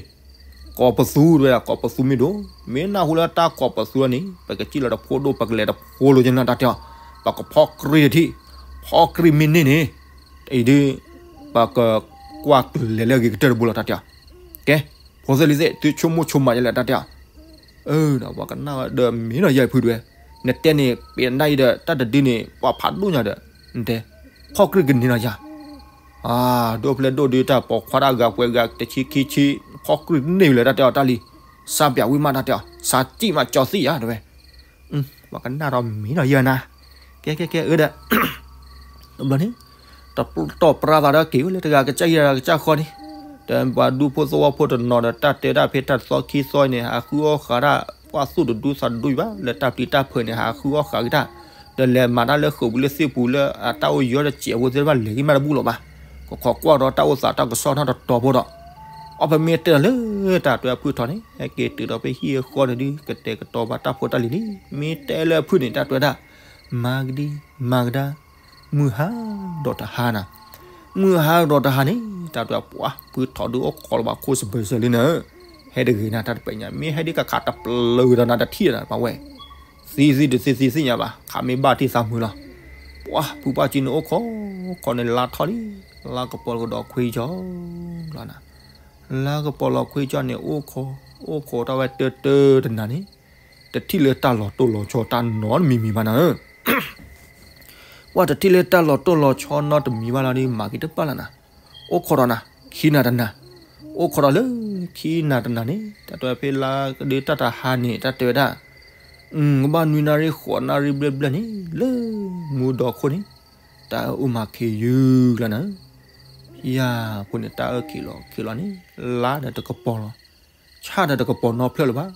ကိးပသူတဝဲဒၣ် ကိးပသူမ့ၢ်ဒိၣ်, မ့ၢ်နၢ်ဟူလၢတၢ်ကိးပသူလီၤန့ၣ် ပကစံၣ်လီၤတဖိဒိၣ် ပကလဲၤတဖိလိၤကနၣ်တၢ်တဲအီၤ, ပကဖီၣ်ကြံၢ်တထံၣ်, ဖီၣ်ကြံၢ်မ့ၢ်န့ၢ်န့ၣ်, အံၤဒ် ပကကွၢ်ကလဲၤလၢအဂ့ၤကတၢၢ်တဘိလီၤတၢ်တဲအီၤ, ကဲ, ဖိသ့ၣ်လံၤသ့ၣ် သုဆိကမိၣ်ဆိကမးယလဲၣ်တၢ်တဲအီၤ, အၢဒီးပှၤကနၣ်ဒီးမ့ၢ်နီၤယဲၢ်ဖုတဝဲ, နတဲန့ၣ် ပနၢ်အံၤဒီး တၢ်တဒုန့ၣ် ပှၤဖးဒိၣ်ညါဒီး, နတဲ, ဖီၣ်ကြံၢ်ကန့ၢ်နီၤယၤ အဒိဖျဲၣ်ဒိၣ်ဒုတၢ်ပိာ်ခွါတၢ်အဂၤပှဲၤဂၤတဆံခံဆံ, ဖီၣ်ကြံၢ်န့ၢ်ဝံၤလၢတၢ်တဲအီၤတၢ်လံ, စးပၠးဝံၣ်မးတၢ်တဲအီၤ စးစံၣ်မးကၠီသံၣ်ယၤတဝဲ, ပှၤကနၣ်ဒီးမ့ၢ်နီၤယဲၢ်နၤ, ကဲကဲကဲ အၢဒီး တဘျီန့ၣ်, တတီၢ်ပြၢသးဒီးက့ၤဝဲလၢတဂၤကစၢ်ဟံၣ်တဂၤကစၢ်ဃီန့ၣ်, ဒီးပှၤဒူဖိသဝီဖိတနီၤဒီး တၢ်တဲဒၣ်ဖဲတၢ်သီခံသီန့ၣ် ဟးဃုအီၣ်ဃာ်ဒၣ် ပှၢ်သူၣ်တဒူသးတဒူဘၣ် လၢတၢ်ပျံၤတၢ်ဖုးန့ၣ် ဟးဃုအီၣ်ဃာ်က့ၤတၢ်, ဒီးလဲၤမၤတၢ်လၢဃုာ်ပူၤလၢသ့ၣ်ပူၤလၢအတၢ်အိၣ်ယီၤဒီးစဲးဖိသ့ၣ်တဖၣ်လဲၤဂံၢ်မးတဘူၣ်လီၤဘၣ်, ကခိးကွၢ်ဒီးတၢ်အိၣ်သးတၢ်ကစီၣ်နီတတီၤဖိဒီး, အီၣ်ဖဲမ့ၢ်တဲလီၤလၢတၢ်တဲအဖုထီၣ်န့ၣ် ဟဲက့ၤတုၤဒီးဖဲဟံၣ်အဃီန့ၣ်ဒုး ကတဲာ်ကတီၤဘၣ်တၢ်ဖိတၢ်လံၤလံ, မ့ၢ်တဲလၢအဖုန့ၣ် တၢ်တဲဝဲဒၣ်, မၤကဒံ, မၤကဒါ, မုၢ်ဟါဒီးတဟါနၤ, မုၢ်ဟါဒီးတဟါန့ၣ် တၢ်တဲပှၤဖုထီၣ်ဒုးအိၣ်ခိးလီၤဘၣ်ခိၣ်စဘၢၣ်စၢၣ်လံနၤ, ဟဲတဂ့ၤနၤတၢ်တပဲာ်ညါ မ့ၢ်ဟဲဒ်ကခးတပျၢၤဝဲဒီးနၤတထံၣ်ဒီးပှၤဝဲ, သံသံတသံသံသ့ၣ်ညါဘၣ် ခးမ့ၢ်ဘၣ်ထံၣ်သးမုာ်လီၤ, ပှၤဖုပၢ်ကံန့ၣ်အိၣ်ခိး, ခိးန့ၣ်လါထီၣ်လံ, လါကပီၤကဒီးခွံကၠီလီၤနၤ, လါကပီၤလီၤခွံကၠီန့ၣ်အိၣ်ခိး, အိၣ်ခိးတၢ်ဝဲတၢတၢတနၤန့ၣ်, တထံၣ်လၢတၢ်လီၤတိၢ်လီၤဆီတၢ်နီတမံၤမံၤဘၣ်နၤဧၢ ပှၤတထံၣ်လၢတၢ်လီၤတိၢ်လီၤဆီနီတမံၤဘၣ်လီၤဒီး မၤက့ၤတပာ်လီၤနၤ, အိၣ်ခိးဒီးနၤ, ခံနၤတနၤ, အိၣ်ခိးဒီးလၢခံနၤတနၤန့ၣ် တၢ်တဲဖဲလါကဒုတၢ်တဟါန့ၣ် တၢ်တဲဝဲဒၣ်, ကဘၣ်နွံနၣ်ရံၣ်ဃိးနၣ်ရံၣ်ဘျဲၣ်ဘျဲၣ်န့ၣ် လၢမူဒီခိၣ်န့ၣ်, တၢ်အၢၣ်အုၣ်မၤခ့ယုၢ်လီၤနၤ, ယၤဖိန့ၣ် တၢ်အၢၣ်ခံးလီၤခံးလီၤန့ၣ် လါဒီးတကပီၤလီၤ, ဆၣ်ဒီးတကပီၤနီဖျၢၣ်လၢၤဘၣ်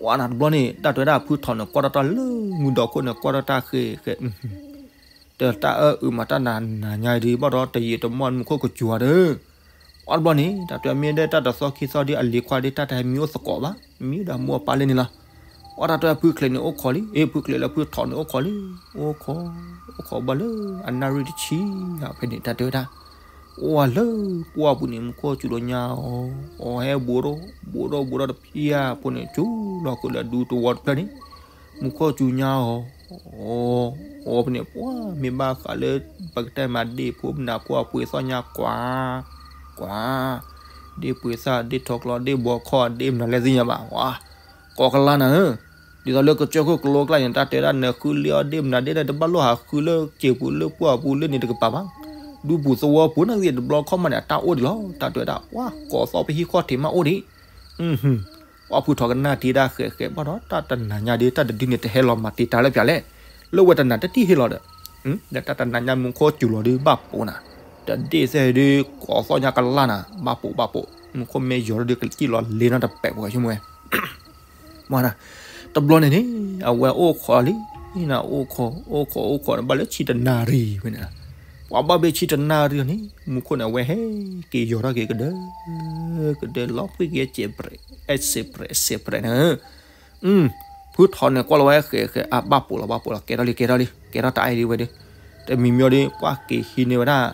ဝါနၤတဘျီန့ၣ် တၢ်တဲဝဲဒၣ်ဖုထီၣ်န့ၣ် ကွၢ်ထီၣ်တၢ်လၢမူဒီခိၣ်န့ၣ် ကွၢ်ထီၣ်တၢ်ဃဲးဃဲး, တၢ်အၢၣ်အုၣ်မၤတၢ်နၤနၤညါဒုး ဘၣ်ဒီးတယံာ်တမီၢ်မူခိၣ်ကစူၤဧါဒီး, အီၣ်တဘျီန့ၣ် တၢ်တဲမ့ၢ်ဒၣ်တၢ်တသီခံသီဒုး အလံၤခွါဒုး တၢ်တဟဲမံအိၣ်သကိးဘၣ်, မံဒီးမိၢ်အပၢ်လၢန့ၣ်လီၤ. အီၣ်တၢ်တဲဖုချ့န့ၣ်အိၣ်ခိးလံ, အ့ ဖုချ့လၢဖုထီၣ်န့ၣ်အိၣ်ခိးလံ, အိၣ်ခိး, အိၣ်ခိးဘၣ်လၢအနၣ်ရံၣ်တဆံဧါ ဖဲန့ၣ် တၢ်တဲဝဲဒၣ် အိၣ်ဝဲလၢပှၢ်ပူၤန့ၣ် မူခိၣ်စူၤလီၤညါအီၤ, အီၤဟဲဘူးဒီး, ဘူးဒီးဘူးဒီးတဖျၢၣ်ဖိန့ၣ် စူၤလီၤဃုာ်လၢဒူသဝီတဖျၢၣ်န့ၣ်, မူခိၣ်စူၤညါအီၤ, အီၤ, အီၤဖဲန့ၣ် ပှၤမ့ၢ်ဘၣ်ဃးလၢ ပကတဲမးဒ့ၣ်ဖိမနုၤဖိအပှ့ၤသီၣ်ညါကွၢ်, ကွၢ်, ဒ့ၣ်ပှ့ၤသၣ် ဒ့ၣ်ထီကျီ ဒ့ၣ်ဘီခီၣ် ဒ့ၣ်မနုၤလဲၣ်သ့ၣ်ညါဘၣ်, ဝါ, ကိးကလါနၤဧၢ, ဒ်သိးလၢကစၢၢ်ခိၣ်ကလိကျါန့ၣ် တၢ်တဲဒၣ်နဃုလံအီၤဒ့ၣ်မနုၤဒ့ၣ်ဒၣ် တဘၣ်လိၣ်ဟးဃုလၢစံာ်ပူၤလၢပှၢ်ပူၤလၢန့ၣ်တကပၤဘၣ်, ဒူပူၤသဝီပူၤန့ၣ်ဂ့ၤတဘျီခီၣ်မးန့ၣ် အတၢ်အိၣ်ဒံးလီၤ တၢ်တဲဝဲဒၣ် ပှၤကိးသီၣ်ပဟံၣ်ခီၣ်ထံးမးအိၣ်ဒံး, ပှၤဖုထီၣ်ကနၣ်တံၤဒၣ်ဃဲးဃဲးဘၣ်ဒီး တၢ်တနၤညါဒ်တၢ်တဒုန့ၣ် တဟဲလီၤမၤတံာ်တာ်လၢပျၢၤလဲၣ်, လၢဝဲတနၤတထံၣ်ဟ့ၣ်လီၤဒီး, ဒီးတၢ်တနၤညါမူခိၣ်စူၤလီၤဒုးဘၣ်ပိာ်နၤ, တဒ့ၣ်စဲဒုးကိးသီၣ်ညါကလါနၤ ဘၣ်ပိာ်ဘၣ်ပိာ်, မူခိၣ်မ့ၢ်ယီၤဒုးကစံၣ်လီၤလ့နီတပဲာ်ပှၤဆိကမိၣ်ဝဲ မ့ၢ်နၤ, တဘျီန့ၣ်န့ၣ် အဝဲအိၣ်ခိးလံ, အိၣ်ခိး အိၣ်ခိး အိၣ်ခိးန့ၣ် ဘၣ်လၢဆံတနၣ်ရံၣ်ဖဲန့ၣ်, ပှၤဘၣ်ဘ့ၣ်ဆံတနၣ်ရံၣ်န့ၣ် မူခိၣ်န့ၣ် အဝဲဟဲက့ၤယီၤထီၣ်က့ၤကဒၢ, ကဒၢလီၤပှ့ၤက့ၤစဲးပြဲး, အဲးစဲးပြဲး စဲးပြဲးန့ၣ်, ဖုထီၣ်န့ၣ်ကွၢ်လီၤဝဲဃဲးဃဲး အဘၣ်ပိာ်လီၤ ဘၣ်ပိာ်လီၤ ကဲထီၣ်လံ ကဲထီၣ်လံ ကဲထီၣ်တၢ်အဲၣ်ဒံးဝဲဒီး, တမံၤမံၤဒီး ကွၢ်က့ၤဟံးန့ၢ်ဝဲဒၣ်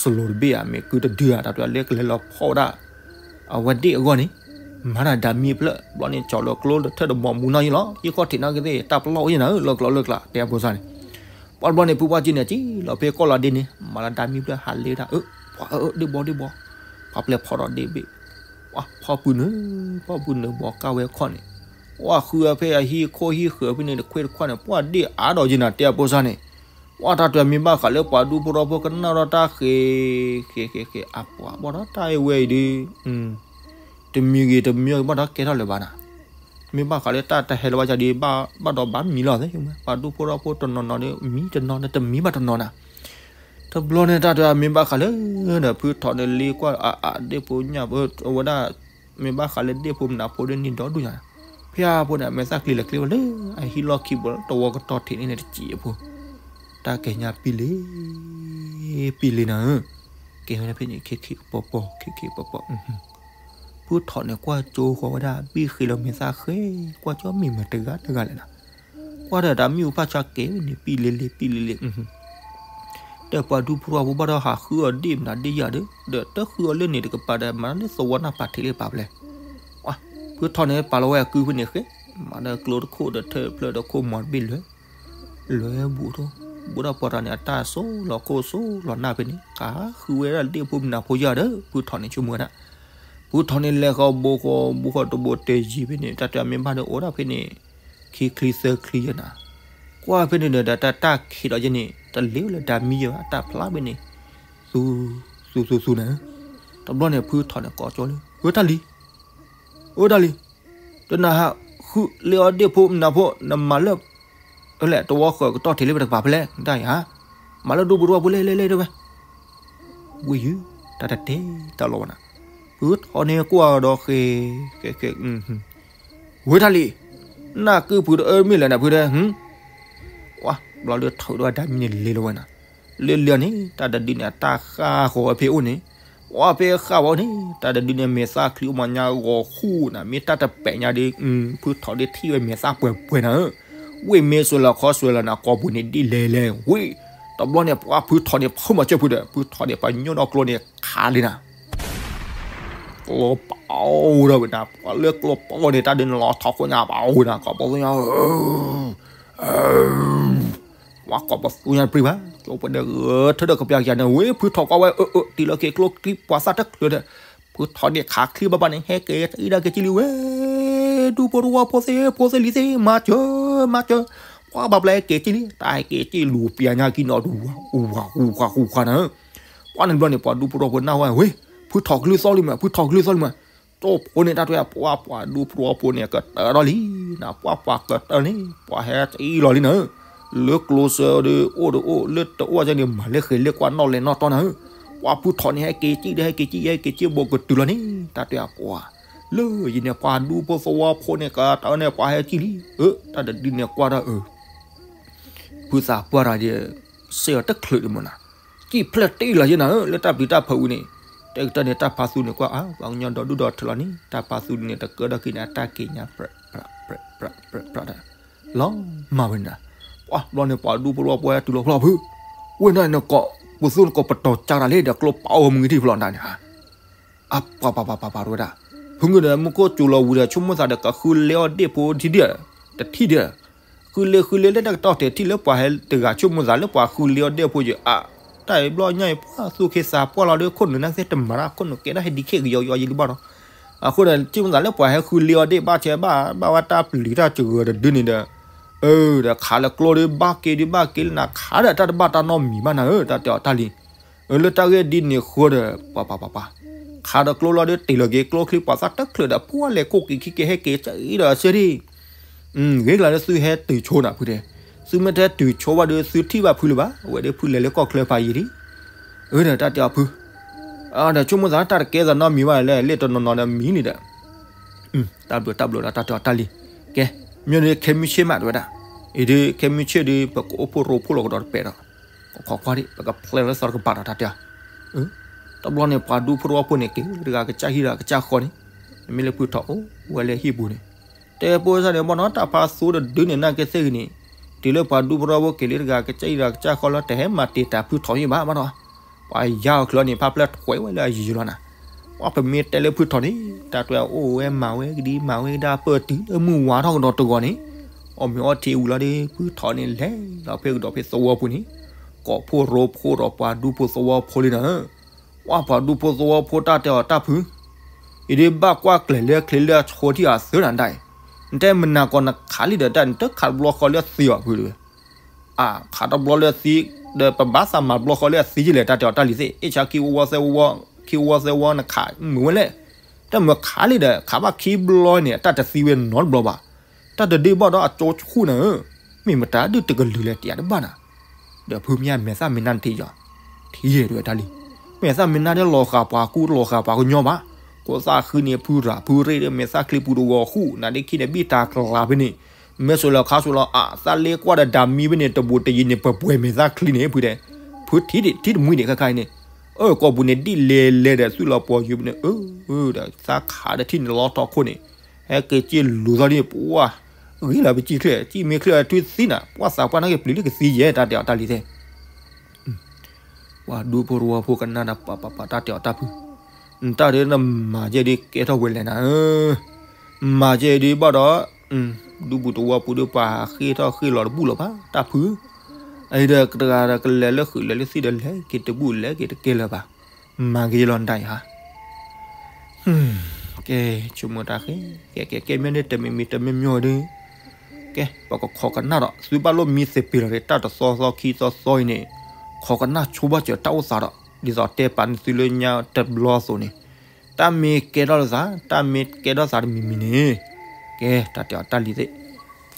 စလိၤတဘ့ၣ်ဧါ မ့ၢ်ကုတဒုဧါ တၢ်တလၢကလဲၤလီၤဖီၣ်ဝဲဒၣ် အဝဲဒ့ၣ်အဂီၢ်န့ၣ်, မၤတၢ်ဒါမံဖျၢၣ် ဘျီန့ၣ် ကၠီၤလၢကျိလၢထၢၣ်တဘီမူနီၢ်ယံၤလီၤ ဟံၣ်ခီၣ်ထံးနီၢ်ကသ့ၣ် တၢ်ပလီၢ်အိၣ်ယံၤနၤဧၢ လၢကျိလၢကျါ တဲအဖိစၢ်န့ၣ်, ပှၤတဘျီန့ၣ် ဖုပှၢ်ကၠံန့ၣ် ကံလီၤဖဲကီၢ်လီၤဒ့န့ၣ် မၤလၢဒါမံဖျၢၣ် ဟးလ့ဝဲဒၣ် အၢ ပှၤအၢ ဒ့ၣ်ဘီဒ့ၣ်ဘီ, ပှၤပျဲၢ်ဖီၣ်ဒီးဒ့ၣ်ဘ့ၣ်, ပှၤဖီၣ်ပုၢ်နုာ် ဖီၣ်ပုၢ်နုာ်ဘီကၢ်ဝဲခီၣ်န့ၣ်, ပှၤဃုအဖဲအဟံၣ်ခိၣ်ဟံၣ်ဃၢၤဖဲန့ၣ် တခွ့တခွါန့ၣ် ပှၤဒ့ၣ်အါဒီးယံၤနၤ တဲအဖိစၢ်န့ၣ်, ပှၤတၢ်တမ့ၢ်ဘၣ်ဃးလၢပှၤဒူဖိထီဖိကနၣ်ထီၣ်တၢ်ဃ့, ဃ့ဃ့ဃ့ အပှၤဘၣ်ဒီးတၢ်အဝဲအံၤဒီး, တမံၤဂ့ၤတမံၤဂ့ၤဘၣ်ဒီးကဲထီၣ်လၢၤဘၣ်နၤ, မ့ၢ်ဘၣ်ဃးလၢတၢ်တဟဲလၢၤဘၣ်ဒ် ဘၣ်ဒီးဘၣ်မံၤလီၤသ့, ပှၤဒူဖိထီဖိတနီၤနီၤဒီး မံတနီၤဒီးတမံၤဘၣ်တနီၤနၤ, တဘျီန့ၣ် တၢ်တမ့ၢ်ဘၣ်ဃးလၢ ဒီးဖုထီၣ်န့ၣ်လ့ကွၢ်အအ ဒ့ၣ်ဖိညၣ်ဖိ အဝဲဒၣ် မ့ၢ်ဘၣ်ဃးလၢဒ့ၣ်ဖိမနုၤဖိဒီးန့ၢ်ဒီဒူၣ်ညါ, ဖဲအဖိန့ၣ် အမဲာ်သၣ်ကျံၤလဲၤကျ့ဝဲလၢ အဟံၣ်လီၢ်ခံဘိ တဝီကတီၢ်ထံးန့ၣ်န့ၣ်တစံးအဖိ, တၢ်ကဲညါပံလ့ ပံလ့နၤဧၢ, ကဲဝဲဒၣ်ဖဲန့ၣ် ခ့ခ့ပီၤပီၤ ခ့ခ့ပီၤပီၤ, ဖုထီၣ်န့ၣ်ကွၢ်ကၠိဃီၤဝဲဒၣ် ဘံၣ်ဃ့လီၤမဲာ်သၣ်ဃဲ, ကွၢ်ကၠီမ့ၢ်မတၤတဂၤတဂၤလဲၣ်နၤ, ကွၢ်ဒီးတၢ်မံၣ်အူဖၣ်ဆါကဲဝဲန့ၣ် ပံလ့လ့ ပံလ့လ့ ဒီးပှၤဒူဖိထီဖိဘၣ်ဒီးဟးဃုအီၤဒ့ၣ်မနုၤဒ့ၣ်ယၤဒီး ဒီးတဃုအီၤလၢန့ၣ်တကပၤဒီး မၤလၢသဝီနၢ်ပာ်ထံးလၢပာ်ဖျဲး, ဖုထီၣ်န့ၣ်ပာ်လီၤဝဲအကုဖဲန့ၣ်ဃဲ, မၤဒီးကျိတခိၣ်ဒီးထၢၣ်ဖျၢၣ်ဒီးခိၣ်မီၤတဘ့ၣ်လွဲ, လွဲဘူးထီၣ်, ဘူးထီၣ်ပှၤတဂၤန့ၣ် အတၢ်စိလီၤခိၣ်စိလီၤနၢ်ဖဲန့ၣ် ကဃုဝဲဒၣ်ဒ့ၣ်ဖိမနုၤဖိယၤဒီး ဖုထီၣ်န့ၣ်ဆိကမိၣ်ဝဲဒၣ်, ဖုထီၣ်န့ၣ်လဲၤဃီၤဘူးဃီၤဘူးဃီၤတဘိတယံၤဖဲန့ၣ် တၢ်တမ့ၢ်ဘၣ်ဒီးအိၣ်ဒၣ်ဖဲန့ၣ် ခံချံသၢချံယဲနၤ, ကွၢ်ဖဲန့ၣ်ဒီးတၢ်တၢ်ခံးဒီးယဲန့ၣ် တလ့ဝဲလၢဒါမံယဲဘၣ် တၢ်ဖျါဖဲန့ၣ်, သူ, သူသူသူနၤ, တဘျီန့ၣ်ဖုထီၣ်န့ၣ်ကိးကၠီလၢ ဝဲတၢ်လံၤ, ဝဲတၢ်လံၤ, တနၤဟးဃုလ့အီၤဒ့ၣ်ဖိမနုၤဖိ နမၤလၢ လဲၣ် တဝီဃၢၤကတီၢ်ထံးလၢပတကပၤဖဲလဲၣ် တၢ်ယၤ, မၤလၢဒူပူၤတဝီပူၤလဲၣ်လဲၣ်လဲၣ်တဲဝဲ, ဝံၤယုၢ် တၢ်တတဲတၢ်လီၤဝဲနၤ, ဖုထီၣ်န့ၣ်ကွၢ်ဒီးဃဲ, ဃဲဃဲ, ဝဲတၢ်လံၤ, နၢ်ကုပူၤတအၢမ့ၢ်လဲၣ်နၤဖုတဲ, ဝါ, ဘျီလၢထုးဒီးဒါမံန့ၣ်လ့လီၤဝဲနၤ, လၢလၢန့ၣ် တၢ်တဒုန့ၣ် အတၢ်ဃၣ်ဃီၤဝဲဖဲအိၣ်န့ၣ်, ဝါဖဲဃၣ်ဝဲန့ၣ် တၢ်တဒုန့ၣ် မဲာ်သၣ်ချံအိၣ်မးညါဂီၤဃူနၤ မ့ၢ်တၢ်တပဲာ်ညါဒီး ဖုထီၣ်ဒ့ထံၣ်ဝဲမဲာ်သၣ်ပှဲၤပှဲၤနၤဧၢ, ဝ့ၢ်မ့ၢ်စွဲလီၤခီစွဲလီၤနၤ ကိာ်ပူၤန့ၣ်ဒ်လဲၣ်လဲၣ်ဝ့ၢ်, တဘျီန့ၣ် ပှၤဖုထီၣ်န့ၣ် ဖုမၤစၢၤဖုဒီး ဖုထီၣ်န့ၣ် ပှၤညိၣ်ဒီးကျိန့ၣ်ခးလံနၤ ကျိပအိၣ်ဒီးဝဲနၤ, ပှၤလၢကျိပအိၣ်န့ၣ် တၢ်ဒုးန့ၣ်လီၤထီၣ်ခိၣ်ညါပအိၣ်နၤ ကိာ်ပသူညါ, ဝါကိာ်ပသူညါတပျံၤဘၣ်, ကျိပှဲၤဒီးဂၢၢ်ထၢၣ်ဒီးကပျၢ်ကယၤန့ၣ် ဝဲဖုထီၣ်ကွၢ်ဝဲ အၢ အၢ တံၤလီၤက့ၤကျိချံပှၤသၣ်တချုးဒီး, ဖုထီၣ်န့ၣ်ခးချံဘၣ်ဘၣ်န့ၣ် ဟဲက့ၤတအံၤဒၣ်က့ၤကံလံဝဲ, ဒူဖိတဝီဖိသ့ၣ်ဖိသ့ၣ်လံၤသ့ၣ် မၤစၢၤ မၤစၢၤ, ပှၤဘၣ်ဘျဲးဟဲက့ၤကံလံ, တၢ်ဟဲက့ၤကံလူၤပျၢ်ညါကံနီၤဒူဝၤ အူဝၤ အူဝၤ အူဝၤနၤဧၢ ပှၤန့ၣ်တဘျီန့ၣ် ပှၤဒူဖိတဝီဖိနၢ်ဝဲဝဲ, ဖုထီၣ်ကလုၢ်သီလံမး ဖုထီၣ်ကလုၢ်သီလံမး, တိၢ်ဖိန့ၣ်တၢ်ထွဲ ပှၤပှၤဒူဖိတဝီဖိန့ၣ် ကတၢၢ်ထီၣ်လံနၤ, ပှၤပှၤကတၢၢ်န့ၣ် ပှၤဟဲတအံၤလီၤလံနၤဧၢ, လၢကျိစၢၤဒီးအိၣ်ဒီးအိၣ် လၢတအိၣ်ကဲန့ၣ် မၤလၢဃဲၤလၢကွၢ်နီၣ်လဲၤနီၣ်တီနၤဧၢ, ပှၤဖုထီၣ်န့ၣ် ဟဲက့ၤကံဒီး ဟဲက့ၤကံ ဟဲက့ၤကံဘိးကတုၤလီၤန့ၣ် တၢ်ထွဲအပှၤ, လၢယံၤန့ၣ် ပှၤဒူဖိသဝီဖိန့ၣ် ကတၢၢ်န့ၣ် ပှၤဟဲကံလံ, အၢ တၢ်တဒုန့ၣ်ကွၢ်ဒီးအၢ ဖုသးပှၢ်တၢ်ဒီး စဲးအီၤတချုးဒံးမးနၤ, ကံၣ်ဖျၢၣ်တ့ၢ်လီၤယဲနၤဧၢ လၢတၢ်ပျံၤတၢ်ဖုးဝံၤန့ၣ်, တဲကတၢၢ်န့ၣ် တၢ်ဖးသူန့ၣ်ကွၢ် အါ ပှၤကညီဒီဒူၣ်ဒီထၢလီၤန့ၣ် တၢ်ဖးသူန့ၣ် တကၢဒီးက့ၤန့ၣ် အတၢ်က့ၤညါ ပြးပြးပြးပြး လီၤမၢ်ဝဲနၤ, ပှၤဘျီန့ၣ် ပှၤဒူဖိတဝီဖိဟဲတုၤလီၤဖျီၣ်ဖု, ဝဲဒၣ်နကိး ပသူနကိးပတီၢ်ကၢ်တၢ်လၢဒီးကျိပအိၣ်မုၢ်ဂံၢ်ထံၣ်ဖျီၣ်နၤန့ၣ်ဧါ အပှၤပှၤပှၤပှၤပှၤတဝဲဒၣ်, ဖုဂုၢ်ဒီးမူခိၣ်စူၤလီၤဝံၤဒီး ဆိကမိၣ်သးဒီးကဃုလ့အီၣ်ဒ့ၣ်ဖိတထံၣ်ဒီး, တထံၣ်ဒီး, ဃုလ့ဃုလ့လၢတၢ်ကတီၢ်ထဲးထံၣ်လၢပှၤဟဲတဂၤဆိကမိၣ်သးလၢပှၤဃုလ့အီၣ်ဒ့ၣ်ဖိယဲၢ်အါ, တၢ်အံၤဘျီညါအံၤပှၤသူၣ်ခ့သးပှၢ်လီၤဒီး ခိၣ်နူာ်နၢ်ကသ့ၣ်တမၤတၢ် ခိၣ်နူာ်ကဲဒၣ်ဟဲဒံးခဲကယီကယီယံၤလံဘၣ်ဒီး, အဃိဒီး ဆိကမိၣ်သးလၢပှၤဟဲဃုလ့အီၣ်ဒ့ၣ်ဘၣ်ဆဲဘၣ် ဘၣ်ဝဲတၢ်ပျံၤတၢ်စှၤတဒုန့ၣ်ဒီး, အၢ ဒီးခးလၢကျိဒီးဘၣ်က့ၤဒုးဘၣ်က့ၤလၢနၤ ခးဒီးတၢ်တဘၣ်တၢ်နီတမံၤဘၣ်နၤဧၢ တၢ်တဲအီၤတၢ်လံ အၢ လၢတၢ်ဂ့ၢ်ဒ်န့ၣ်ဃိဒီး ပှၤပှၤပှၤပှၤ, ခးဒီးကျိလီၤဒီးတ့ၢ်လီၤက့ၤကျိချံပှၤသၣ်တချုးဒီး ပှၤလဲၤခိၣ်က့ၤခံက့ၤဟဲက့ၤကၠၢအံၤဒီးအစ့ဒံး, ဂ့ၤကလၤလၢသုဟဲတုၤဆိနၤဖုတဲ, သုမ့ၢ်တဟဲတုၤဆိဘၣ်ဒီး သုထံၣ်ဘၣ်ဖုလၢၤဘၣ်, အဝဲဒီးဖုလဲၤလၢကီၢ်ချၢဖးယံာ်ဒံး, အၢ ဒီးတၢ်တဲအီၤဖု, ဒီးဆိကမိၣ်သးတၢ်တကဲသးနီတမံၤဘၣ်လဲၣ် လၢတနီၤနီၤဒီးမံၤန့ၣ်ဒီး, တၢ်ဘျုးတၢ်ဘျုးဒီးတၢ်တဲအီၤတၢ်လံ, ကဲ မ့ၢ်ဒ်ခဲမုၢ်ဆ့ၣ်မးတဲဝဲဒၣ်, အံၤဒ်ခဲမုၢ်ဆ့ၣ်ဒ် ပကအိၣ်ဖှိၣ်ရိဖှိၣ်လီၤကဒီးတပဲာ်ဒီး, ခိးကွၢ်ဒံး ပကဖျဲလၢသီတကပၤဒီးတၢ်တဲအီၤ. တဘျီန့ၣ် ပှၤဒူဖိတဝီဖိန့ၣ် က့ၤလၢတဂၤကစၢ်ဟံၣ်တဂၤကစၢ်ဃီန့ၣ်, မ့မ့ၢ်လၢဖုထီၣ်အိၣ်ဝဲလၢဟံၣ်ပူၤန့ၣ်, တဲဖိသၣ်န့ၣ် ဘၣ်နီၤ တၢ်ဖးသူတဒုန့ၣ် နာ်က့သ့ၣ်ဂ့ၤန့ၣ်, တုၤလၢပှၤဒူဖိတဝီဖိက့ၤလၢတဂၤကစၢ်ဟံၣ်တဂၤကစၢ်ဃီလၢ တဟဲမၤတ့ၢ်တၢ်ဖုထီၣ်ဟံၣ်ဘၣ်ဘၣ်နီၤ. ပှၤယါအီၤချၢန့ၣ် ဖးဖျၢၣ်ထွဲဝဲလၢအယံၤလီၤနၤ. ပှၤပမ့ၢ်တဲလၢဖုထီၣ်န့ၣ် တၢ်တဲအိၣ်ဝဲမၤဝဲကဒံမၤဝဲကဒါ ပၢၢ်တုၤလၢမုၢ်ဝါထီၣ်ကဒီးတဂီၤန့ၣ်, အီၣ်မ့ၤအီထံဝံၤလီၤဒီး ဖုထီၣ်န့ၣ်လဲၤလီၤဖဲကဒီးဖဲသဝီပူၤန့ၣ်, ကိးဖှိၣ်ရိဖှိၣ်ဒီးပှၤဒူဖိသဝီဖိလံနၤဧၢ. ပှၤဒူဖိသဝီဖိတၢ်တဲအီၤတၢ်ဖု, အံၤဒ်ဘၣ်ကွၢ်ကျဲၤလၢချ့လၢအဆိထံၣ်အသၢနၤဒၣ်အံၤ, နတဲမနၤကီးနခးလံဒီးတၢ် နတခးတဘျီဃီလၢအသံအီၤဖုတဝဲ အါ, ခးတဘျီလၢသံ, ဒီးပဘၣ်သးမၤတဘျီဃီလၢအသံယလဲၣ် တၢ်တဲအီၤတၢ်လံၤသ့ၣ်, အ့ၣ်ဆါခံဝီဝီသဲဝီဝီ, ခံဝီဝီသဲဝီနခးမုာ်ဝဲလဲၣ်, တၢ်မုာ်ခးလံဒီး ခးဘၣ်ခံဘျီန့ၣ် အတၢ်တသံဝဲနီတဘျီဘၣ်, တၢ်တဒုဘၣ်ဒီးအကၠိဆူၣ်နၤဧၢ, မ့ၢ်မတၤဒုတကလုာ်လဲၣ်တယၤတဘၣ်နၤ, ဒီးဖုမ့ၢ်မဲာ်သၣ်မ့ၢ်နါနထံၣ်ယီၤ, ထံၣ်ယဲၢ်တဝဲတၢ်လံၤ, မဲာ်သၣ်မ့ၢ်နါဒ်လီၤဃာ်ပှၤကူလီၤဃာ်ပှၤကညီဘၣ်, ကိးသးဃုန့ၣ်ဖုရၤဖုရ့ၣ်ဒီးမဲာ်သၣ်ချံပူၤတဝီၤဃူ နၤဒ်ခံန့ၣ်ဘံၣ်တၢ်ကျါဖဲန့ၣ် မ့ၢ်ဆိးလီၤခါဆိးလီၤအါ သးလ့ကွၢ်ဒီးဒၣ်မံဖဲန့ၣ် တဘူးတယံၤန့ၣ် ပပှဲၤမဲာ်သၣ်ချံန့ၣ် ဖုတဲ, ဖုထံၣ်ဒံးထံၣ်တမှံဒံးခါခါအံၤန့ၣ်, အၢ ကိာ်ပူၤန့ၣ်ဒ်လဲၤလဲၤဒီးသွံၣ်လီၤပှီၤယုၤဖဲန့ၣ်, အၢ ဒီးသးခးဒီးထံၣ်န့ၣ်လီၤထီၣ်ခိၣ်န့ၣ်, ဟဲက့ၤက့ၤလူၤသီဒ်န့ၣ် ပှၤ, ဂ့ၤလီၤပစံၣ်ချၢၣ် စံၣ်မ့ၢ်ချၢၣ်ထွံၣ်သံနၤ ပှၤသးပှၢ်နာ်က့ၤပျံၤလံကသံယဲၢ် တၢ်တဲအီၤတၢ်လံၤသ့ၣ် ပှၤဒူဖိတဝီဖိကနၣ်ဒီးပှၤပှၤပှၤတၢ်တဲအီၤတၢ်ဖု, နတၢ်ဒ်နမၤကဲဒ်ကဲထီၣ်ဝဲလဲၣ်နၤဧၢ, မၤကဲဒ်ဘၣ်ဒီး, ဒူပူၤတဝီပူၤဒီးပှၤဃ့ၢ်ထီၣ်ဃ့ၢ်လီၤတဘူၣ်လီၤဘၣ် တၢ်ဖု, အံၤဒီးတဂၤဒီးကလဲၤလၢဃုာ်လဲၤလၢသံဒီးလဲၤက့ၤတဘူၣ်လဲၤက့ၤတကဲလၢၤဘၣ်, မၤက့ၤလီၤနတၢ်အံၤဟါ ကဲ, ဆိကမိၣ်တၢ်ဃဲ, ကဲ ကဲ ကဲ မ့ၢ်ဒ်တမံၤမံၤ တမံၤမံၤဒီး, ကဲ ပကခိးကနၣ်ဒီး သုဘၣ်လိၣ်မံသပ့ၤလီၤဒီး တၢ်တသီသီခံသီသီအံၤန့ၣ်, ခိးကနၣ်ဆိဘၣ်စၢၤတၢ်အိၣ်သးဒီး ဒ်သိးတဲပာ်န့ၢ်သုလၢညါတဘျီအသိးန့ၣ်, တၢ်မ့ၢ်ကဲထီၣ်လိာ်သး တၢ်မ့ၢ်ကဲထီၣ်သးတမံၤမံၤန့ၣ်, ကဲ တၢ်တဲအီၤတၢ်လံၤသ့ၣ်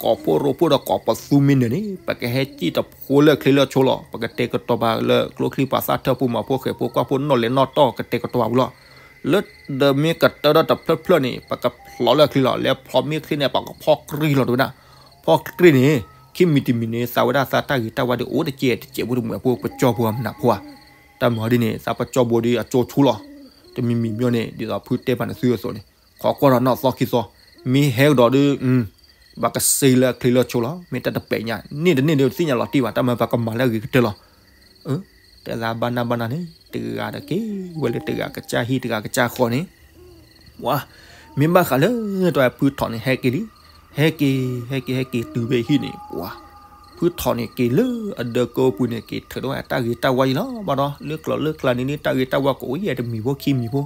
ကိးဖှိၣ်ရိဖှိၣ်ဒီးကိးပသူမ့ၢ်နၢၤန့ၣ် ပကဟဲစံၣ်တဖိလၢချ့လၢဆိလီၤ. ပကတဲာ်ကတီၤပာ်လၢကျိချံပှၤသၣ်ထၢၣ်ဖိမၤဖိဃဲၤဖိကွၢ်ဖိနီၣ်လဲၤနီၣ်တီၢ် ကတဲာ်ကတီၤပာ်ဝံၤလီၤ. လၢဒီးမ့ၢ်ကတၢၢ်ဒီးတဖျၢၣ်ဖျၢၣ်န့ၣ် ပကဖျိးလၢချ့လီၤ. လဲၤဖျိးမ့ၢ်ချ့န့ၣ် ပကဖီၣ်ကြံၢ်လီၤတဝဲဒၣ်. ဖီၣ်ကြံၢ်န့ၣ် ခံမံၤတမံၤန့ၣ် သးဝဲဒၣ်သးတၢ်ဂ့ၤတၢ်ဝါဒီးအိၣ်တကဲတကဲးဖိတမုာ်ဖိ ပကၠီဖိအမနၤဖိဧါ. တၢ်မၤဒ်န့ၣ် သးပကၠီဖိဒီးအကၠိဆူလီၤ. တမံၤမံၤမ့ၢ်န့ၣ် ဒ်သိးဖုတဲပာ်န့ၢ်သုအသိးန့ၣ် ခိးကွၢ်ဒီးနီၣ်သီခံသီ, မ့ၢ်ဟဲကဒီးဒီး ဘၣ်ကစ့လၢအချ့လၢဆိလီၤ. မ့ၢ်တၢ်တပဲာ်ညါ န့ၢ်တန့ၢ်ဒီးသ့ၣ်ညါလီၤတံၢ်ဘၣ်. တၢ်မၤပကမၤလၢအဂ့ၤကတၢၢ်လီၤ. တဲသးဘၣ်နၢ်ဘၣ်နၢ်န့ၣ် တဂၤဒီးက့ၤဝဲလၢတဂၤကစၢ်ဟံၣ်တဂၤကစၢ်ဃီန့ၣ် ပှၤ မ့ၢ်ဘၣ်ဃးလၢတၢ်ဖုထီၣ်န့ၣ် ဟဲက့ၤလံ. ဟဲက့ၤ ဟဲက့ၤ ဟဲက့ၤတုၤဖဲဟံၣ်န့ၣ် ပှၤ ဖုထီၣ်န့ၣ်က့ၤလၢအဒၢးကိပူၤန့ၣ် က့ၤထုးထီၣ်ဝဲအတၢ်ဂ့ၤတၢ်ဝါအံၤလီၤ. ဘၣ်ဒီး လၢကျိၤလၢကျါန့ၣ် တၢ်ဂ့ၤတၢ်ဝါကအိၣ်ယဲၢ်တမံၤဖိခံမံၤဖိ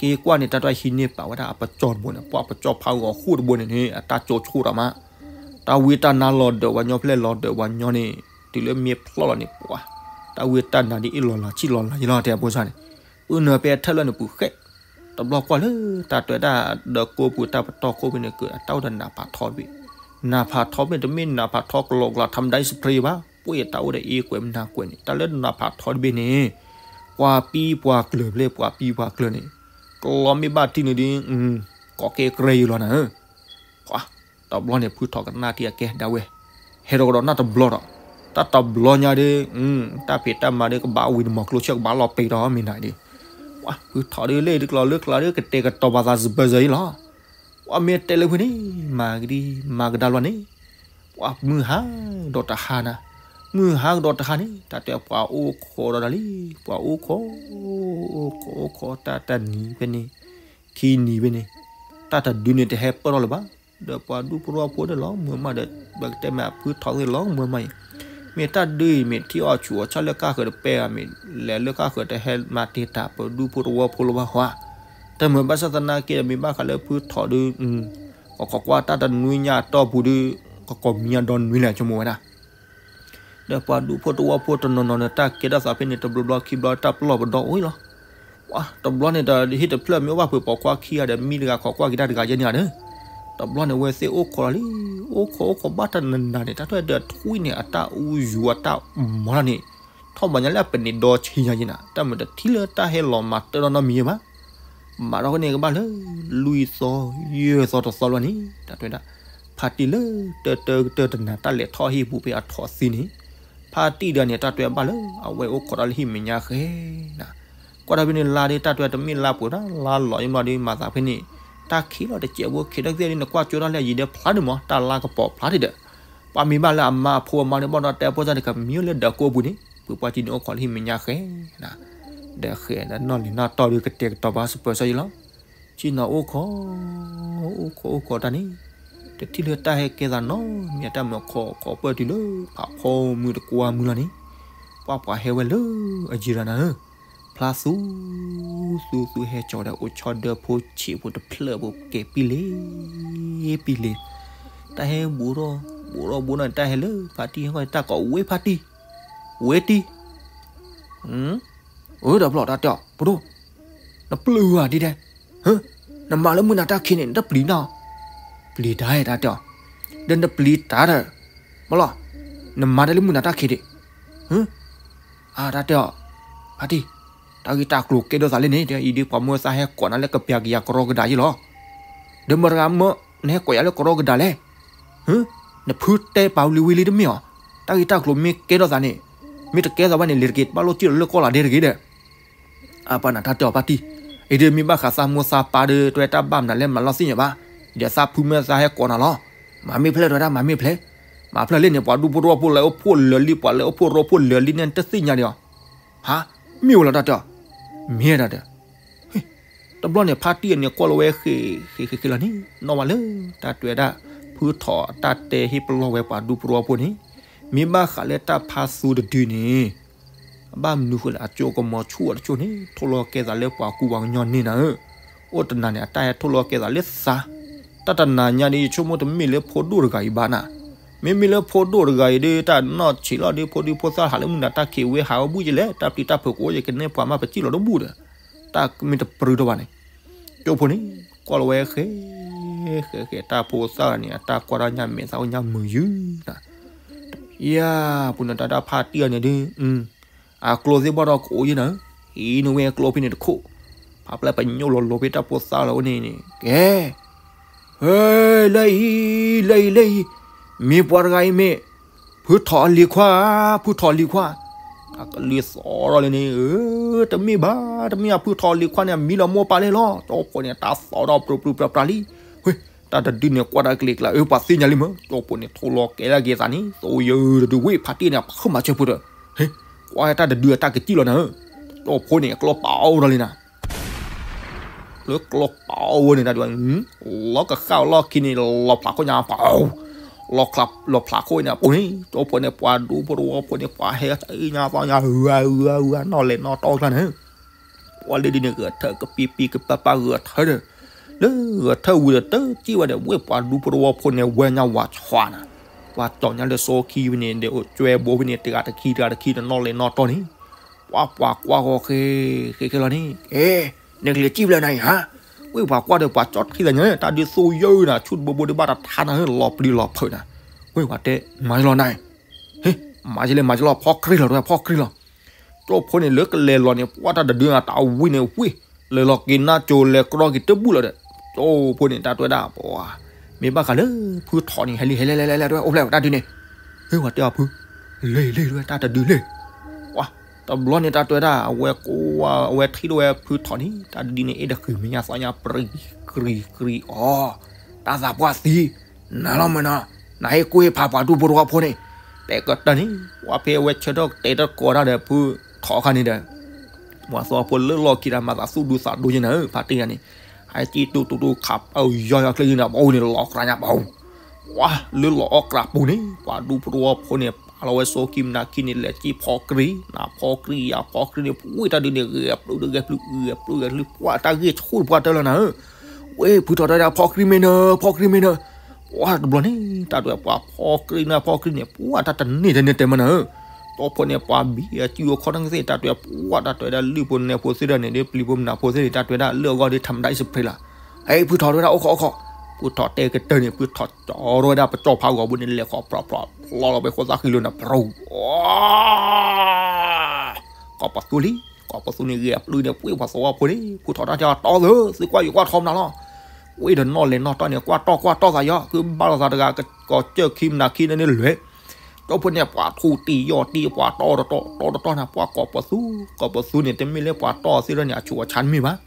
က့ၤကွၢ်န့ၣ် တၢ်တၢ်ဟံးန့ၢ်ပာ်ဝဲဒၣ်အပကၠီတဘိန့ၣ် ပှၤပကၠီဖးဂီၤဃိၣ်တဘိန့ၣ်န့ၣ် အတၢ်ကၠိဆိၣ်ဒီးမး တၢ်ဝံတၢ်နါလီၤဒၢးဝဲညီဖျဲၣ်လီၤဒၢးဝဲညီန့ၣ် တုၤလၢမ့ၢ်ဖျီၣ်လီၤန့ၣ် ပှၤ တၢ်ဝံတၢ်နါဒ်အ့ၣ်လီၤလၤဆံၣ်လီၤလၤယလီၤ တဲအဖိစၢ်န့ၣ် အုၣ်နၢၤဖဲအထၢၣ်လၢန့ၣ်ပူၤဃဲ တဘျီကွၢ်လၢတၢ်တဲဒၣ်ဒီးကိပူၤတၢ်ပတီၢ်ခိၣ်ဖဲန့ၣ် ကတၢ်အိၣ်ဒီးနးဖးထီတဘ့ၣ် နးဖးထီမ့ၢ်တမ့ၢ်နးဖးထီကလီကလီ ထီမဒါအံၤစပရ့ဘၣ် ပှ့ၢ်တၢ်အိၣ်ဒီးအ့ၣ်ကွဲးမနၤကွဲးန့ၣ် တၢ်လၢနးဖးထီတဘ့ၣ်န့ၣ် ပှၤပံပှၤကျၢၤဖျဲၣ်ပှၤပံပှၤကျၢၤန့ၣ် ကျီမ့ၢ်ဘၣ်ထံၣ်န့ၣ်ဒီး ကိးကဲကြဲယုာ်လီၤနၤဧၢ ပှၤ တဘျီန့ၣ် ဖုထီၣ်ကနၣ်ထံအကဲဒၣ်ဝဲ ဟဲထီၣ်ကဒီးနၢ်တဘျီဒီး တၢ်တဘျီညါဒီး တၢ်ဖံးတၢ်မၤဒီးကဘၣ်ဝံၤနမီၤကျိဆၢကဘၣ်လီၤပံးဒီးမ့ၢ်နၤဒီး ပှၤ ဖုထီၣ်ဒီးလၢတကျိၤလၢကျါဒီးကတဲာ်ကတီၤပာ်သးစပၢၤစၢၤအံၤလီၤ ပှၤမ့ၢ်တဲလၢဖုန့ၣ် မၤကဒံ မၤကဒါလီၤန့ၣ် ပှၤမုၢ်ဟါကဒီးတဟါနၤ မုၢ်ဟါကဒီးတဟါန့ၣ် တၢ်တဲပှၤအိၣ်ခိးဒီးတၢ်လံ ပှၤအိၣ်ခိး အိၣ်ခိး အိၣ်ခိးတၢ်တနံၤဖဲန့ၣ် ခံနံၤဖဲန့ၣ် တၢ်တဒုန့ၣ်တဟဲပၢၢ်ထီၣ်လၢၤဘၣ် ဒီးပှၤဒူဖိတဝီဖိဒီးလီၤမုာ်မးဒီး ပကတဲမ့ၢ်ဖုထီၣ်သ့ၣ်လီၤမုာ်မးအံၤ မ့ၢ်တၢ်ဒုအံၤ မ့ၢ်ထံအီၣ်ဆူၣ်အီၣ်ဆၣ်လၢကါဃၢၤတပဲအီၤ မ့ၢ်လဲၤလၢကါဃၢၤတဟဲမၤတ့ၢ်တၢ်ပဒူဖိတဝီဖိလၢၤဘၣ်ဟီဧါ တၢ်မုာ်ဘၣ်ဆၣ်သနာ်က့ဒီး မ့ၢ်ဘၣ်ဃးလၢဖုထီၣ်ဒီး ကခိးကွၢ်တၢ်တနွံညါအတီၢ်ပူၤဒီး ကကိးမံၤအဒီနွံလဲၣ် ဆိကမိၣ်ဝဲဒၣ် ဒီးပှၤဒူဖိတဝီဖိတနီၤနီၤန့ၣ် တၢ်ကဲထီၣ်သးဖဲန့ၣ် တဘျီဘျီခံဘျီတၢ်ပလီၢ်ပဒီအိၣ်အံၤလီၤ ပှၤ တဘျီန့ၣ်ဒီး ဟံၣ်တဖျၢၣ်မ့ၢ်အိၣ်ဘၣ်ပှဲၤပိာ်ခွါခံဂၤဒီး မံတဂၤခိးကွၢ်က့ၤတၢ်တဂၤယဲၢ်န့ၣ်ဧါဒီး တဘျီန့ၣ် ဝဲသ့ၣ်အိၣ်ခိးလီၤလံ အိၣ်ခိးအိၣ်ခိးဘၣ်တၢ်နးနးန့ၣ် တၢ်ထွဲဒီးထွံၣ်န့ၣ် အတၢ်အူယူၤအတၢ်မီၤတၢ်န့ၣ် ထီၣ်ဘၣ်ညါလၢအပန့ၣ်ဒီဆံညါယဲၢ်နၤ တၢ်မုာ်တထံၣ်လၢတၢ်ဟဲလီၤမၤတၢ်ဒီးနီတမံၤယဲၢ်ဘၣ် မၤထီၣ်ကန့ၣ်ကဘၣ်လၢ လွံၢ်သီ ယဲၢ်သီတသီလီၤန့ၣ် တၢ်ထွဲဒၣ် ဖါတံၢ်လၢတၢတၢကတၢၢ်တနၤ တၢ်လဲၤထီၣ်ဟံၣ်ပူၤဖဲအထီၣ်သံန့ၣ်, ဖါတံၢ်ဒီးန့ၣ် တၢ်တွဲဘၣ်လၢအဝဲအိၣ်ခိးတၢ်လၢဟံၣ်မဲာ်ညါဃဲနၤ, ကွၢ်တၢ်ဖဲန့ၣ်လါဒီး တၢ်တွဲတမ့ၢ်လါပှဲၤတၢ်လါလီၤယံၤဘျီဒီး မၤသးဖဲန့ၣ်, တၢ်ခံးလီၤတစဲးဖိခံးတၢ်သ့ၣ်ဒီး နကွၢ်ကၠိတၢ်လၢအယံၤဒီးဖျါန့ၣ်မး တၢ်လါကပီၤဖျါတ့ၢ်ဒီး, ပှၤမ့ၢ်ဘၣ်လၢအမါအဖိအမါဒီး ဘၣ်ဒီးတဲဖိသၣ်န့ၣ် ကမံလၢဒၢးကိးပူၤန့ၣ် ပှၤပှၤကၠိန့ၣ်အိၣ်ခိးလၢဟံၣ်မဲာ်ညါဃဲနၤ, ဒီးဃဲဒီးနီၢ်လံၤနီၢ်တီၢ်ဒီးကတဲာ်ကတီၤဘၣ်စပၢၤစီယံၤလီၤ. ကၠိနီၤအိၣ်ခိး အိၣ်ခိးအိၣ်ခိးတၢ်န့ၣ်, တထံၣ်လၢတၢ်ဟဲကဲသးနီတမံၤ တၢ်မုာ်ခိးခိးပၢၢ်တုၤလၢဖးဖီမုၢ်တကွၢ်မုၢ်လီၤန့ၣ်, ပှၤပှၤဟဲဝဲလၢအယံၤရၤနၤဧၢ, ဖျါသူ သူသူဟဲကၠီၤဒီး အိၣ်ဆီဒၢဖိဆံးဖိတဖျၢၣ်ဖိကဲၤပံလ့ၤ ပံလ့ၤ, တၢ်ဟဲဘူးထီၣ် ဘူးထီၣ်ဘူးထီၣ်န့ၣ် တၢ်ဟဲလၢဖါတံၢ်ဟဲဃီန့ၣ် တၢ်ကိးဝဲဖါတံၢ် ဝဲတံၢ် အၢ တဘျီတၢ်တဲအီၤ ပဒိၣ်, နပျုၢ်ဝဲဒ်လဲၣ်, နမၤလၢမုၢ်နၤတၢ်ခံးန့ၣ် နတပျံၤနီၢ်, ပျံၤတၢ် တၢ်တဲအီၤ, ဒီးနပျံၤတၢ်ဒီး, မလီၤ, နမၤတၢ်လၢမုၢ်နၤတၢ်ခံးဒံး, အတၢ်တဲအီၤ, ဖါတံၢ်, တၢ်ဂ့ၢ်တၢ်ကျိၤကဲထီၣ်သးလံန့ၣ် အံၤဒ်ပှၤမုၢ်သၣ်ဟဲကိးနၤလၢကပျၢ်ကယၤကရီကဒၤယ့ၢ်လီၤ, ဒီးမတၤဂၤမၢ နဟဲကိးယၤလၢကရီကဒၤလဲၣ် နဖုတဲပာ်ဝံၤလံဝံၤလံတမ့ၢ်အီၤ, တၢ်ဂ့ၢ်တၢ်ကျိၤမ့ၢ်ကဲထီၣ်သးန့ၣ်, မ့ၢ်တကဲထီၣ်သးဘၣ်န့ၣ် လဲၤတက့ၤတဘၣ်လိၣ်စံၣ်လီၤလၢကီၢ်လၤဒဲတဂ့ၤဒီး, အပှၤနၤတၢ်တဲအီၤဖါတံၢ်, အံၤဒ်မ့ၢ်ဘၣ်ဃးသးမိၢ်သးပၢ်ဒီး တဝဲတၢ်ဘၣ်မနုၤလဲၣ် မၤလီၤသ့ၣ်ညါဘၣ်, ဒီးသးဖုမ့ၢ်သးဟဲကိးနၤလီၤ, မၤမ့ၢ်ဖျဲၣ်တဝဲဒၣ် မၤမ့ၢ်ဖျဲၣ်, မၤဖျဲၣ်လံန့ၣ် ပှၤဒူဖိတဝီဖိလဲၤအိၣ်ဖှိၣ်လၢာ်လံ ပှၤလဲၤအိၣ်ဖှိၣ်ရိဖှိၣ်လၢာ်လံန့ၣ် တသ့ၣ်ညါဒီးအီၤ, ဟါ, မ့ၢ်ဝဲလီၤတၢ်တဲအီၤ, မ့ၢ်တၢ်တဲ တဘျီန့ၣ် ဖါတံၢ်အန့ၣ် ကွၢ်လီၤဝဲဃ့ ဃ့ဃ့ဃ့လီၤန့ၣ် နီၣ်ဝဲလၢ တၢ်တွဲဒၣ် ဖုထီၣ်အတၢ်တဲဟ့ၣ်ပလီၢ်ဝဲပှၤဒူဖိတဝီဖိန့ၣ်, မ့ၢ်ဘၣ်ဃးလၢတၢ်ဖါသူတဒုန့ၣ်, အဘၣ်မနုၤဃိလဲၣ် အကၠိကမီၤဆူၣ်အီၤတကၠိန့ၣ် ထိၣ်လီၤကဲသးလၢပှၤကူပှၤကညီန့ၣ်နၤဧၢ, အိၣ်တနၤန့ၣ် အတၢ်ဟဲထိၣ်လီၤကဲသးလၢသး, တၢ်တနၤညါဒီး ယဆိကမိၣ်တမ့ၢ်လၢဖိဒိၣ်တဂၤအံၤဘၣ်နၤ, မ့မ့ၢ်လၢဖိဒိၣ်တဂၤအံၤဒီး တၢ်နီၢ်ဆံးလီၤဒီး ဖိဒံဖိသၣ်ဟးလၢမုၢ်နၤတၢ်ခံးဝဲ ဟးဝဲဘူၣ်ယဲလဲၣ် တၢ်ပျံၤတၢ်ဖုးကအိၣ်ယဲ ကန့ၢ်ပှၤမ့ၢ်ပစံၣ်လီၤတဘူၣ်ဒီး တၢ်မ့ၢ်တပြၢတဘၣ်န့ၣ်, ကၠိဖိန့ၣ် ကွၢ်လီၤဝဲဃဲ ဃဲဃဲ တၢ်ဖိသၣ်ဂၤန့ၣ် အတၢ်ကွၢ်တၢ်ညၣ်မဲာ်သၣ်အိၣ်ညၣ်မုာ်ယုၢ်နၤ, ယၤ ပူၤနတၢ်တၢ်ဖါတံၢ်အန့ၣ်ဒုး အကျိသ့ၣ်ဘၣ်ဒီးကအိၣ်ယဲနၤ, ဟံးနဝဲအကျိဖဲန့ၣ်တခိၣ်, ဖးဖျဲၣ်ပညိၣ်လီၤလီၤဖဲတၢ်ဖိသၣ်လီၤအိၣ်န့ၣ်န့ၣ် ကဲ ဟဲ လၢအံၤ လၢအံၤ လၢအံၤ, မ့ၢ်ပှၤတဂၤအံၤမ့ၢ် ဖုထီၣ်အလံၤခွါ, ဖုထီၣ်အလံၤခွါ, အကလံၤသီထီၣ်လံန့ၣ်, တမ့ၢ်ဘၣ် တမ့ၢ်အဖုထီၣ်အလံၤခွါန့ၣ် အမံလီၤမိၢ်ပၢ်လဲၣ်လီၤ, ကၠိဖိန့ၣ် တၢ်သီထီၣ်ပြူပြူပြပြလံ, ဝ့ၢ် တၢ်တဒုန့ၣ် ကွၢ်တၢ်ကလံၤကျါ အၢ ပှၤသ့ၣ်ညါလံမ့ၢ် ကၠိဖိန့ၣ် ထိၣ်လီၤကဲဒၣ်က့ၤသးန့ၣ် သိယၢတဒု ဝ့ၢ် ဖါတံၢ်န့ၣ် အဖုမၤစၢၤဖိဒီး, ဟ့ ကွၢ်တၢ်တဒုအတၢ်ကစံၣ်လီၤနၤဧၢ, ကၠိဖိန့ၣ် အကျိပာ်အီၤဒီးလံနၤ လၢကျိပာ်အီၤဝဲန့ၣ် တၢ်ဒုး လီၤကဃၣ်လီၢ်ခံန့ၣ် လီၤဖျးခိၣ်ညါပှၤ, လီၤဖျးခိၣ်န့ၣ် အပူၤန့ၣ် ကၠိဖိန့ၣ် ပှၤဒူဖိတဝီဖိန့ၣ် ပှၤဟဲညါပှၤညါ ဝဲဝဲဝဲ နီၢ်လဲၤနီၢ်တီၢ်ကျါန့ၣ်, ပှၤလၢဒ်န့ၣ် ဂဲၤထၢၣ်ကပံပံကပၢ်ပၢ်ဂဲၤထၢၣ်ဒီး, လၢဂဲၤထၢၣ်ဝံၤဒီး တစံၣ်ဝဲဒီး ဝဲပှၤဒူဖိတဝီဖိန့ၣ် ဝဲညါဝၤဆှးနၤ, ပှၤကၠီညါလၢစီခံဝဲန့ၣ်ဒီး ကွဲဘိဖဲန့ၣ် တဂၤတခံတဂၤတခံဒီး နီၢ်လဲၤနီၢ်တီၢ်န့ၣ် ပှၤပှၤကွၢ်ဂီၤဃဲ ဃဲဃဲလီၤန့ၣ် ကဲ နကလဲၤစံၣ်ဖျဲးနၤအံၤဟါ, ဝ့ၢ်ပှၤကွၢ်ဒီးပှၤကၠီထံသးညါ တၢ်ဒုးသိယၢနၤ ဆူၣ်တဘိဘိဒုးဘၣ်တထါနၤ လီၤပျံၤလီၤဖုးနၤ, ဝ့ၢ်ပှၤတဲ မၤယလီၤနၤအံၤ, ဟ့ မၤယလဲၣ်မၤယလီၤ ဖီကြံလီၤတဝဲ ဖီကြံလီၤ, ကၠိဖိန့ၣ် လၢကလဲၤလီၤန့ၣ် ပှၤတၢ်တဒုနၤ တၢ်ဝံၤန့ၣ်ဝ့ၢ် လဲၤလီၤက့ၤနါကၠိလဲၤကြီက့ၤတဘူၣ်လီၤဒီး, ကၠိဖိန့ၣ် တၢ်တွဲဒၣ်ပှၤ, မ့ၢ်ဘၣ်ဃးလၢ ဖုထီၣ်န့ၣ် ဟဲလံ ဟဲလဲၣ်လဲၣ်လဲၣ်လဲၣ် တဝဲအိၣ်ဖျဲၣ်ဝဲတၢ်ဒုးန့ၣ်, ဟ့ ပှၤတဲအီၤဖု, လဲၤလဲၣ်တဝဲ တၢ်တဒုးလဲၣ်, ပှၤ, တဘျီန့ၣ် တၢ်တွဲဒၣ် အဝဲကိးဝဲ အဝဲထံၣ်ဒိၣ်ဝဲဖုထီၣ်န့ၣ် တၢ်တဒုန့ၣ် အဲၣ်ဒိးဃံၤမဲာ်ညါသးညါ ပြံၤ ကြံၤ ကြံၤ အီၤ, တၢ်သးပှၢ်သံ, နၤလီၤမ့ၢ်နီၤ, နဟ့ၣ်ကူၣ်ဟ့ၣ်ဖးပှၤဒူဖိတဝီဖိန့ၣ်, တဲကတၢၢ်န့ၣ် ပှၤဖဲအဝဲဆၢထၢၣ်တဲတကိးတၢ်ဒီးဖုထီၣ်ခါန့ၣ်ဒီး ပှၤသဝီဖိလၢလီၢ်ခံဒီး မၤသးသူၣ်ဒူသးဒူယဲနၤဧၢ ဖါတံၢ်ဂၤန့ၣ်, ဟဲကံၣ်တူတူတူခးပၢယီယီချ့ဂ့ၤနၤ ပှၤအိၣ်န့ၣ် လီၤကြၢးညါပှၤ, ပှၤလၢလီၤအီၣ်ကြးပူၤန့ၣ် ပှၤဒူဖိတဝီဖိန့ၣ် ပာ်လီၤဝဲစိကံမနၤခံန့ၣ် လဲၤကံၣ်ဖီကြံၤ နၤဖီကြံၤ ယၤဖီကြံၤန့ၣ် ပှၤတၢ်ဒုးန့ၣ် ဂဲၤပျုၢ်ဒီးဂဲၤပျုၢ် ဂဲၤပျုၢ်ဂဲၤပျုၢ် ပှၤတၢ်ဂ့ၢ်ဆူၣ်တပှၢ်တၢၢ်လီၤနၤဧၢ ဝဲဖုထီၣ်တၢ်ဒၣ်ဖီကြံၤမ့ၢ်နၢၤ ဖီကြံၤမ့ၢ်နၢၤ, ပှၤတဘျီန့ၣ် တၢ်တွဲပှၤဖီကြံၤနၢၤဖီကြံၤန့ၣ် ပှၤတၢ်တန့ၢ်တန့ၢ်တဲမ့ၢ်နၢၤဧၢ, တိၢ်ဖိန့ၣ် ပှၤဘံၣ်အစုအခီၣ်တၢ်ကသ့ၣ် တၢ်တွဲပှၤတၢ်တွဲဒၣ်လုၢ်ဖိနဲၣ်ဖိသ့ၣ်ဒီးန့ၣ် ဒ်ပျံၤဖိမနုၤဖိသ့ၣ်န့ၣ် တၢ်တွဲဒၣ်လၢအဂီၢ်ဒ် ထမ်မတၤ အံၤစဖရ့လး, ဟဲ ဖုထီၣ်တဝဲဒၣ်အိၣ်ခိးအိၣ်ခိး, ဖုထီၣ်တဲကတၢၢ်န့ၣ် ဖုထီၣ်ကၠီထီၣ်ဝဲဒၣ်ပကၠီဖးဂီၤပူၤန့ၣ် လဲၤခီဖျိဖျိဖျိလီၤဝဲဃိသၣ်ဃံလိာ်နၤ ပရိ ကိးပသူလံ, ကိးပသူန့ၣ်ဂဲၤအပျုၢ်န့ၣ် ပှ့ၤပှၤသဝီဖိန့ၣ် ဖုထီၣ်တၢ်တဲအီၤ တီၢ်သၢ သုကွၢ်ယကွၢ်ထီမနုၤလီၤ, ဝဲဒီးနီၣ်လဲၤနီၣ်တီၢ်န့ၣ် ကွၢ်တီၢ်ကွၢ်တီၢ်သးယီၤ ကဘၣ်လီၤသးတဂၤ ကီၢ်ကၢၢ်ခံမနၤခံန့ၣ်လၢာ် ကၠီဖိန့ၣ် ပှၤထူတံၢ်ယီၢ်တံၢ် ပှၤတီၢ်တတီၢ် တီၢ်တတီၢ်န့ၣ် ပှၤကိးပသူ ကိးပသူန့ၣ် တမ့ၢ်လၢပှၤတီၢ်သ့ၣ်ဒီးန့ၣ် အဆူးအဆါတမ့ၢ်ဘၣ်.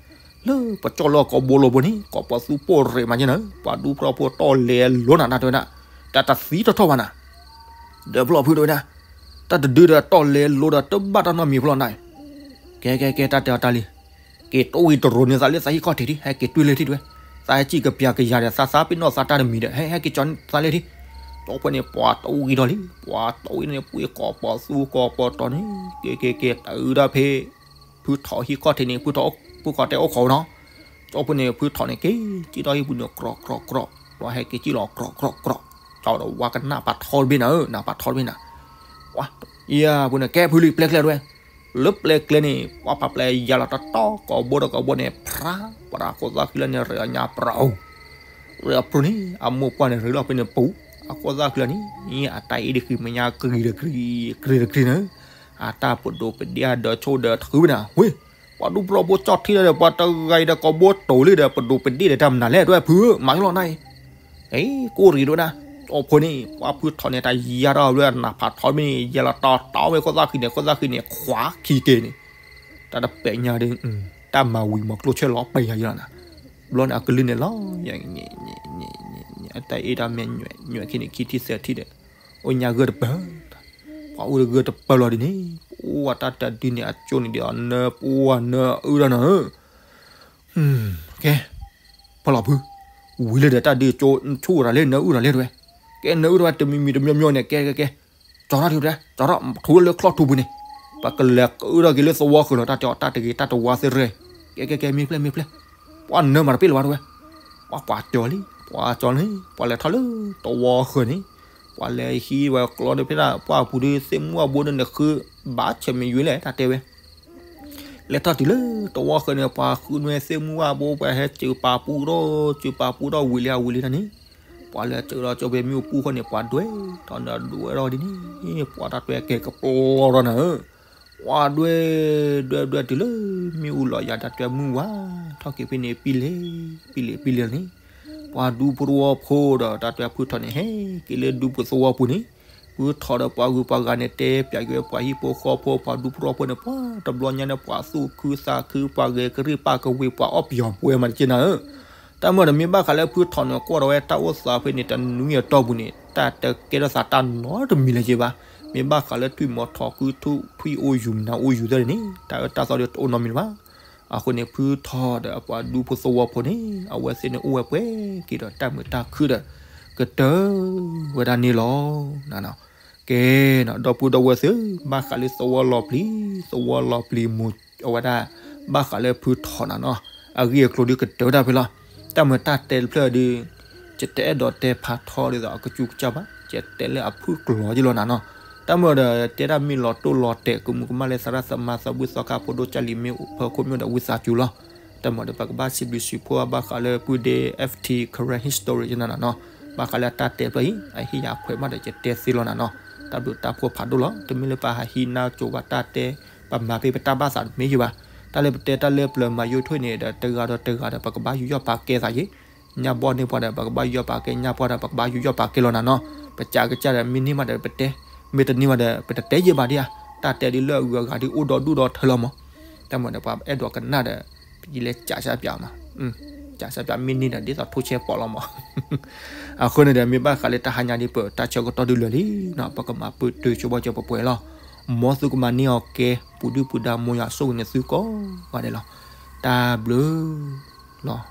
လၢပကၠီၣ်လၢကိးဘိလိၤဘိန့ၣ် ကိးပသူပိၢ်ရ့ၣ်မးက့နၤ ပှၤဒူဖိထီၣ်ဖိတီၢ်လဲၤလိၤနၤ တၢ်တဲဝဲဒၣ် တၢ်တသံတထီၣ်ဘၣ်နၤ ဒီးဖျီၣ်ဖုတဲဝဲဒၣ် တၢ်တဒုဒီးတီၢ်လဲၤလိၤဒီးတဘၣ်တၢ်နီတမံၤဖျီၣ်နၤ ကဲကဲကဲ တၢ်တဲအီၤတၢ်လံ က့ၤတအိၣ်ဝံၤတရိးန့ၢ်သးလၢသးဟံၣ်ခီၣ်ထံးဒံး ဟဲက့ၤတွံၢ်လၢထံၣ်တဝဲ သးဟဲစံၣ်ကပျၢ်ကယၤဒီး သးသးပ့ၤနီၣ်သးတၢ်တမံၤဒီး ဟဲဟဲက့ၤကၠီၤသးလၢထံၣ် ကၠီဖိန့ၣ် ပှၤတအိၣ်ဝံၤဒီးလံ ပှၤတအိၣ်ဝံၤန့ၣ် ပှ့ၤကိးပသူကိးပတီၢ်န့ၣ် ကဲကဲကဲ တအုဒၣ်ဖဲ ဖုထီၣ်ဟံၣ်ခီၣ်ထံးန့ၣ် ဖုထီၣ်ဖုခီၣ်တဲအိၣ်ခိးနီၤ ကၠီဖိန့ၣ် ဖုထီၣ်န့ၣ် က့ၤစံၣ်ထီၣ်ဟံၣ်ပူၤန့ၣ် ကြီကြီကြီ ပှၤဟဲက့ၤစံၣ်လီၤကြီကြီကြီ ကၠီဒီးဝါကနၣ်ပာ်ထီတဘ့ၣ်နၤဧၢ နၢ်ပာ်ထီတဘ့ၣ်နၤ ပှၤ ယၤပူၤန့ၣ် ကဲဖုလံပျဲကျဲတဝဲ လၢပျဲကျဲန့ၣ် ပှၤပာ်ပျဲယၤလီၤတတီၤကိးဘိဒီးကိးဘိန့ၣ် ဖြး ပှၤဒီးခိၣ်သၣ်ဃံလၢန့ၣ် ရ့အညါပြၤ ရ့အပြၤန့ၣ် အမိၢ်ပှၢ်န့ၣ် ရ့လီၤဖဲန့ၣ်ပူၤ အခိၣ်သၣ်ဃံလၢန့ၣ် အတၢ်အ့ၣ်တဃံးမဲာ်ညါ ကရံးတကရံး ကရံးတကရံးန့ၣ် အတၢ်ပဒိးပဒ့ၣ်အဒၢး ဆိဒီးတဃုဝဲန့ၣ် ဝ့ၢ် ပှၤဒူဖိထီၣ်ဖိကၠီၣ်ထံဒီး ပှၤတဂၤအံၤဒီးကိးဘိတိၤလံဒီး ပဒိးပဒ့ၣ်ဒီးတၢ်မနုၤလဲၣ် တဝဲဖုဧၢ မၤယလီၤနၤအံၤ အ့ ကိၢ်ရံးတဝဲဒၣ် ကၠီဖိန့ၣ် ပှၤဖုထီၣ်န့ၣ် တၢ်ယၤထီၣ်ဝဲနၢ်ဖးထီမ့ၢ်န့ၣ် ယဲလီၤတီတီဝဲခိၣ်သၣ်ဃံန့ၣ် ခိၣ်သၣ်ဃံန့ၣ် ခွးခံက့ၤန့ၣ် တၢ်တပဲာ်ညါဒီး တၢ်မၤဝံၤမၤကျိၣ်ဆဲလီၤပဲာ်ညါယလီၤနၤ ဘျီန့ၣ်အကလုၢ်န့ၣ်လီၤ အတၢ်အ့ၣ်တၢ်မဲာ်ညွဲး ညွဲးခံန့ၣ် ခံထံၣ်သၢထံၣ်ဒီး အိၣ်ညါဂၢၢ်တပၢၢ် ပှၤအိၣ်တဂၢၢ်တပၢၢ်လီၤဒ်န့ၣ် အိၣ်ဝဲတၢ်တဒုန့ၣ် အကၠိန့ၣ်ဒီး နၢပှၤနၢအုၣ်ဒီးနၤဧၢ ကဲ ဖီလီၤဖု ဝံၤလၢဒီးတၢ်ဒုးကၠိဆူၣ်တၢ်လၢနၢအုၣ်တၢ်လဲၣ်တဝဲ ကဲနၢအုၣ်တၢ်ဝဲ တမံၤမံၤတမံၤမံၤန့ၣ် ကဲကဲကဲ ကၠီထီၣ်ထံဝဲ ကၠီထီၣ် ထူလၢချီၣ်ထူပူၤန့ၣ် ပကလဲၤကအုၣ်ထီၣ်က့ၤလၢသဝီဃၢၤလီၤ တၢ်တဲအီၤတၢ်တဂ့ၤတၢ်တဝါသ့ၣ်ရဲၣ် ကဲကဲကဲ မ့ၢ်ဖျဲၣ်မ့ၢ်ဖျဲၣ် ပှၤနၢမၤတပ့ၣ်လၢၤဘၣ်တဝဲ ပှၤပှၤကၠီလံ ပှၤကၠီလံ ပှၤလဲၤထီၣ်လၢသဝီဃၢၤန့ၣ် ပှၤလဲၤဟံးဝဲကျီဒီးဖဲဒၣ် ပှၤပူၤဒီးသ့ၣ်မုၢ်ဝၣ်ဘိဒီးန့ၣ်ဃု ဘၣ်ဆဲးမ့ၢ်ယွၤလဲၣ် တၢ်တဲဝဲ လဲၤထီၣ်တုၤလၢသဝီဃၢၤန့ၣ် ပှၤဃုနွဲသ့ၣ်မုၢ်ဝၣ်ဘိ ပှၤဟဲစၢၤပာ်ပူထီၣ် စၢၤပာ်ပူထီၣ်ဝံၤလံ အဝံၤလံတၢ်န့ၣ် ပှၤလဲၤစၢၤဒီးကၠီဖဲမ့ၣ်အူပူၤဃီန့ၣ် ပှၤဒွဲၣ်ထီၣ်နၢဒွဲၣ်ထီၣ်ဒ်န့ၣ် ပှၤတၢ်တွဲကဲကပျီထီၣ်နၤဧၢ ပှၤဒွဲၣ် ဒွဲၣ်ဒွဲၣ်တုၤလၢမ့ၣ်အူလီၤယၤ တၢ်တွဲမုၢ်ဝါထီၣ်က့ၤဖဲန့ၣ် ပံလ့ၤ ပံလ့ၤ ပံလ့ၤန့ၣ် ပှၤဒူဖိသဝီဖိဒီးတၢ်တွဲဖုထီၣ်န့ၣ် ဟဲက့ၤလၢဒူဖိသဝီပူၤန့ၣ် ဖုထီၣ်ဒီးပှၤဂုၤပှၤဂၤန့ၣ် တဲပၠးက့ၤဝဲပှၤဟံၣ်ဖိဃီဖိ ပှၤဒူဖိသဝီဖိန့ၣ် ပှၤတဘျီညါန့ၣ် ပှၤသူၣ်ခုသးခု ပှၤဂဲၤကရံၣ်ပာ်ကဝ့ၤ ပှၤအီၣ်ပယီၤပှဲၤမးတက့ၢ်နၤဧၢ တၢ်မ့ၢ်ဒီးမ့ၢ်ဘၣ်ဃးလၢဖုထီၣ်န့ၣ် ကွၢ်ဒီးဝဲတၢ်အိၣ်သးဖဲန့ၣ် တနွံအတီၢ်ပူၤန့ၣ် တၢ်တကဲထီၣ်သးတၢ်နီတမံၤလၢၤက့ဘၣ်. မ့ၢ်ဘၣ်ဃးလၢထွံၣ်မီၤထီၣ် ကုထူၣ်ထွံၣ်အိၣ်ယူၤ မနၤအိၣ်ယူၤသ့ၣ်န့ၣ် တၢ်အၢတၢ်သီဒီးတအိၣ်နီတမံၤလၢၤဘၣ်. အဃိန့ၣ် ဖုထီၣ်ဒီးအပှၤဒူဖိသဝီဖိန့ၣ် အဝဲသ့ၣ်န့ၣ်အိၣ်ဝဲပှဲၤက့ၤဒီးတၢ်မုာ်တၢ်ခုၣ်ဒီး ကတၢၢ်ဝဲဒၣ်န့ၣ်လီၤ. ကဲ ဒီပုၢ်ဒီဝဲၢ်သ့ၣ်ဧၢ, ဘၣ်ဃးလၢသဝီလီၤပျံၤ သဝီလီၤပျံၤမူၤ အဝဲဒၣ် ဘၣ်ဃးလၢဖုထီၣ်နၤနီၤ အဂ့ၢ်အကျိၤဒုးကတၢၢ်ဝဲဒၣ်ဖဲလီၤ. တၢ်မုာ်တၢ်တဲတဖျၢၣ်ဒီး ယတအဲၣ်ဒိးတဲဖးထီဒ်သိးအကစူးကစၢ်ဘၣ်, ယတဲလၢအဖုၣ်ကျိၤယလီၤနၤနီၤ. တၢ်မုာ်ဒီး တဲဒၣ်မ့ၢ်လီၤတိၢ်လီၤတဲာ် ကမူးကမၣ်လၢသရၣ်သမါသးဘုၣ်သီခါဖိဒိၣ်ကၢ်လံၤမ့ၢ်အိၣ်ဖၢခိၣ်မ့ၢ်ဒီးဝံသးစူၤလီၤ. တၢ်မုာ်ဒီး ပကဘၣ်စံးဘျုးစံးဖှိၣ်ဘၣ်ဃးလၢ ပုၢ်ဒ့ F T Karen History ယနၤနီၤ. ဘၣ်ဃးလၢအတၢ်တဲဖျၢၣ်အံၤ အဟ့ၣ်ယၤခွဲးမးဒီး ယတဲသ့လီၤနၤနီၤ. တၢ်ဘျုးတၢ်ဖှိၣ်ဖးဒိၣ်လီၤ. တမ့ၢ်လၢပဟးဟံးနၢ်ကိၤဘၣ်တၢ်တဲ ပမၤဖဲပတၢ်ဘၣ်သးတမ့ၢ်ယံၤဘၣ်. တၢ်လၢပတဲတၢ်လၢပျၢၤမၤယိထွံၣ်န့ၣ်ဒီး တဂၤဒီးတဂၤဒီး ပကဘၣ်ယူးယီၣ်ပာ်ကဲသးယ့ၣ် ညၣ်ဘီၣ်န့ၢ်ပှၤဒီး ပကဘၣ်ယူးယီၣ်ပာ်ကဲ ညၣ်ဘီၣ်ဒီး ပကဘၣ်ယူးယီၣ်ပာ်ကဲလီၤနၤနီၤ. ပစံးကစၢ်ဒီးမ့ၢ်န့ၢ်မးဒီးပတဲ, မ့ၢ်တန့ၢ်မးဒီး ပတတဲယံၤဘၣ်ဒံဧါ. တၢ်တဲဒ်လၢအဂုၤအဂၤဒ်အိၣ်ဒီဒူၣ်ဒီထၢလီၤမး. တၢ်မုာ်ဒီးပှၤအဲၣ်ဒိးကနၣ်ဒီး ပယလဲၤကးစၢ်ပၠးမး, ကးစၢ်ပၠးမ့ၢ်န့ၢ်ဒီး ဒ်သိးထိဆဲးပီးလီၤမး. အဃိန့ၣ်ဒီး မ့ၢ်ဘၣ်ဃးလၢတၢ်ဟါညါဒ်ပၢၢ် တၢ်ဆၢကတီၢ်ဒုးလၢာ်လံနီၤ, ပကမၤပတုာ်ဆိဘီကၠီပှဲၤပှဲၤလီၤ. မ်သုကမၤန့ၢ်အီၤကဲ ပူၤဒုၣ်ပူၤဒါမိၢ်ယွၤဆိၣ်ဂ့ၤန့ၢ်သုကိးဂၤဒဲးလီၤ. တၢ်ဘျုးလီၤ.